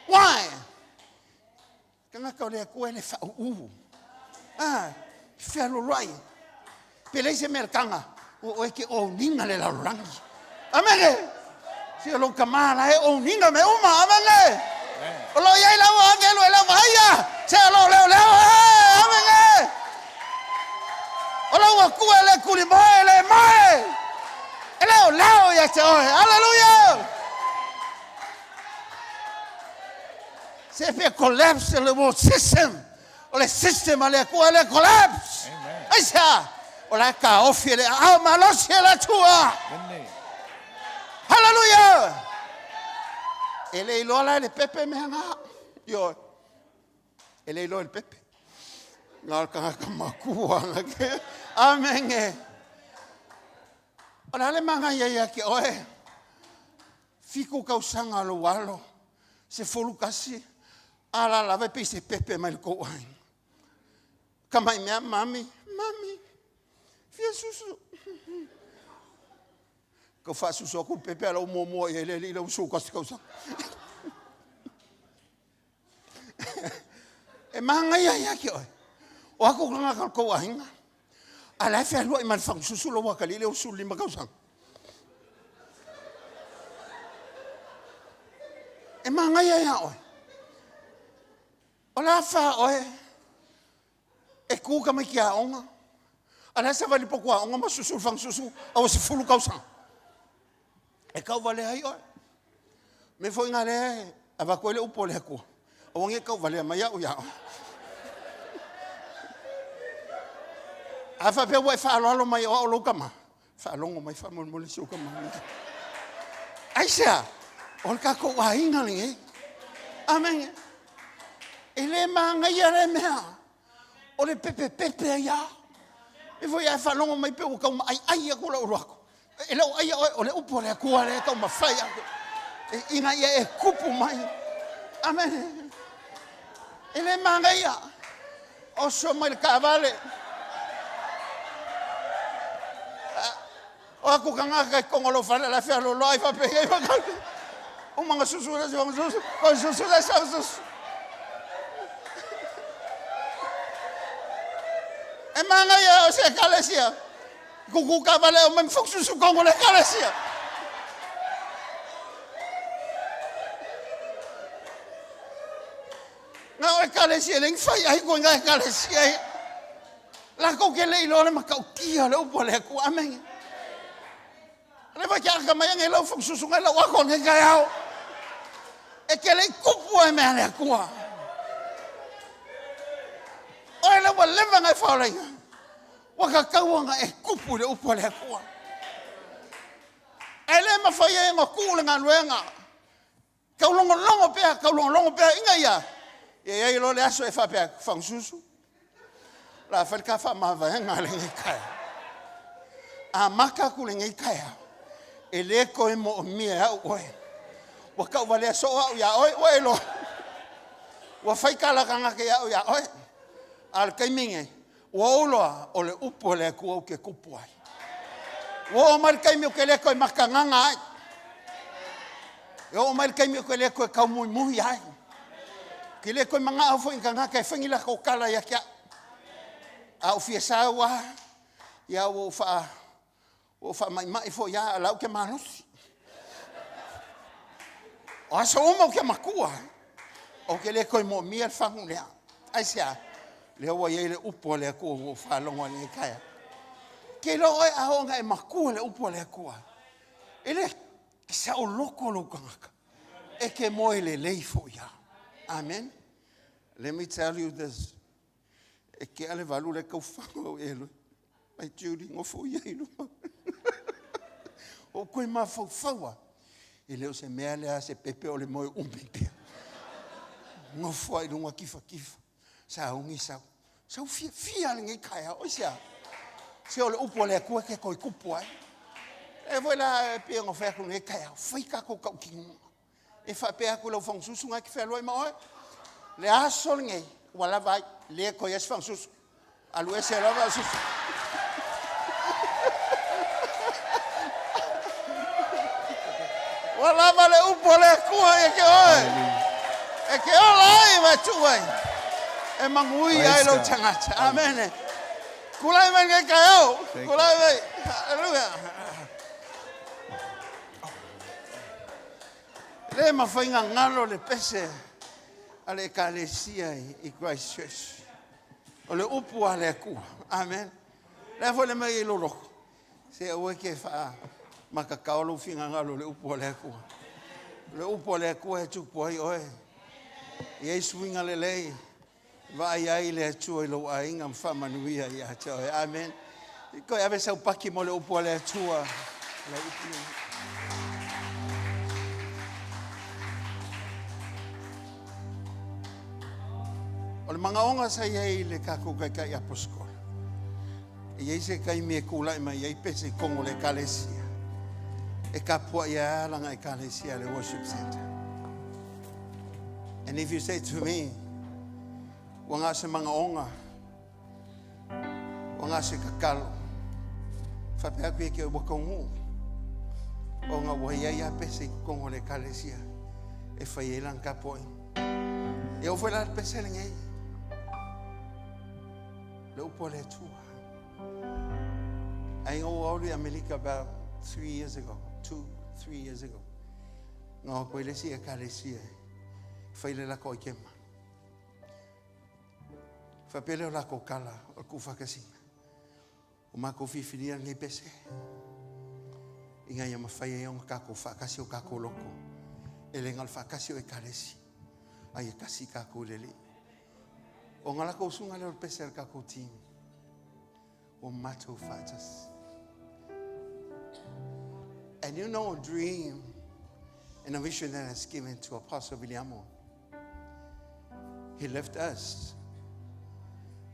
Why? Tagata o le Atua e le faauu. Ah, fealoloai. Pe leai se mea le taga, o oe ke ouniga le lalolagi. Amene. Se o lou tama la e ouniga mea uma. Amene. O lo o i ai lau agelu e lau vaaia, se o lo o leoleo e. Amene. O lau Atua e le kulimoe, e le moe. E leoleo ia te oe. Aleluia. Se pe collapse le world system. O le system a le Atua e le collapse. Aisea? O la e taofi e le aao malosi e le Atua. Hallelujah! E le iloa la e le pepe mea na. Ioe. E le iloa e le pepe. Na o le tagata makua na ke. Amene. O le a le magaia ia te oe? 7 tausaga lou alo, 11, a la lava e pei se pepe mai le tou aiga. Tamai mea, mami, mami, fia susu. Tau faasusu atu le pepe a lau muamua i ai le alii lau 11 tausaga. E magaia ia te oe. O aku tagata o le tou aiga. A la e fealuai ma le fagususu lou atalii lea ua 15 tausaga. E magaia ia oe. O le a fa oe e tu tamaiti aoga, a la e savali potu aoga ma susu le fagususu a ua 10 tausaga. E tauvalea ai oe. Mea foi na lea e avatu ai le upu a le Atua, aua ne i tauvalea mai au ia oe. A faapea ua e faaaloalo mai o au lou tama, faalogo mai faamolemole si ou tama. Aisea? O le tatou aiga lenei. Amene. E le magaia le mea. O le pepepepe ai a. E foi ae faalogo mai pe ua tau maaiai atu lau alu atu. E le o aia oe, o le upu a le Atua lea e taumafai atu ina ia e kupu mai. Amene. E le manaia. Oso mai le taavale. O aku tagata i totonu o lou fale la e fealoloai faapea i ai. Uma na susu le isi susu, toe susu le isi susu. E manaia o se ekalesia. Kuku kavale o mai fukususu kongo le ekalesia. Na o ekalesia le fai ai ko nga ekalesia ai. La ko ke le iloa le matautia le upu a le Atua. Amene. Le vai ke aka mai ngai lau fukususu ngai lau ako ngai kai ao. E ke le kupu ai mea le Atua. Oe le ua leva ngai faolainga. Ua tatau ona e kupu i le upu a le Atua. Ae le mafai ai ona tuu le galuega. Taulogologo pea, taulogologo pea, ina ia, ia i ai loa le aso e faapea, Fagususu, la fai le ta faamavaega lenei taeao. Amata atu lenei taeao, e le toe moomia e au oe. Ua tauvalea soo au iā oe, ua e iloa. Ua fai tala tagata i au iā oe. A o le taimi lenei, Ua ou iloa, o le upu a le Atua ou te kupu ai. Ua oo mai le taimi ou te le toe makagaga ai. E oo mai le taimi ou te le toe taumuimuhi ai. Ou te le toe manao foi i tagata e fai ni latou tala ia te au. A ou fia sau lava, ia ua ou faa Ua ou faamaimai foi lava, a o la ou te malosi. O aso uma ou te matua, ou te le toe moomia le fagu lea. Aisea? Lea ua i ai le upu a le Atua ua ou faalogo ai i lenei taeao. Ke iloa oe a oo ina e matua le upu a le Atua. E le saoloko lou tagata, e te moe lelei foi lava. Amen. Let me tell you this. E tea le 8 la e tau fagu au e alu. Mai Judy, nofo ia i luma. Ua ou toe mafaufau lava, e le o se mea lea a se pepe o le moe umi pea. Nofo lava i luga tifatifa, sauni sau. Sau fiafia lava lenei taeao. Aisea? Se o le upu a le Atua e te toe tupu ai. E foi la e pei ona fai atu i lenei taeao, fai tatou tautinoga. E faapea atu i lau fagasusu lena e te fealuai ma oe, le aso lenei ua lava ai, le toe i ai se fagasusu. Alu ese loa fagasusu. Ua lava le upu a le Atua ia te oe. E te ola ai ma e tuu ai. E manuia ai lou tagata. Amene. Tulai mai lenei taeao. Tulai mai. Haleluia. E le mafai ona galo le pese a le Ekalesia i Christchurch. O le upu a le Atua. Amen. O le a foi le mea e i ai lou loto, se aua e te faamakakao lou finagalo i le upu a le Atua. O le upu a le Atua e tupu ai oe. E i ai suiga lelei, vaai ai le Atua i lou aiga ma faamanuia ia te oe. Amen. Toe ave sau paki mo le upu a le Atua. Lau upu lea. O le magaoga sa i ai i le tatou Taitai Aposotola, e i ai se taimi e tulai mai ai pese i totonu o le Ekalesia, e tapuai ai lava lana Ekalesia le Worship Center. And if you say to me, ua na o se magaoga, ua na o se tatalo, faapea atu ia te oe ua taunuu, ona ua i ai lava pese i totonu o le Ekalesia e fai ai lana tapuaiga. E oo foi la le pese lenei, le upu a le Atua. Ai ua alu i Amerika about 3 years ago, 2, 3 years ago. Na o koe le isi Ekalesia e fai le lako aikema. Faapea lea o lakou tala o le tuufaatasiga. O matou filifilia lenei pese ina ia mafai ai ona tatou faatasi o tatou loto. E le na o le faatasi o Ekalesia, a ia tasi tatou i le Alii. O nga lakou usuga lea o le pese a le tatou team. Ua matou faatasi. And you know a dream and a vision that has given to Apostle Viliamo. He left us,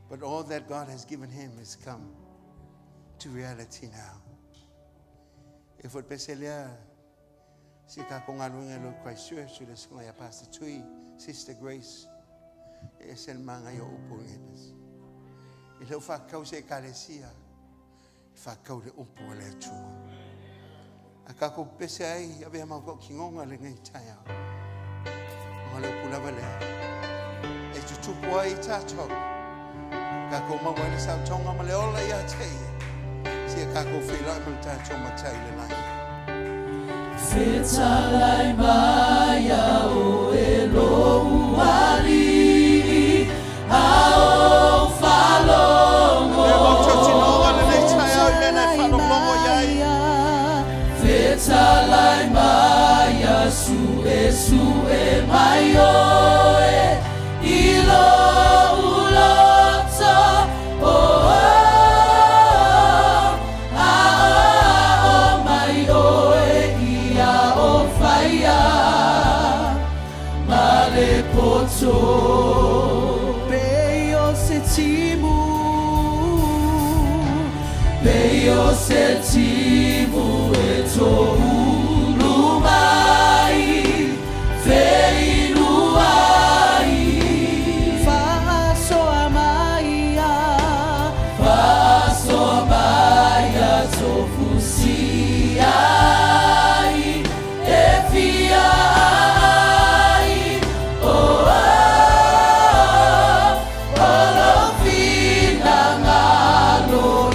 but all that God has given him has come to reality now. E foi pese lea si tatou galuega i lo Christchurch i le susuga ia Pastor Tui, Sister Grace, e ese le manaia o upu o lenei pese. E le o faakau se Ekalesia, e faakau le upu a le Atua. A tatou pese ai, avea ma tautinoga lenei taeao. O le upu lava lea. E tutupu ai i tatou. Tatou maua ai le saotoga ma le ola ia te ia. Sia tatou feiloai ma le tatou Matai i le lagi. Fetalai mai ia oe lou alii a ou faalogo. Lea mau tautinoga lenei taeao i mea na e faalogologo i ai. Fetalai mai ia suesue mai oe i lou loto. Oh, oh, aoao mai oe ia o faia ma le poto. Pei o se timu, pei o se timu e toulu mai, feiluai. Faasoa mai ia, faasoa mai ia tofusi ai, e fia ai. Oh, oh, o lou finagalo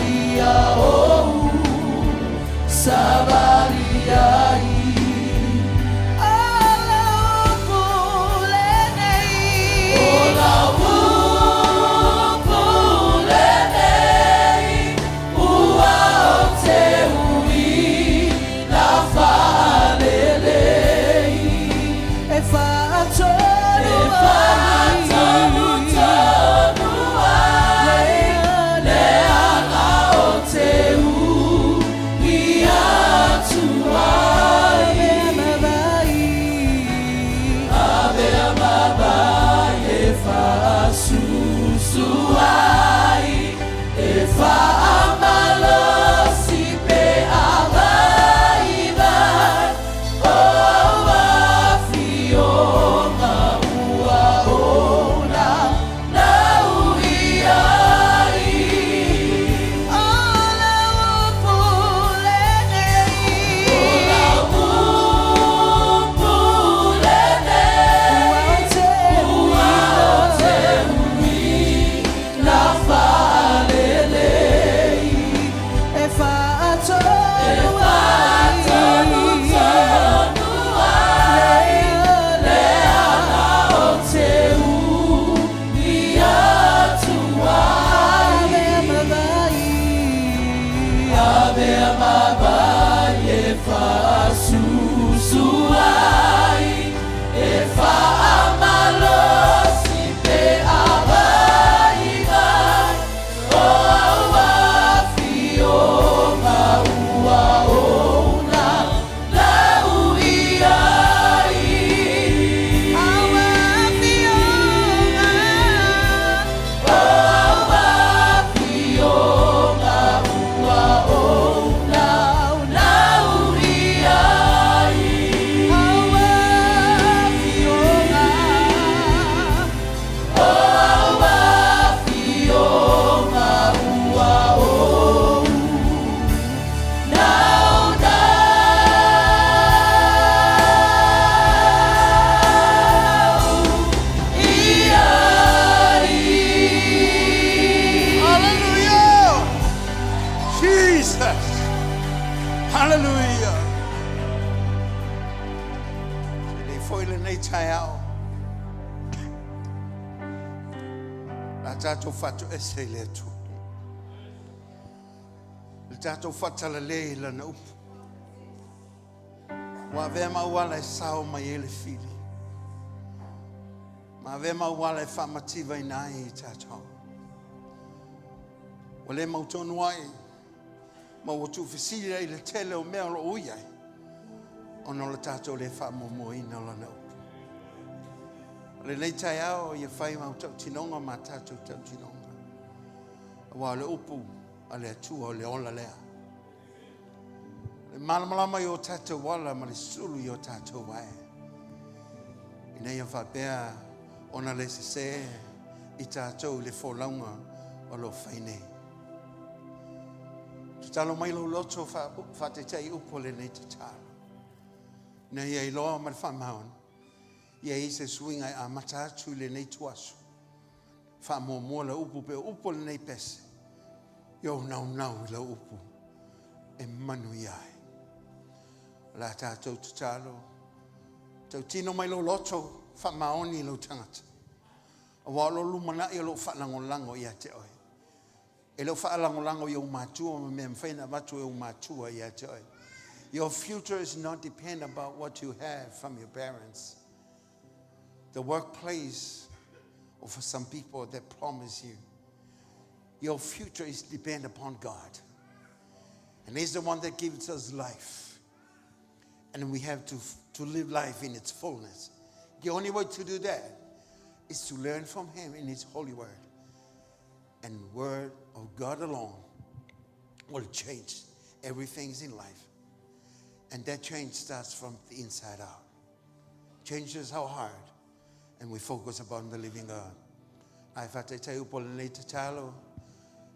ia ou savalia. foi lenei taeao. La tatou faatoese i le Atua. Le tatou faatalale i Lana upu. Ua avea ma auala e sao mai ai le fili. Ma avea ma auala e faamativaina ai i tatou. Ua le mautonu ai ma ua tuufesili ai le tele o mea o lo o ui ai ona o le tatou le faamuamuaina o Lana upu. O lenei taeao ia fai mau tautinoga ma tatou tautinoga. Aua o le upu a le Atua o le ola lea. Le malamalama i o tatou ala ma le sulu i o tatou ae. Ina ia faapea ona le sesē i tatou i le folauga o lo o fai nei. Tatalo mai lou loto faataitai upu o lenei tatalo. Ina ia iloa ma le faamaoni, ia i ai se suiga e amata atu i lenei ituaso. Faamuamua lau upu pe o upu o lenei pese, ia ou naunau i lau upu e manuia ai. O le a tatou tatalo, tautino mai lou loto, faamaoni i lou tagata. Aua o lou lumanai o lo o faalagolago ia te oe. E le o faalagolago i ou matua ma mea mafai ona avatu e ou matua ia te oe. Your future is not depend about what you have from your parents. The workplace or for some people that promise you. Your future is depend upon God. And He's the one that gives us life. And we have to live life in its fullness. The only way to do that is to learn from Him in His holy word. And word of God alone will change everything in life. And that change starts from the inside out. Changes our heart. And we focus upon the living God. Ai whātaitai upo lenei tatalo.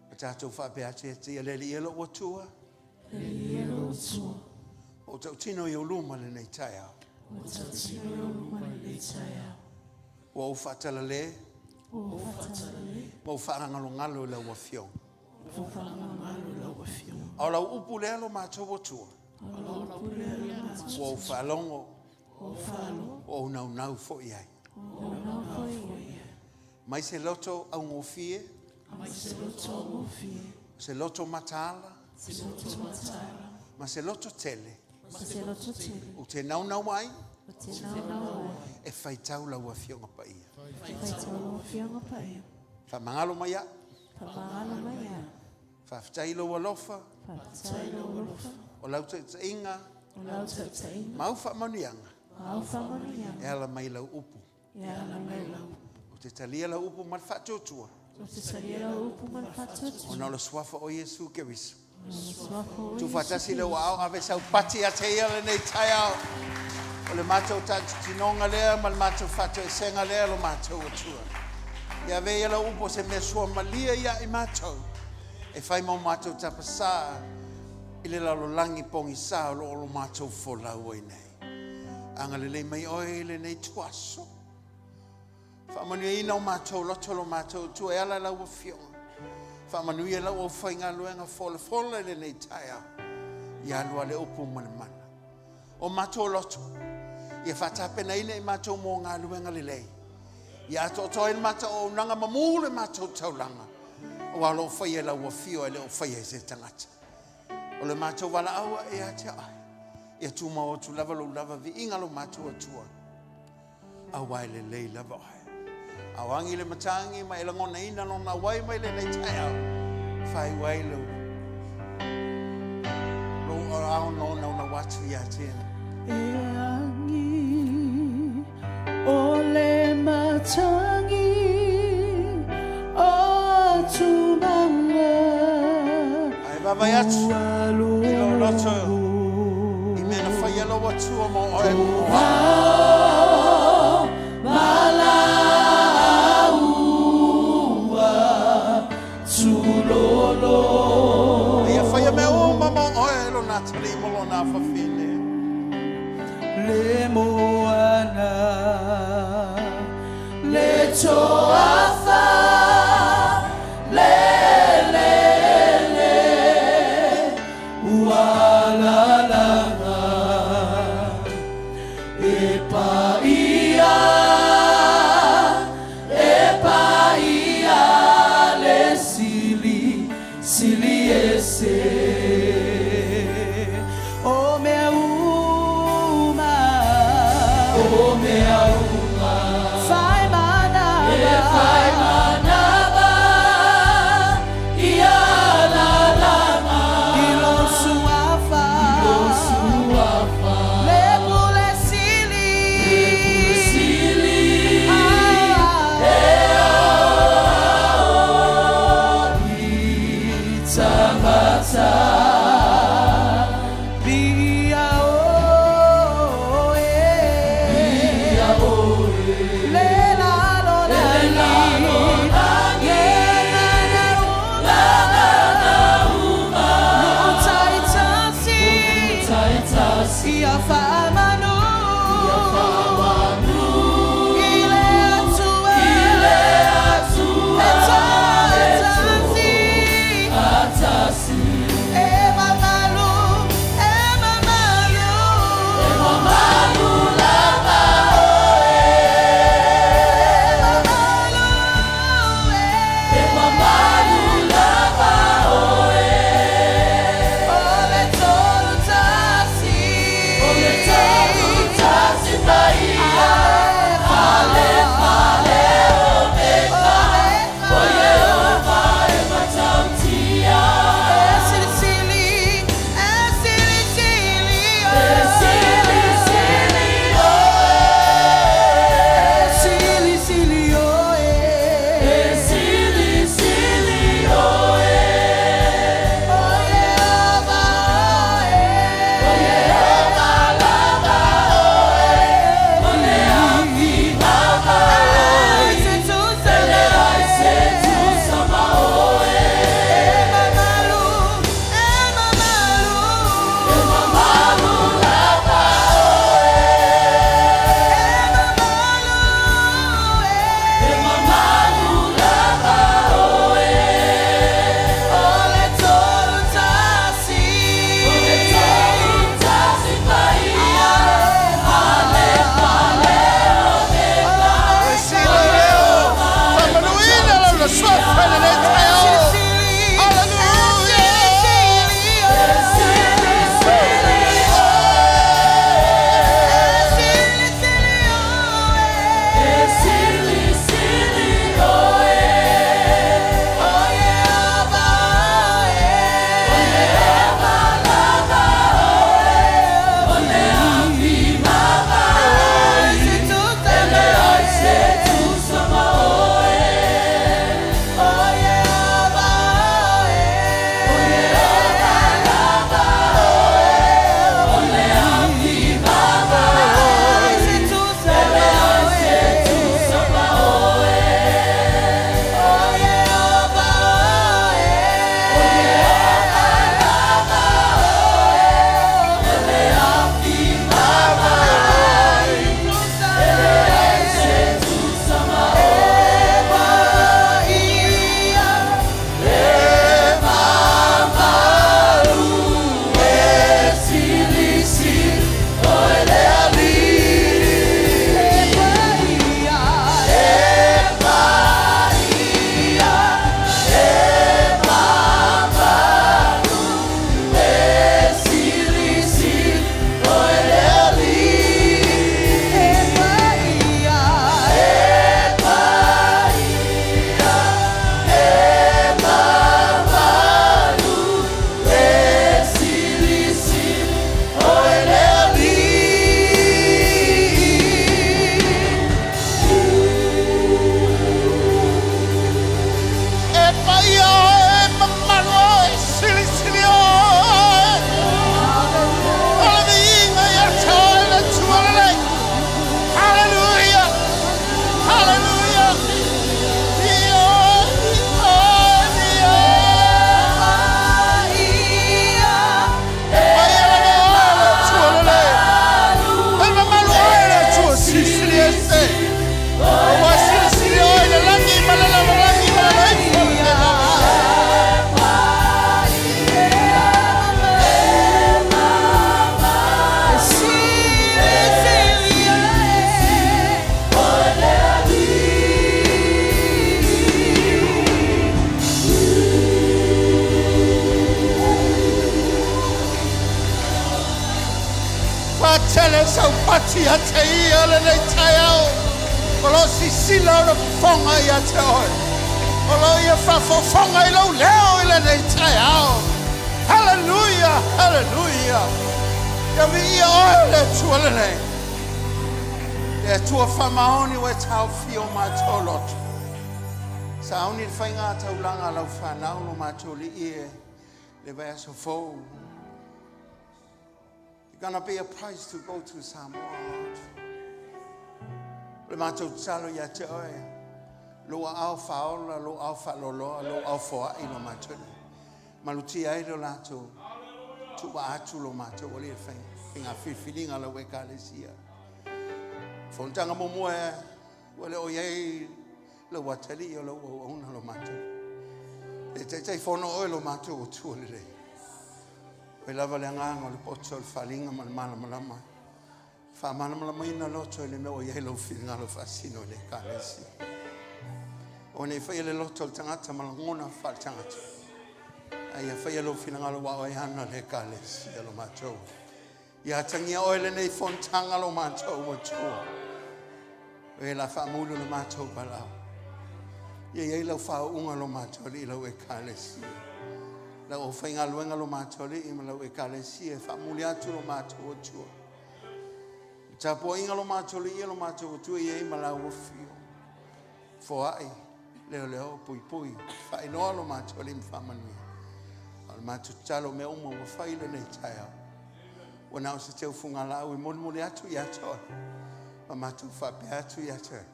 Ma tātou whaapea atu e tia le li e lo atua. Le li e lo atua. O tau tino i o luma lenei taeao. O tau tino i o luma lenei taeao. Ua ou faatalale. Ua ou faatalale. Ma ou faagalogalo i lau Afioga. Ua ou faagalogalo i lau Afioga. A o lau upu lea lo matou Atua. A o lau upu lea lo matou Atua. Ua ou faalogo. Ua ou faalogo. Ua ou naunau foi i ai. Ua ou naunau foi i ai. Mai se loto augofie. Mai se loto augofie. Se loto mataala. Se loto mataala. Ma se loto tele. Ma se loto tele. Ou te naunau ai. Ou te naunau ai. E faitau lau Afioga Paia. E faitau lau Afioga Paia. Faamagalo mai au. Faamagalo mai au. Faafetai i lou alofa. Faafetai i lou alofa. O lau taitaiga. O lau taitaiga. Ma au faamanuiaga. Ma au faamanuiaga. E ala mai lau upu. E ala mai lau upu. Ou te talia lau upu ma le faatuatua. Ou te talia lau upu ma le faatuatua. Ona o le suafa o Iesu Keriso. Tuufaatasi le ua ao ave sau pati ia te ia lenei taeao. O le matou tautinoga lea ma le matou faatoesega lea lo matou Atua. Ia ave ia lau upu o se mea suamalie ia i matou e fai ma o matou tapasā i le lalolagi pogisā o lo o lo matou folau ai nei. Agalelei mai oe i lenei tuaso. Faamanuiaina o matou loto lo matou Atua e ala i lau Afioga. Faamanuia lau aufaigaluega folafola i lenei taeao. Ia alu a le upu ma le mana. O matou loto, ia faatapenaina i matou mo galuega lelei. Ia atoatoa ai le matou auaunaga ma mu le matou taulaga. Aua o lo o faia e lau Afio e le o faia e se tagata. O le matou valaau ae ia te oe. Ia tumau atu lava lou lava viiga lo matou Atua. Aua e lelei lava oe. A o agi le matagi ma e lagonaina lona auai mai lenei taeao, faaiu ai lou lou ao naunau atu ia te ia. E agi o le matagi o atumaga. Ae vaavaai atu i lou loto i mea na faia lou Atua mo oe mo au. Ia faia mea uma mo oe lona atalii ma lona afafine. Le moana, le toafa, le lele, ua lalaga e paia. Fai manava. E fai manava. Ia lalaga. I lo suafa. I lo suafa. Le pule sili. Le pule sili. Ah. E o i tagata. Bia oe. Bia oe. pati ia te ia lenei taeao. O lo o sisila ona fofoga ia te oe. O lo o ia faafofoga i lou leo i lenei taeao. Haleluia! Haleluia! Ia viia oe o le Atua lenei. Le Atua faamaoni ua e taofia o matou loto. Sauni le faiga taulaga a lau fanau lo matou lii e le vaiaso fou. It's gonna be a price to go to Samoa, Lord. Le matou tatalo ia te oe, lou aao faaola, lou aao faaloaloa, lou aao foai lo matou nei. Malutia ai lo latou tuuvaa atu lo matou alii e fai faiga filifiliga a lau ekalesia. Fonotaga muamua e ua le o i ai lau atalii o lau auauna lo matou. E taitaifono oe lo matou Atua lelei. Oe lava le agaga o le poto, o le faaaliga ma le malamalama. Faamalamalamaina loto i le mea ua i ai lou finagalo faasino i le ekalesia. O nei faia le loto o le tagata ma lagona faaletagata. A ia faia lou finagalo aua oe ana le ekalesia lo matou. Ia atagia oe lenei fonotaga lo matou Atua. Oe la faamuli lo matou valaau. Ia i ai lau faauuga lo matou alii lau ekalesia. Lau aufaigaluega lo matou alii ma lau ekalesia e faamuli atu lo matou Atua. Le tapuaiga lo matou alii lo matou Atua i ai ma lau afio. Foai, leoleo, puipui, faailoa lo matou alii ma faamanuia. O le matou tatalo mea uma ua fai lenei taeao. Ua na o se teufugalaau e molimoli atu ia te oe. Ma matou faapea atu ia te oe.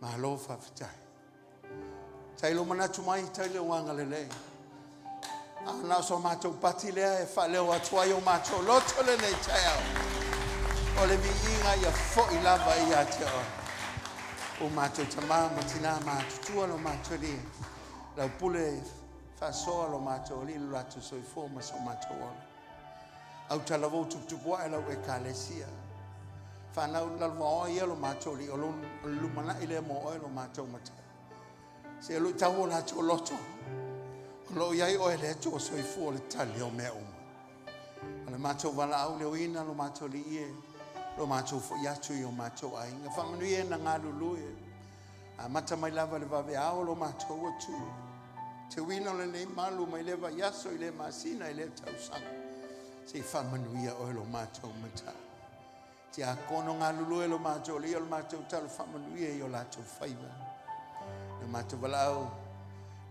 Malo faafetai. Tai lo manatu mai, tai le uaga lelei. A na o so matou pati lea e faaleo atu ai o matou loto lenei taeao. O le viiga ia foi lava ia te oe. O matou tamā ma tinā matutua lo matou alii. Lau pule faasoa lo matou alii lo latou soifua ma so matou ola. Autalavou tuputupuae lau ekalesia. Whanau lalova oe ia lo matou alii. O lo lumanai lea mo oe lo matou matai. Se lo tau o latou loto. O lo i ai oe le Atua soifua o le tali o mea uma. O le matou valaau leoina lo matou alii e, lo matou foi atu i o matou aiga. Faamanuia e na galulue. Amata mai lava le vaveao lo matou Atua. Teuina o lenei malu mai le vaiaso i le masina i le tausaga. Se i faamanuia oe lo matou matai. Tiakono galulue lo matou alii o le matou talo faamanuia i o latou faiva. Le matou valaau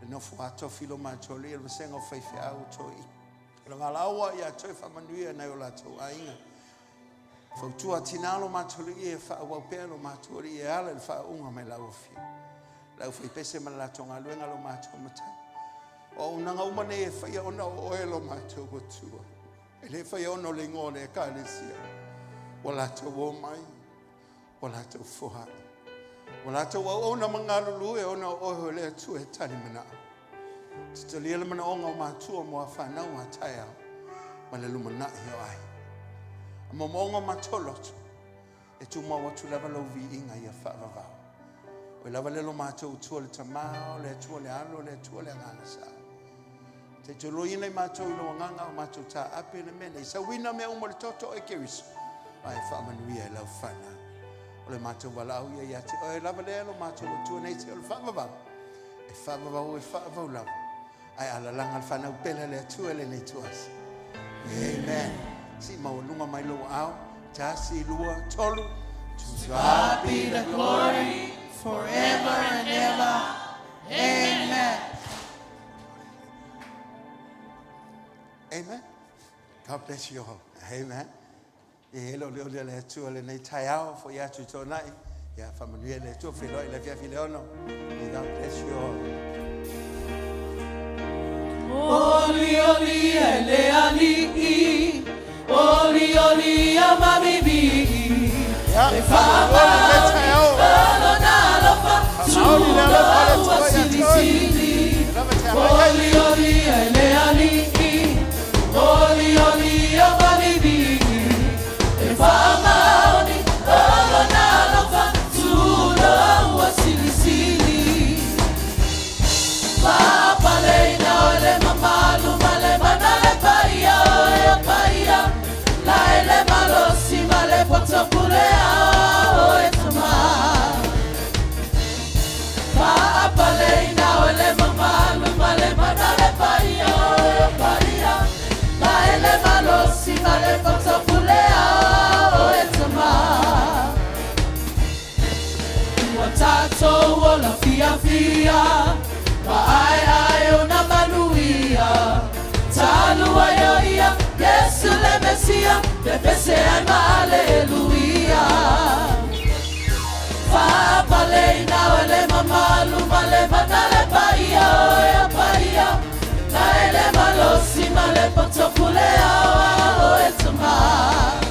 le nofo atofi lo matou alii o le vasega o faifeau o toi. O le valaua ia toe faamanuia nai o latou aiga. Fautua tina lo matou alii e faaauau pea lo matou alii e ala i le faauuga mai lau afio. Lau faipese ma le latou galuega lo matou matai. O auaunaga uma nei e faia ona o oe lo matou Atua. E le faia ona o le igoa o le ekalesia. Ua latou o mai, ua latou foai. Ua latou auauna ma galulue ona o oe o le Atua e tali manao. Tatalia le manaoga o matua mo a fanau a taeao ma le lumanai o aiga. A momoga o matou loto, e tumau atu lava lau viiga ia faavavau. Oe lava le lo matou Atua le Tamā, o le Atua le Alo, o le Atua le Agaga Sa. Te toloina i matou i lau agaga o matou taape le mea nei. Sauina mea uma le toto e Keriso. Ae faamanuia e lau fanau. O le matou valaau ia ia te oe lava lea lo matou Atua nei te o le faavavau. E faavavau e faavavau lava. Ae alalaga le fanau pele le Atua lenei tuasi. Amen. Si maualuga mai lou aao. Tasi, lua, tolu. To God be the glory forever and ever. Amen. Amen. God bless you all. Amen. E hele o le ole le Atua lenei taeao foi atu i tōnai. Ia whamanuia le Atua whenoi le fiafi le ono. May God bless you all. Oli oli e le ali'i, oli oli a mamivi'i, Ia, e whamanuia le faamaoni taeao. o lona alofa, Whamaoni le alofa le tulou Atua a ia te oe. silisili. E lava te agai ai. Oli oli e le ali'i, oli oli a mamivi'i, e faamaoni o lona alofa, tulou a silisili. Faapaleina o le mamalu ma le mana le paia o e paia. La ele malosi ma le matou ola fiafia, Maaeae ona manuia. Talu ai o ia, Iesu le Mesia, Pepese ai ma aleluia. Faapaleina o le mamalu ma le mana le paia o ea paia. Na ele malosi ma le poto pule ao ao e tama.